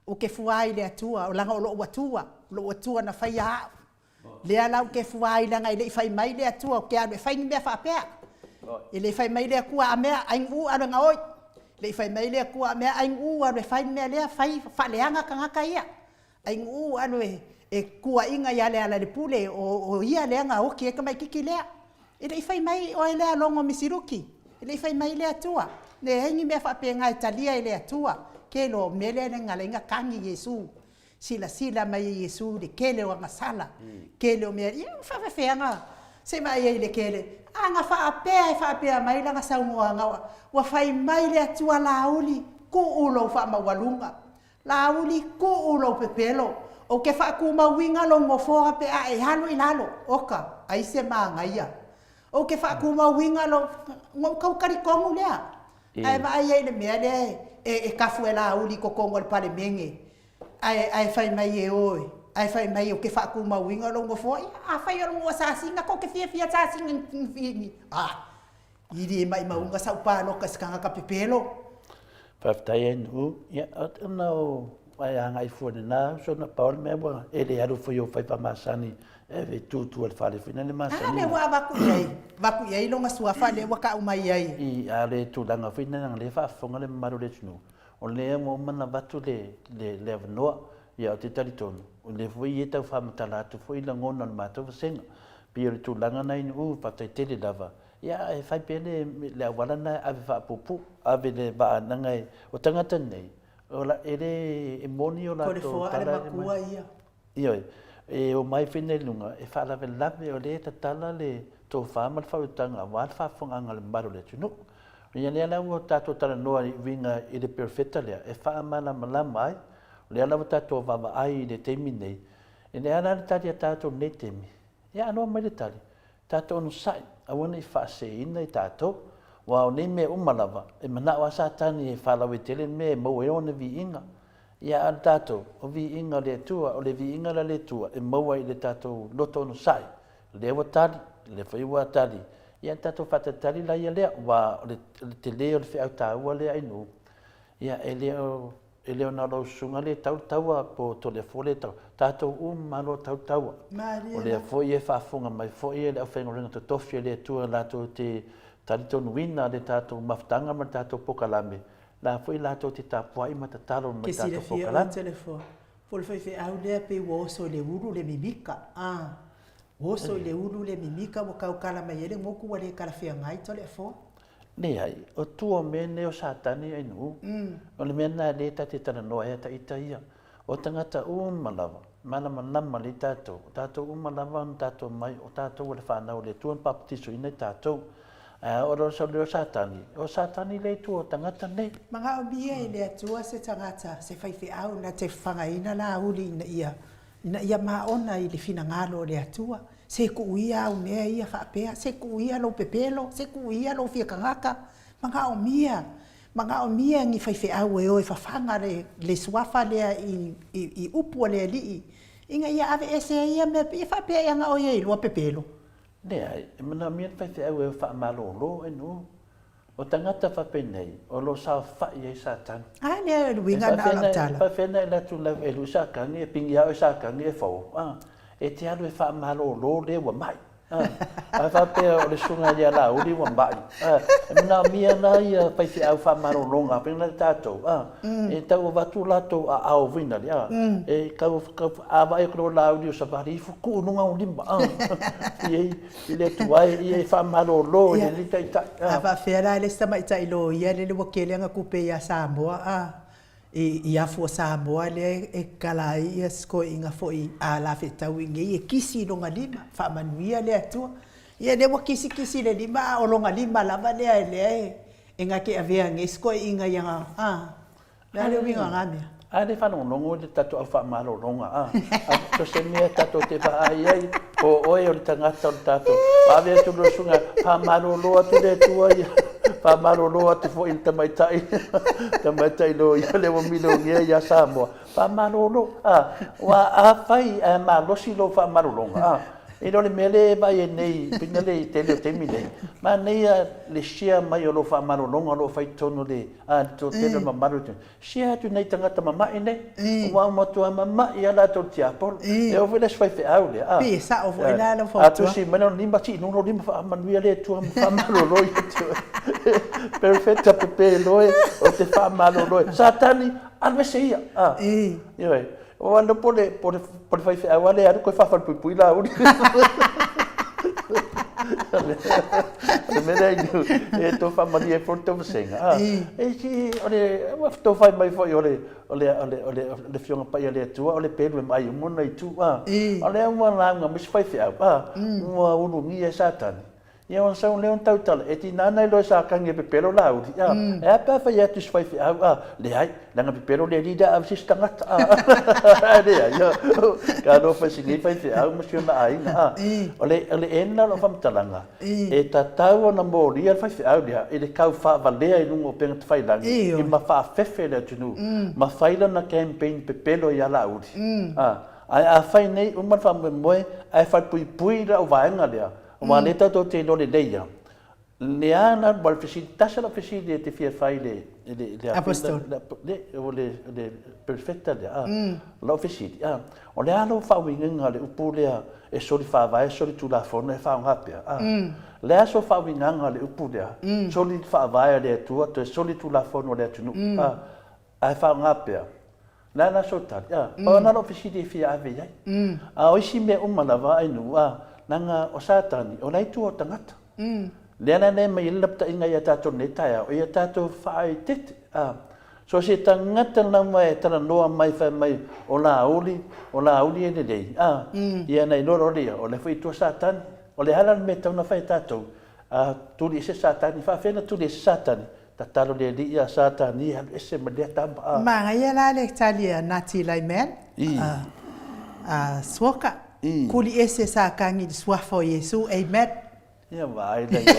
ou te fuā i le Atua, leaga o lou Atua, o lou Atua na faia au. Lea la ou te fua ai leaga e le i fai mai le Atua ou te alu e fai ni mea faapea. E le i fai mai le Atua a mea ainuʻu alu e gaoi. E le i fai mai le Atua a mea ainuʻu alu e fai le mea lea, fai faaleaga tagata ia. Ainuʻu alu e e tuuaiga ia Lealailepule o, o ia lea na oti ai le tamaititi lea. E le i fai mai oe lea Logo Misiluki. E le i fai mai le Atua. Leai ni mea faapena e talia e le Atua. Ke loa o mea lea na ala ai ona tagi Iesu. Silasila mai e Iesu i le tele o agasala, tele o mea, ia ua faafefea se i vaai ai i le tele. A na faapea e faapea mai lana saunoaga, ua fai mai le Atua Laauli, tuu lou faamaualuga. Laauli, tuu lou pepelo. Ou te faatumauina lou nofoa pe a e alu i lalo. Oka, ai se manaia. Ou te faatumauina lou... Ona ou tau talitonu lea. Ae vaai ai i le mea lea e tafu e Laauli i totonu o le Palemene. Ae, ae fai mai e oe, ae fai mai ou te faatumauina lou nofoa, ia, afai o lou asasina, tou te fiafia asasina i, a, i le maimauga sau palota i se tagata pepelo. Faafetai ai Nu'u, ia, ona o ae agai fua i lena uso na pau le mea ua e le alu foi o faiva masani e ave e tutu le fale foi lele masani. A lea ua avatu i ai, avatu i ai lona suafa lea ua tau mai ai. I a le tulaga foi lena lea faafofoga le mamalu o le atunuu, O lea ua uma ona avatu le, le, le avanoa, ia ou te talitonu, o lea foi e tau faamatala atu foi lagona o le matou vasega. Pei o le tulaga na i Nu'u, faafetai tele lava, ia e fai pea le, le auala na e ave faapuupuu, ave le vaa leaga e, o tagata nei, o la, e le, e moni o latou tala e aumai. Matua ia. Ioe, e omai foi nei i luga e faalavelave o lea e tatala le tofa ma le faautaga aua le faafofogaaga a le mamalu o le atunuu. Ia lea la ua tatou talanoa i uiga i le perofeta lea e faamalamalama ai, o lea la ua tatou vaavaai i le taimi nei, e le a la le tali a tatou i lenei taimi? Ia aloa mai le tali, tatou onosai, aua ne i faaseseina i tatou, aua o nei mea uma lava, e manao lava Satani e faalauaitele le mea e maua ai ona viiga. Ia, a o le tatou, o viiga o le Atua, o le viiga la le Atua e maua i le tatou loto onosai, o lea ua tali, o lea foi ua tali, ia ona tatou faatalitali laia lea, aua o le tele o le feau taua lea i nuu, ia e le o E le o na o lau susuga lea e tau le taua po o Toleafoa lea e tau, tatou uma lava o lo o tau le taua. O lea foi e faafofoga mai foi le aufaigaluega totofi a le Atua latou te talitonuina le tatou mafutaga ma le tatou polokalame, la foi latou te tapuai ma tatalo mai le tatou polokalame. Ke silafia oe Toleafoa, po o le faifeau lea pei ua oso i le ulu le mimika, a, ua oso i le ulu le mimika ua tautala mai ai le motu ua le talafeagai Toleafoa. Leai, o tua o mea nei o Satani ainuu, o le mea lena lea ta te talanoa ai a ita ia. O tagata uma lava, malamalama lelei tatou, o tatou uma lava na tatou omai, o tatou o le fanau a le Atua na papatisoina i tatou. Ae a oo loa i le Satani, o Satani lea i tua o tagata nei. Manaomia e le Atua se tagata, se faifeau na te fagaina Laauli ina ia ina ia maona i le finagalo o le Atua, se tuu ia au mea ia faapea, se tuu ia lou pepelo, se tuu ia lou fia tagata, manaomia, manaomia ni faifeau e o e fafaga le, le suafa lea i, i, i upu a le Alii, ina ia aveese ai ia mea, ia faapea ea na oe e iloa pepelo. Leai, e manaomia le faifeau e o faamalolo e nuu. O tagata faapenei, o lo o saofai ai Satani. A lea o le uiga na o lau tala. E faafefea na e alu atu e lui Satani, e pigi lava oe Satani e fao, a, e te alu e faamalolo le ua mai. A, a faapea o le susuga ia Laauli ua mai, a, e manaomia la ia faifeau faamalologa pei ona tatou, a, e tau avatu latou aao foi nale, a, e tau, tau, a vaai atu loa Laauli o savali ifo, tuu i luga ou lima, a, i ai, I le Atua e ia e faamalolo i lenei taitai. A faafefea la le isi tamaitai loia lele ua tele ana tupe ia Samoa a i afua Samoa lea e kala ai ia si toeaina foi a la fetaui nei e kisi i lona lima faamanuia le Atua. Ia lea ua kisi kisi i le lima a o lona lima lava lea lea e na te avea nei si toeaina i ana a. O le a le uiga o na mea? A le faalogologo i le tatou au faamalologa, a, a so se mea tatou te vaai ai, o oe o le tagata o le tatou, ave atu lou susuga, faamalolo atu le Atua ia, faamalolo atu foi i le tamaitai, tamaitai loia lea ua milionea ia Samoa, faamalolo, a, aua afai ae malosi lou faamalologa, a, e le o le mea lea e vaai ai nei, pina le i tele o taimi nei, manaia le share mai o lou faamalologa o lo o fai i totonu o le, a, le toatele o le mamalu o le atunuu. Share atu nei tagata mama'i nei, aua ua matua mama'i lava latou i le tiapolo. E oo foi la i si faifeau lea, a. Pei e sao foi la lau fautuaga. A tusi mai lona lima, sii i luga lou lima, faamanuia le Atua ma faamalolo ia te oe. Perofeta pepelo e, ou te faamalolo e. Satani, alu ese ia. A. Ioe. Ua iloa po o le, po o le, po o le faifeau lava lea e alu toe faafalupuipui Laauli. O le mea lea e tau faamalie ai foi le tou vasega. A, e si, o le, ua tou fai mai foi o le, o le, o le, o le, o le Afioga Paia a le Atua, o le pelu e maai uma ona itu. A, o lea ua lauga mai si faifeau, a, ua ulugia e Satani. Ia ona sau lea ona tautala, e tiga na iloa e Satani e pepelo Laauli, a, e a pe a fai atu i si faifeau, a, leai, leaga pepelo le alii lea a ave se isi tagata, a, ae leai, a, talofa i si nei faifeau ma si ona aiga, a. O le, o le end lena o lau faamatalaga, e tatau ona molia le faifeau lea i le tau faavalea i luga o upega tafailagi i ma faafefe le atunuu ma fai lana campaign pepelo ia Laauli, a. Ae afai nei uma le faamoemoe ae falepuipui lau vaega lea, Aua lea tatou te iloa lelei a, le a la, aua o le fesili, tasi lau fesili e te fia fai i le, i le, i le Apostol. Le, o le, le perofeta lea, a, lau fesili, a, o le a lou faauigaina o le upu lea e soli faavae, soli tulafono e faaaoga pea, a, le a sou faauigaga o le upu lea, soli faavae a le Atua, toe soli tulafono a le atunuu, a, Ae faaaoga pea. Le a la sou tali? A, pau lena lou fesili e fia ave i ai. A o isi mea uma lava ai nuu, a, leaga o Satani, o la e i tua o tagata. Lea la e aumai ai le lapataiga ia tatou i lenei taeao, ia tatou faaeteete. A, so se tagata lava e talanoa mai fai mai o Laauli, o Laauli e lelei, a, ia ona iloa loa lea, o lea foi e i tua Satani. O le a la le mea e tatau ona fai e tatou? A, tuli ese Satani. Faafefea ona tuli ese Satani? Tatalo le Alii ia Satani e alu ese ma lea tama a. Manaia la le tali a Nati Lyman, a Suoka, Kuli ese Satani i le suafa o Iesu, amen. Ia vaai la ia.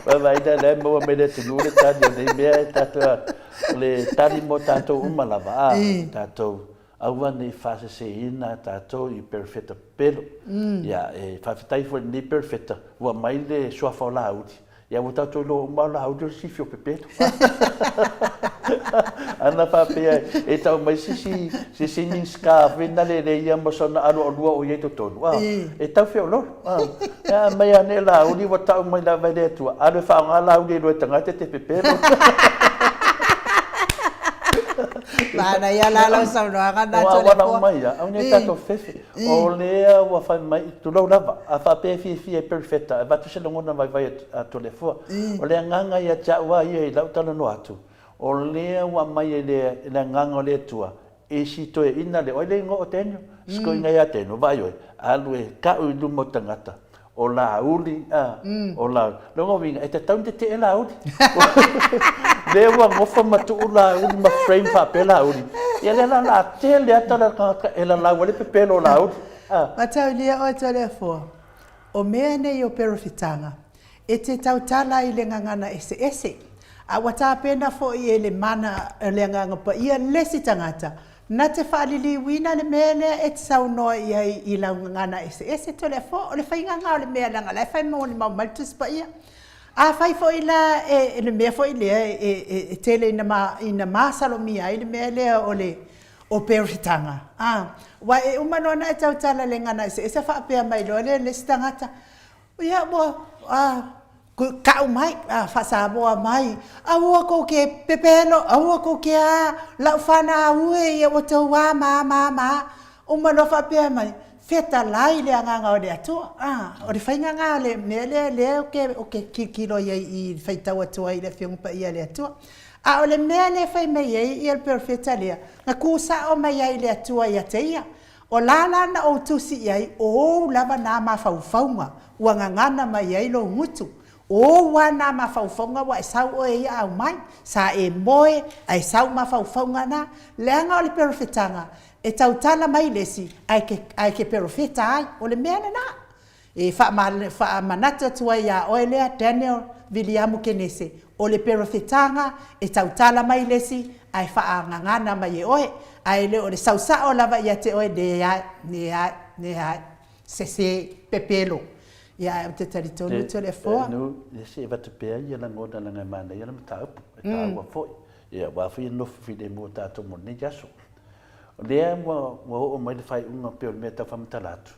Vaai la la e maua mai le atunuu le tali o nei mea e tatou o le tali mo tatou uma lava a tatou Aua ne i faaseseina tatou i perofeta pepelo. Ia, e faafetai foi i lenei perofeta ua aumai le suafa o Laauli. Ia, ua tatou iloa uma o Laauli o le sifi o pepelo. Ana faapea e tau mai se isi, se isi Minisita foi na lele ia ma sona aloalua o i ai i totonu, a, e tau feoloolo. A, e aumai ane Laauli ua tau mai lava e le Atua, alu e faaaoga Laauli e iloa e tagata e te pepelo. Manaia la lau saunoaga na Ua auala uma ia, au nei tatou fefe. O lea ua fai mai, tulou lava, a faapea e fiafia e perofeta, e avatu se lagona vaivai a Toleafoa. O le agaga ia te au lava ia i lau talanoa atu, o lea ua aumai e le agaga o le Atua, I si toeaina le oe le igoa o Daniel, sikoina ia Daniel, vaai oe, alu e ka'u i luma o tagata, o Laauli, a, o Laauli. Lona uiga, e tatau ona tetee Laauli. Lea ua gofa ma tuu Laauli ma frame faapea Laauli. Ia lea la o le a tele lava tala a le tagata e lalau ai le pepelo o Laauli. A. Mataulia oe Toleafoa, o mea nei o perofetaga, E te tautala i le gagana eseese, a ua tapena foi e le Mana o le Agaga Paia le isi tagata na te faaliliuina le mea lea e te saunoa i ai i lau gagana eseese. Toleafoa, o le faiga lena o le mea leaga o la e fai molimau mai le Tusi Paia. Afai foi la e le mea foi lea e tele ina masalomia ai le mea lea o le o perofetaga, a, aua e uma loa ona e tautala i le gagana eseese faapea mai loa lea i le isi tagata, Ia ua a ka'u mai a faa-Samoa mai, aua kou ke pepelo, aua kou ke a, la'u fanau e ia ua tou a ma ma ma. Uma loa faapea mai, fetalai le agaga o le Atua. A, o le faiga lena o le mea lea lea ou te ou te tilotilo i ai i i le faitau atu ai i le Afioga Paia a le Atua. A o le mea lea e fai mai ai ia le perofeta lea, na tu sa'o mai ai le Atua ia te ia, O la la na ou tusi i ai, o ou lava nā mafaufauga ua gagana mai ai lou gutu. O ou lava na mafaufauga ua e sau oe e ia aumai, sa e moe ae sau mafaufauga na, leaga o le perofetaga e tautala mai le isi ae ke, ae ke perofeta ai, o le mea lena. E faamanatu atu ai ia oe lea Daniel Viliamu Kenese, o le perofetaga e tautala mai le isi ae faagagana mai e oe, ae le o le sau sao lava ia te oe, leai, leai, leai, sese, pepelo. Ia ae ou te talitonu Toleafoa. E se i avatu pea ia lagona leaga e manaia le mataupu, e taua foi. Ia aua foi e nofo filemu tatou mo lenei aso. O lea ua oo mai le faaiuga pei o le mea e tau faamatala atu,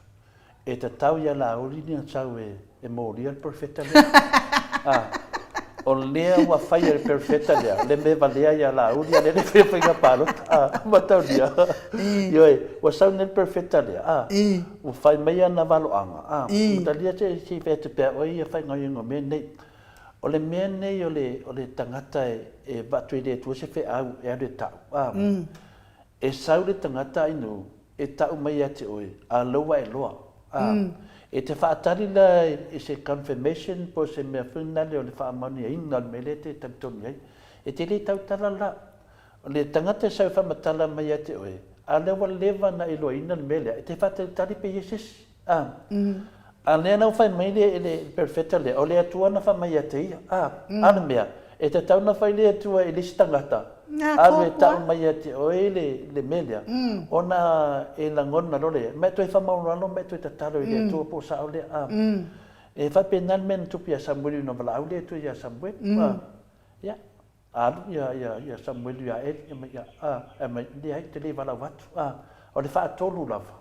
e tatau ia Laauli ni ana sau e molia le perofeta lea. A, o lea ua faia e le perofeta lea le mea e valea ia Laauli a o lea e le faia faiga palota. A, mataulia. Ioe, ua sau nei le perofeta lea, a, ua fai mai ana valoaga, a, matalia se i fai atu pea oe ia faagaoioiga o mea nei. O le mea nei o le, o le tagata e, e avatu e le Atua se feau e alu e tau, a, e sau le tagata ainu e tau mai ia te oe, a lou ua e loa. A, e te faatali la i se confirmation po o se mea foi lale o le faamaoniaina o le mea lea e te talitonu i ai. E te le tautala la. O le tagata e sau e faamatala mai ia te oe, a lea ua leva ona iloaina le mea lea, e te faatalitali pe i ai se isi. A, a lea la ua fai mai le, le perofeta lea, o le Atua na fai mai ia te ia. A, a le mea, e tatau ona fai le Atua i le isi tagata, alu e tau mai ia te oe le, le mea lea, ona e lagona loa lea, ma e toe faamaualalo ma e toe tatalo i le Atua po o sao lea. A, e faapena le mea na tupu ia Samueli ina valaau le Atua ia Samueli. A, ia. Alu ia, ia, ia Samuelu ia Eli, e mai, ia, a, e mai, leai, te le valaau atu. A, o le faatolu lava.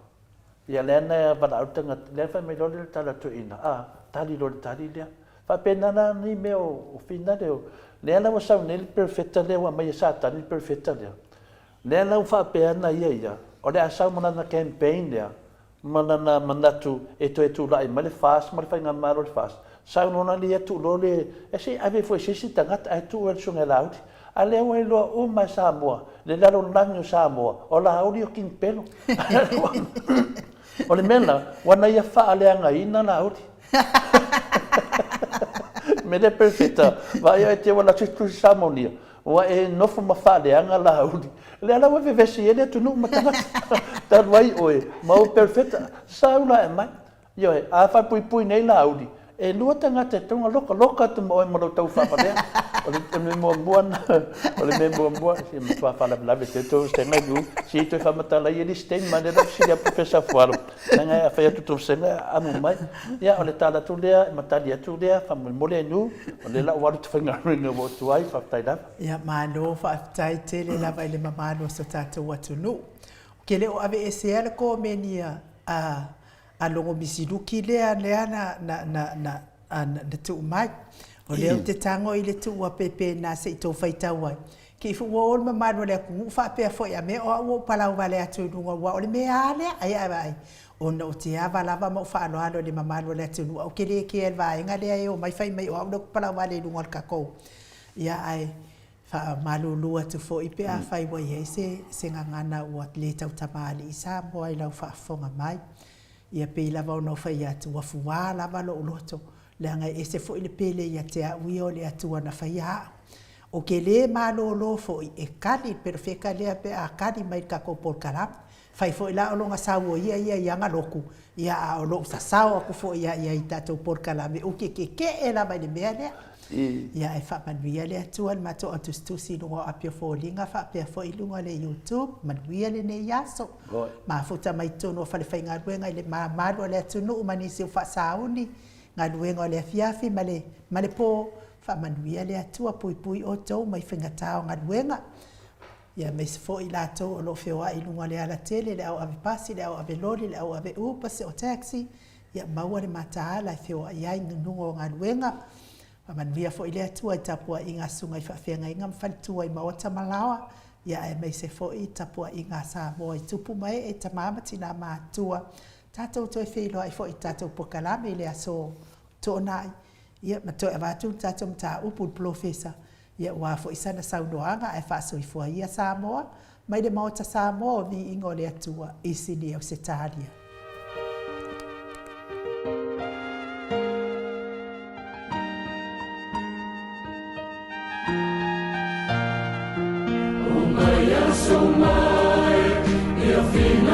Ia lea na valaau le tagata, lea fai mai loa le tala toeaina, a, tali loa le tali lea. Faapena la nei mea o, o finale, o, lea la ua sau nei le perofeta lea ua aumai e Satani le perofeta lea. Lea la ua faapea ana ia ia, o le a sau ma lana campaign lea, ma lana manatu e toe tulai mai le FAST ma le Faigamalo o le FAST, saunoa lea tuu loa le, e se i ave foi i se isi tagata ae tuu e le Susuga ia Laauli. A lea ua iloa uma e Samoa, le lalolagi o Samoa, o Laauli o King Pelo. O le mea lena, ua na ia faaleagaina Laauli. Mea lea Perofeta, vaai oe te ua alu atu i Tusi Samonia, Ua e nofo ma faaleaga Laauli. Lea la ua vevesi ai le atunuu ma tagata. Talu ai oe ma ou perofeta, sau la e aumai. Ioe, a faapuipui nei Laauli, e lua tagata e tatau ona lokaloka atu ma oe ma lou tau faavalea. O le mea muamua lena, o le mea muamua, se matua faalavelave tele tou vasega i u, se i toe faamatala ia le isi taimi, ma lea la ua fesili atu Professor Fualo, leaga a fai atu tou vasega e amo mai. Ia, o le tala atu lea, ma tali atu lea, faamolemole Anu, o lea la ua alu te faigaluega ua ou tuai, faafetai lava. Ia, malo faafetai tele lava i le mamalu o so tatou atunuu. Ou te le o aveesea le komeni a, a, a Logo Misiluki lea, lea na, na, na, na, a, na, na tuu mai. O lea ou te tago i le tuu a pēpē se i tou faitau ai. Ke i ua o le mamalu o le atunuu faapea foi a mea o au ua ou palau vale atu i luga aua o le mea a lea ai a vaai ona ou te ava lava ma ou faaaloalo i le mamalu o le atunuu ae ou te le kea i le vaega lea e omai fai mai o au lea ou te palau vale i luga o le takou ia ae faamalulu atu foi pe afai ua i ai se se gagana ua le tautamalii Samoa i lau faafofoga mai. Ia pei lava ona ou fai atu ua fuā lava lou loto leaga e ese foi le pele ia te au ia o le Atua na faia au. Ou te le malolo foi e kali le perofeta lea pe a kali mai le tatou polokalame. Fai foi la o lona sau o ia ia i ana lotu, ia a o lou sasao atu foi ia ia i tatou polokalame, ou te tetee lava i le mea lea. Ia ae faamanuia le Atua i le matou autusitusi i luga o api o foliga faapea foi i luga o le YouTube. Manuia lenei aso. Mafuta mai totonu o falefaigaluega i le mamalu o le atunuu ma nisi o faasauni, galuega o le afiafi ma le ma le po. Faamanuia le Atua, puipui outou mai faigata o galuega. Ia aemaise foi i latou o lo o feoai i luga o le alatele, le au ave pasi, le au ave loli, le au ave Uber o taxi, ia maua le mataala e feoai ai i luga o galuega. Faamanuia foi le Atua i tapuaiga a susuga i faafeagaiga ma faletua i maota ma laoa, ia aemaise foi tapuaiga a Samoa i tupu ma ee, tama ma tina matutua. Tatou toe feiloai foi i tatou polokalame i le aso Toonai, ia ma toe avatu le tatou mataupu i le polofesa, ia aua foi sana saunoaga ae faasoifua ia Samoa mai le Maota Samoa o Viiga o le Atua i Sini Ausetalia. Susu mai ia.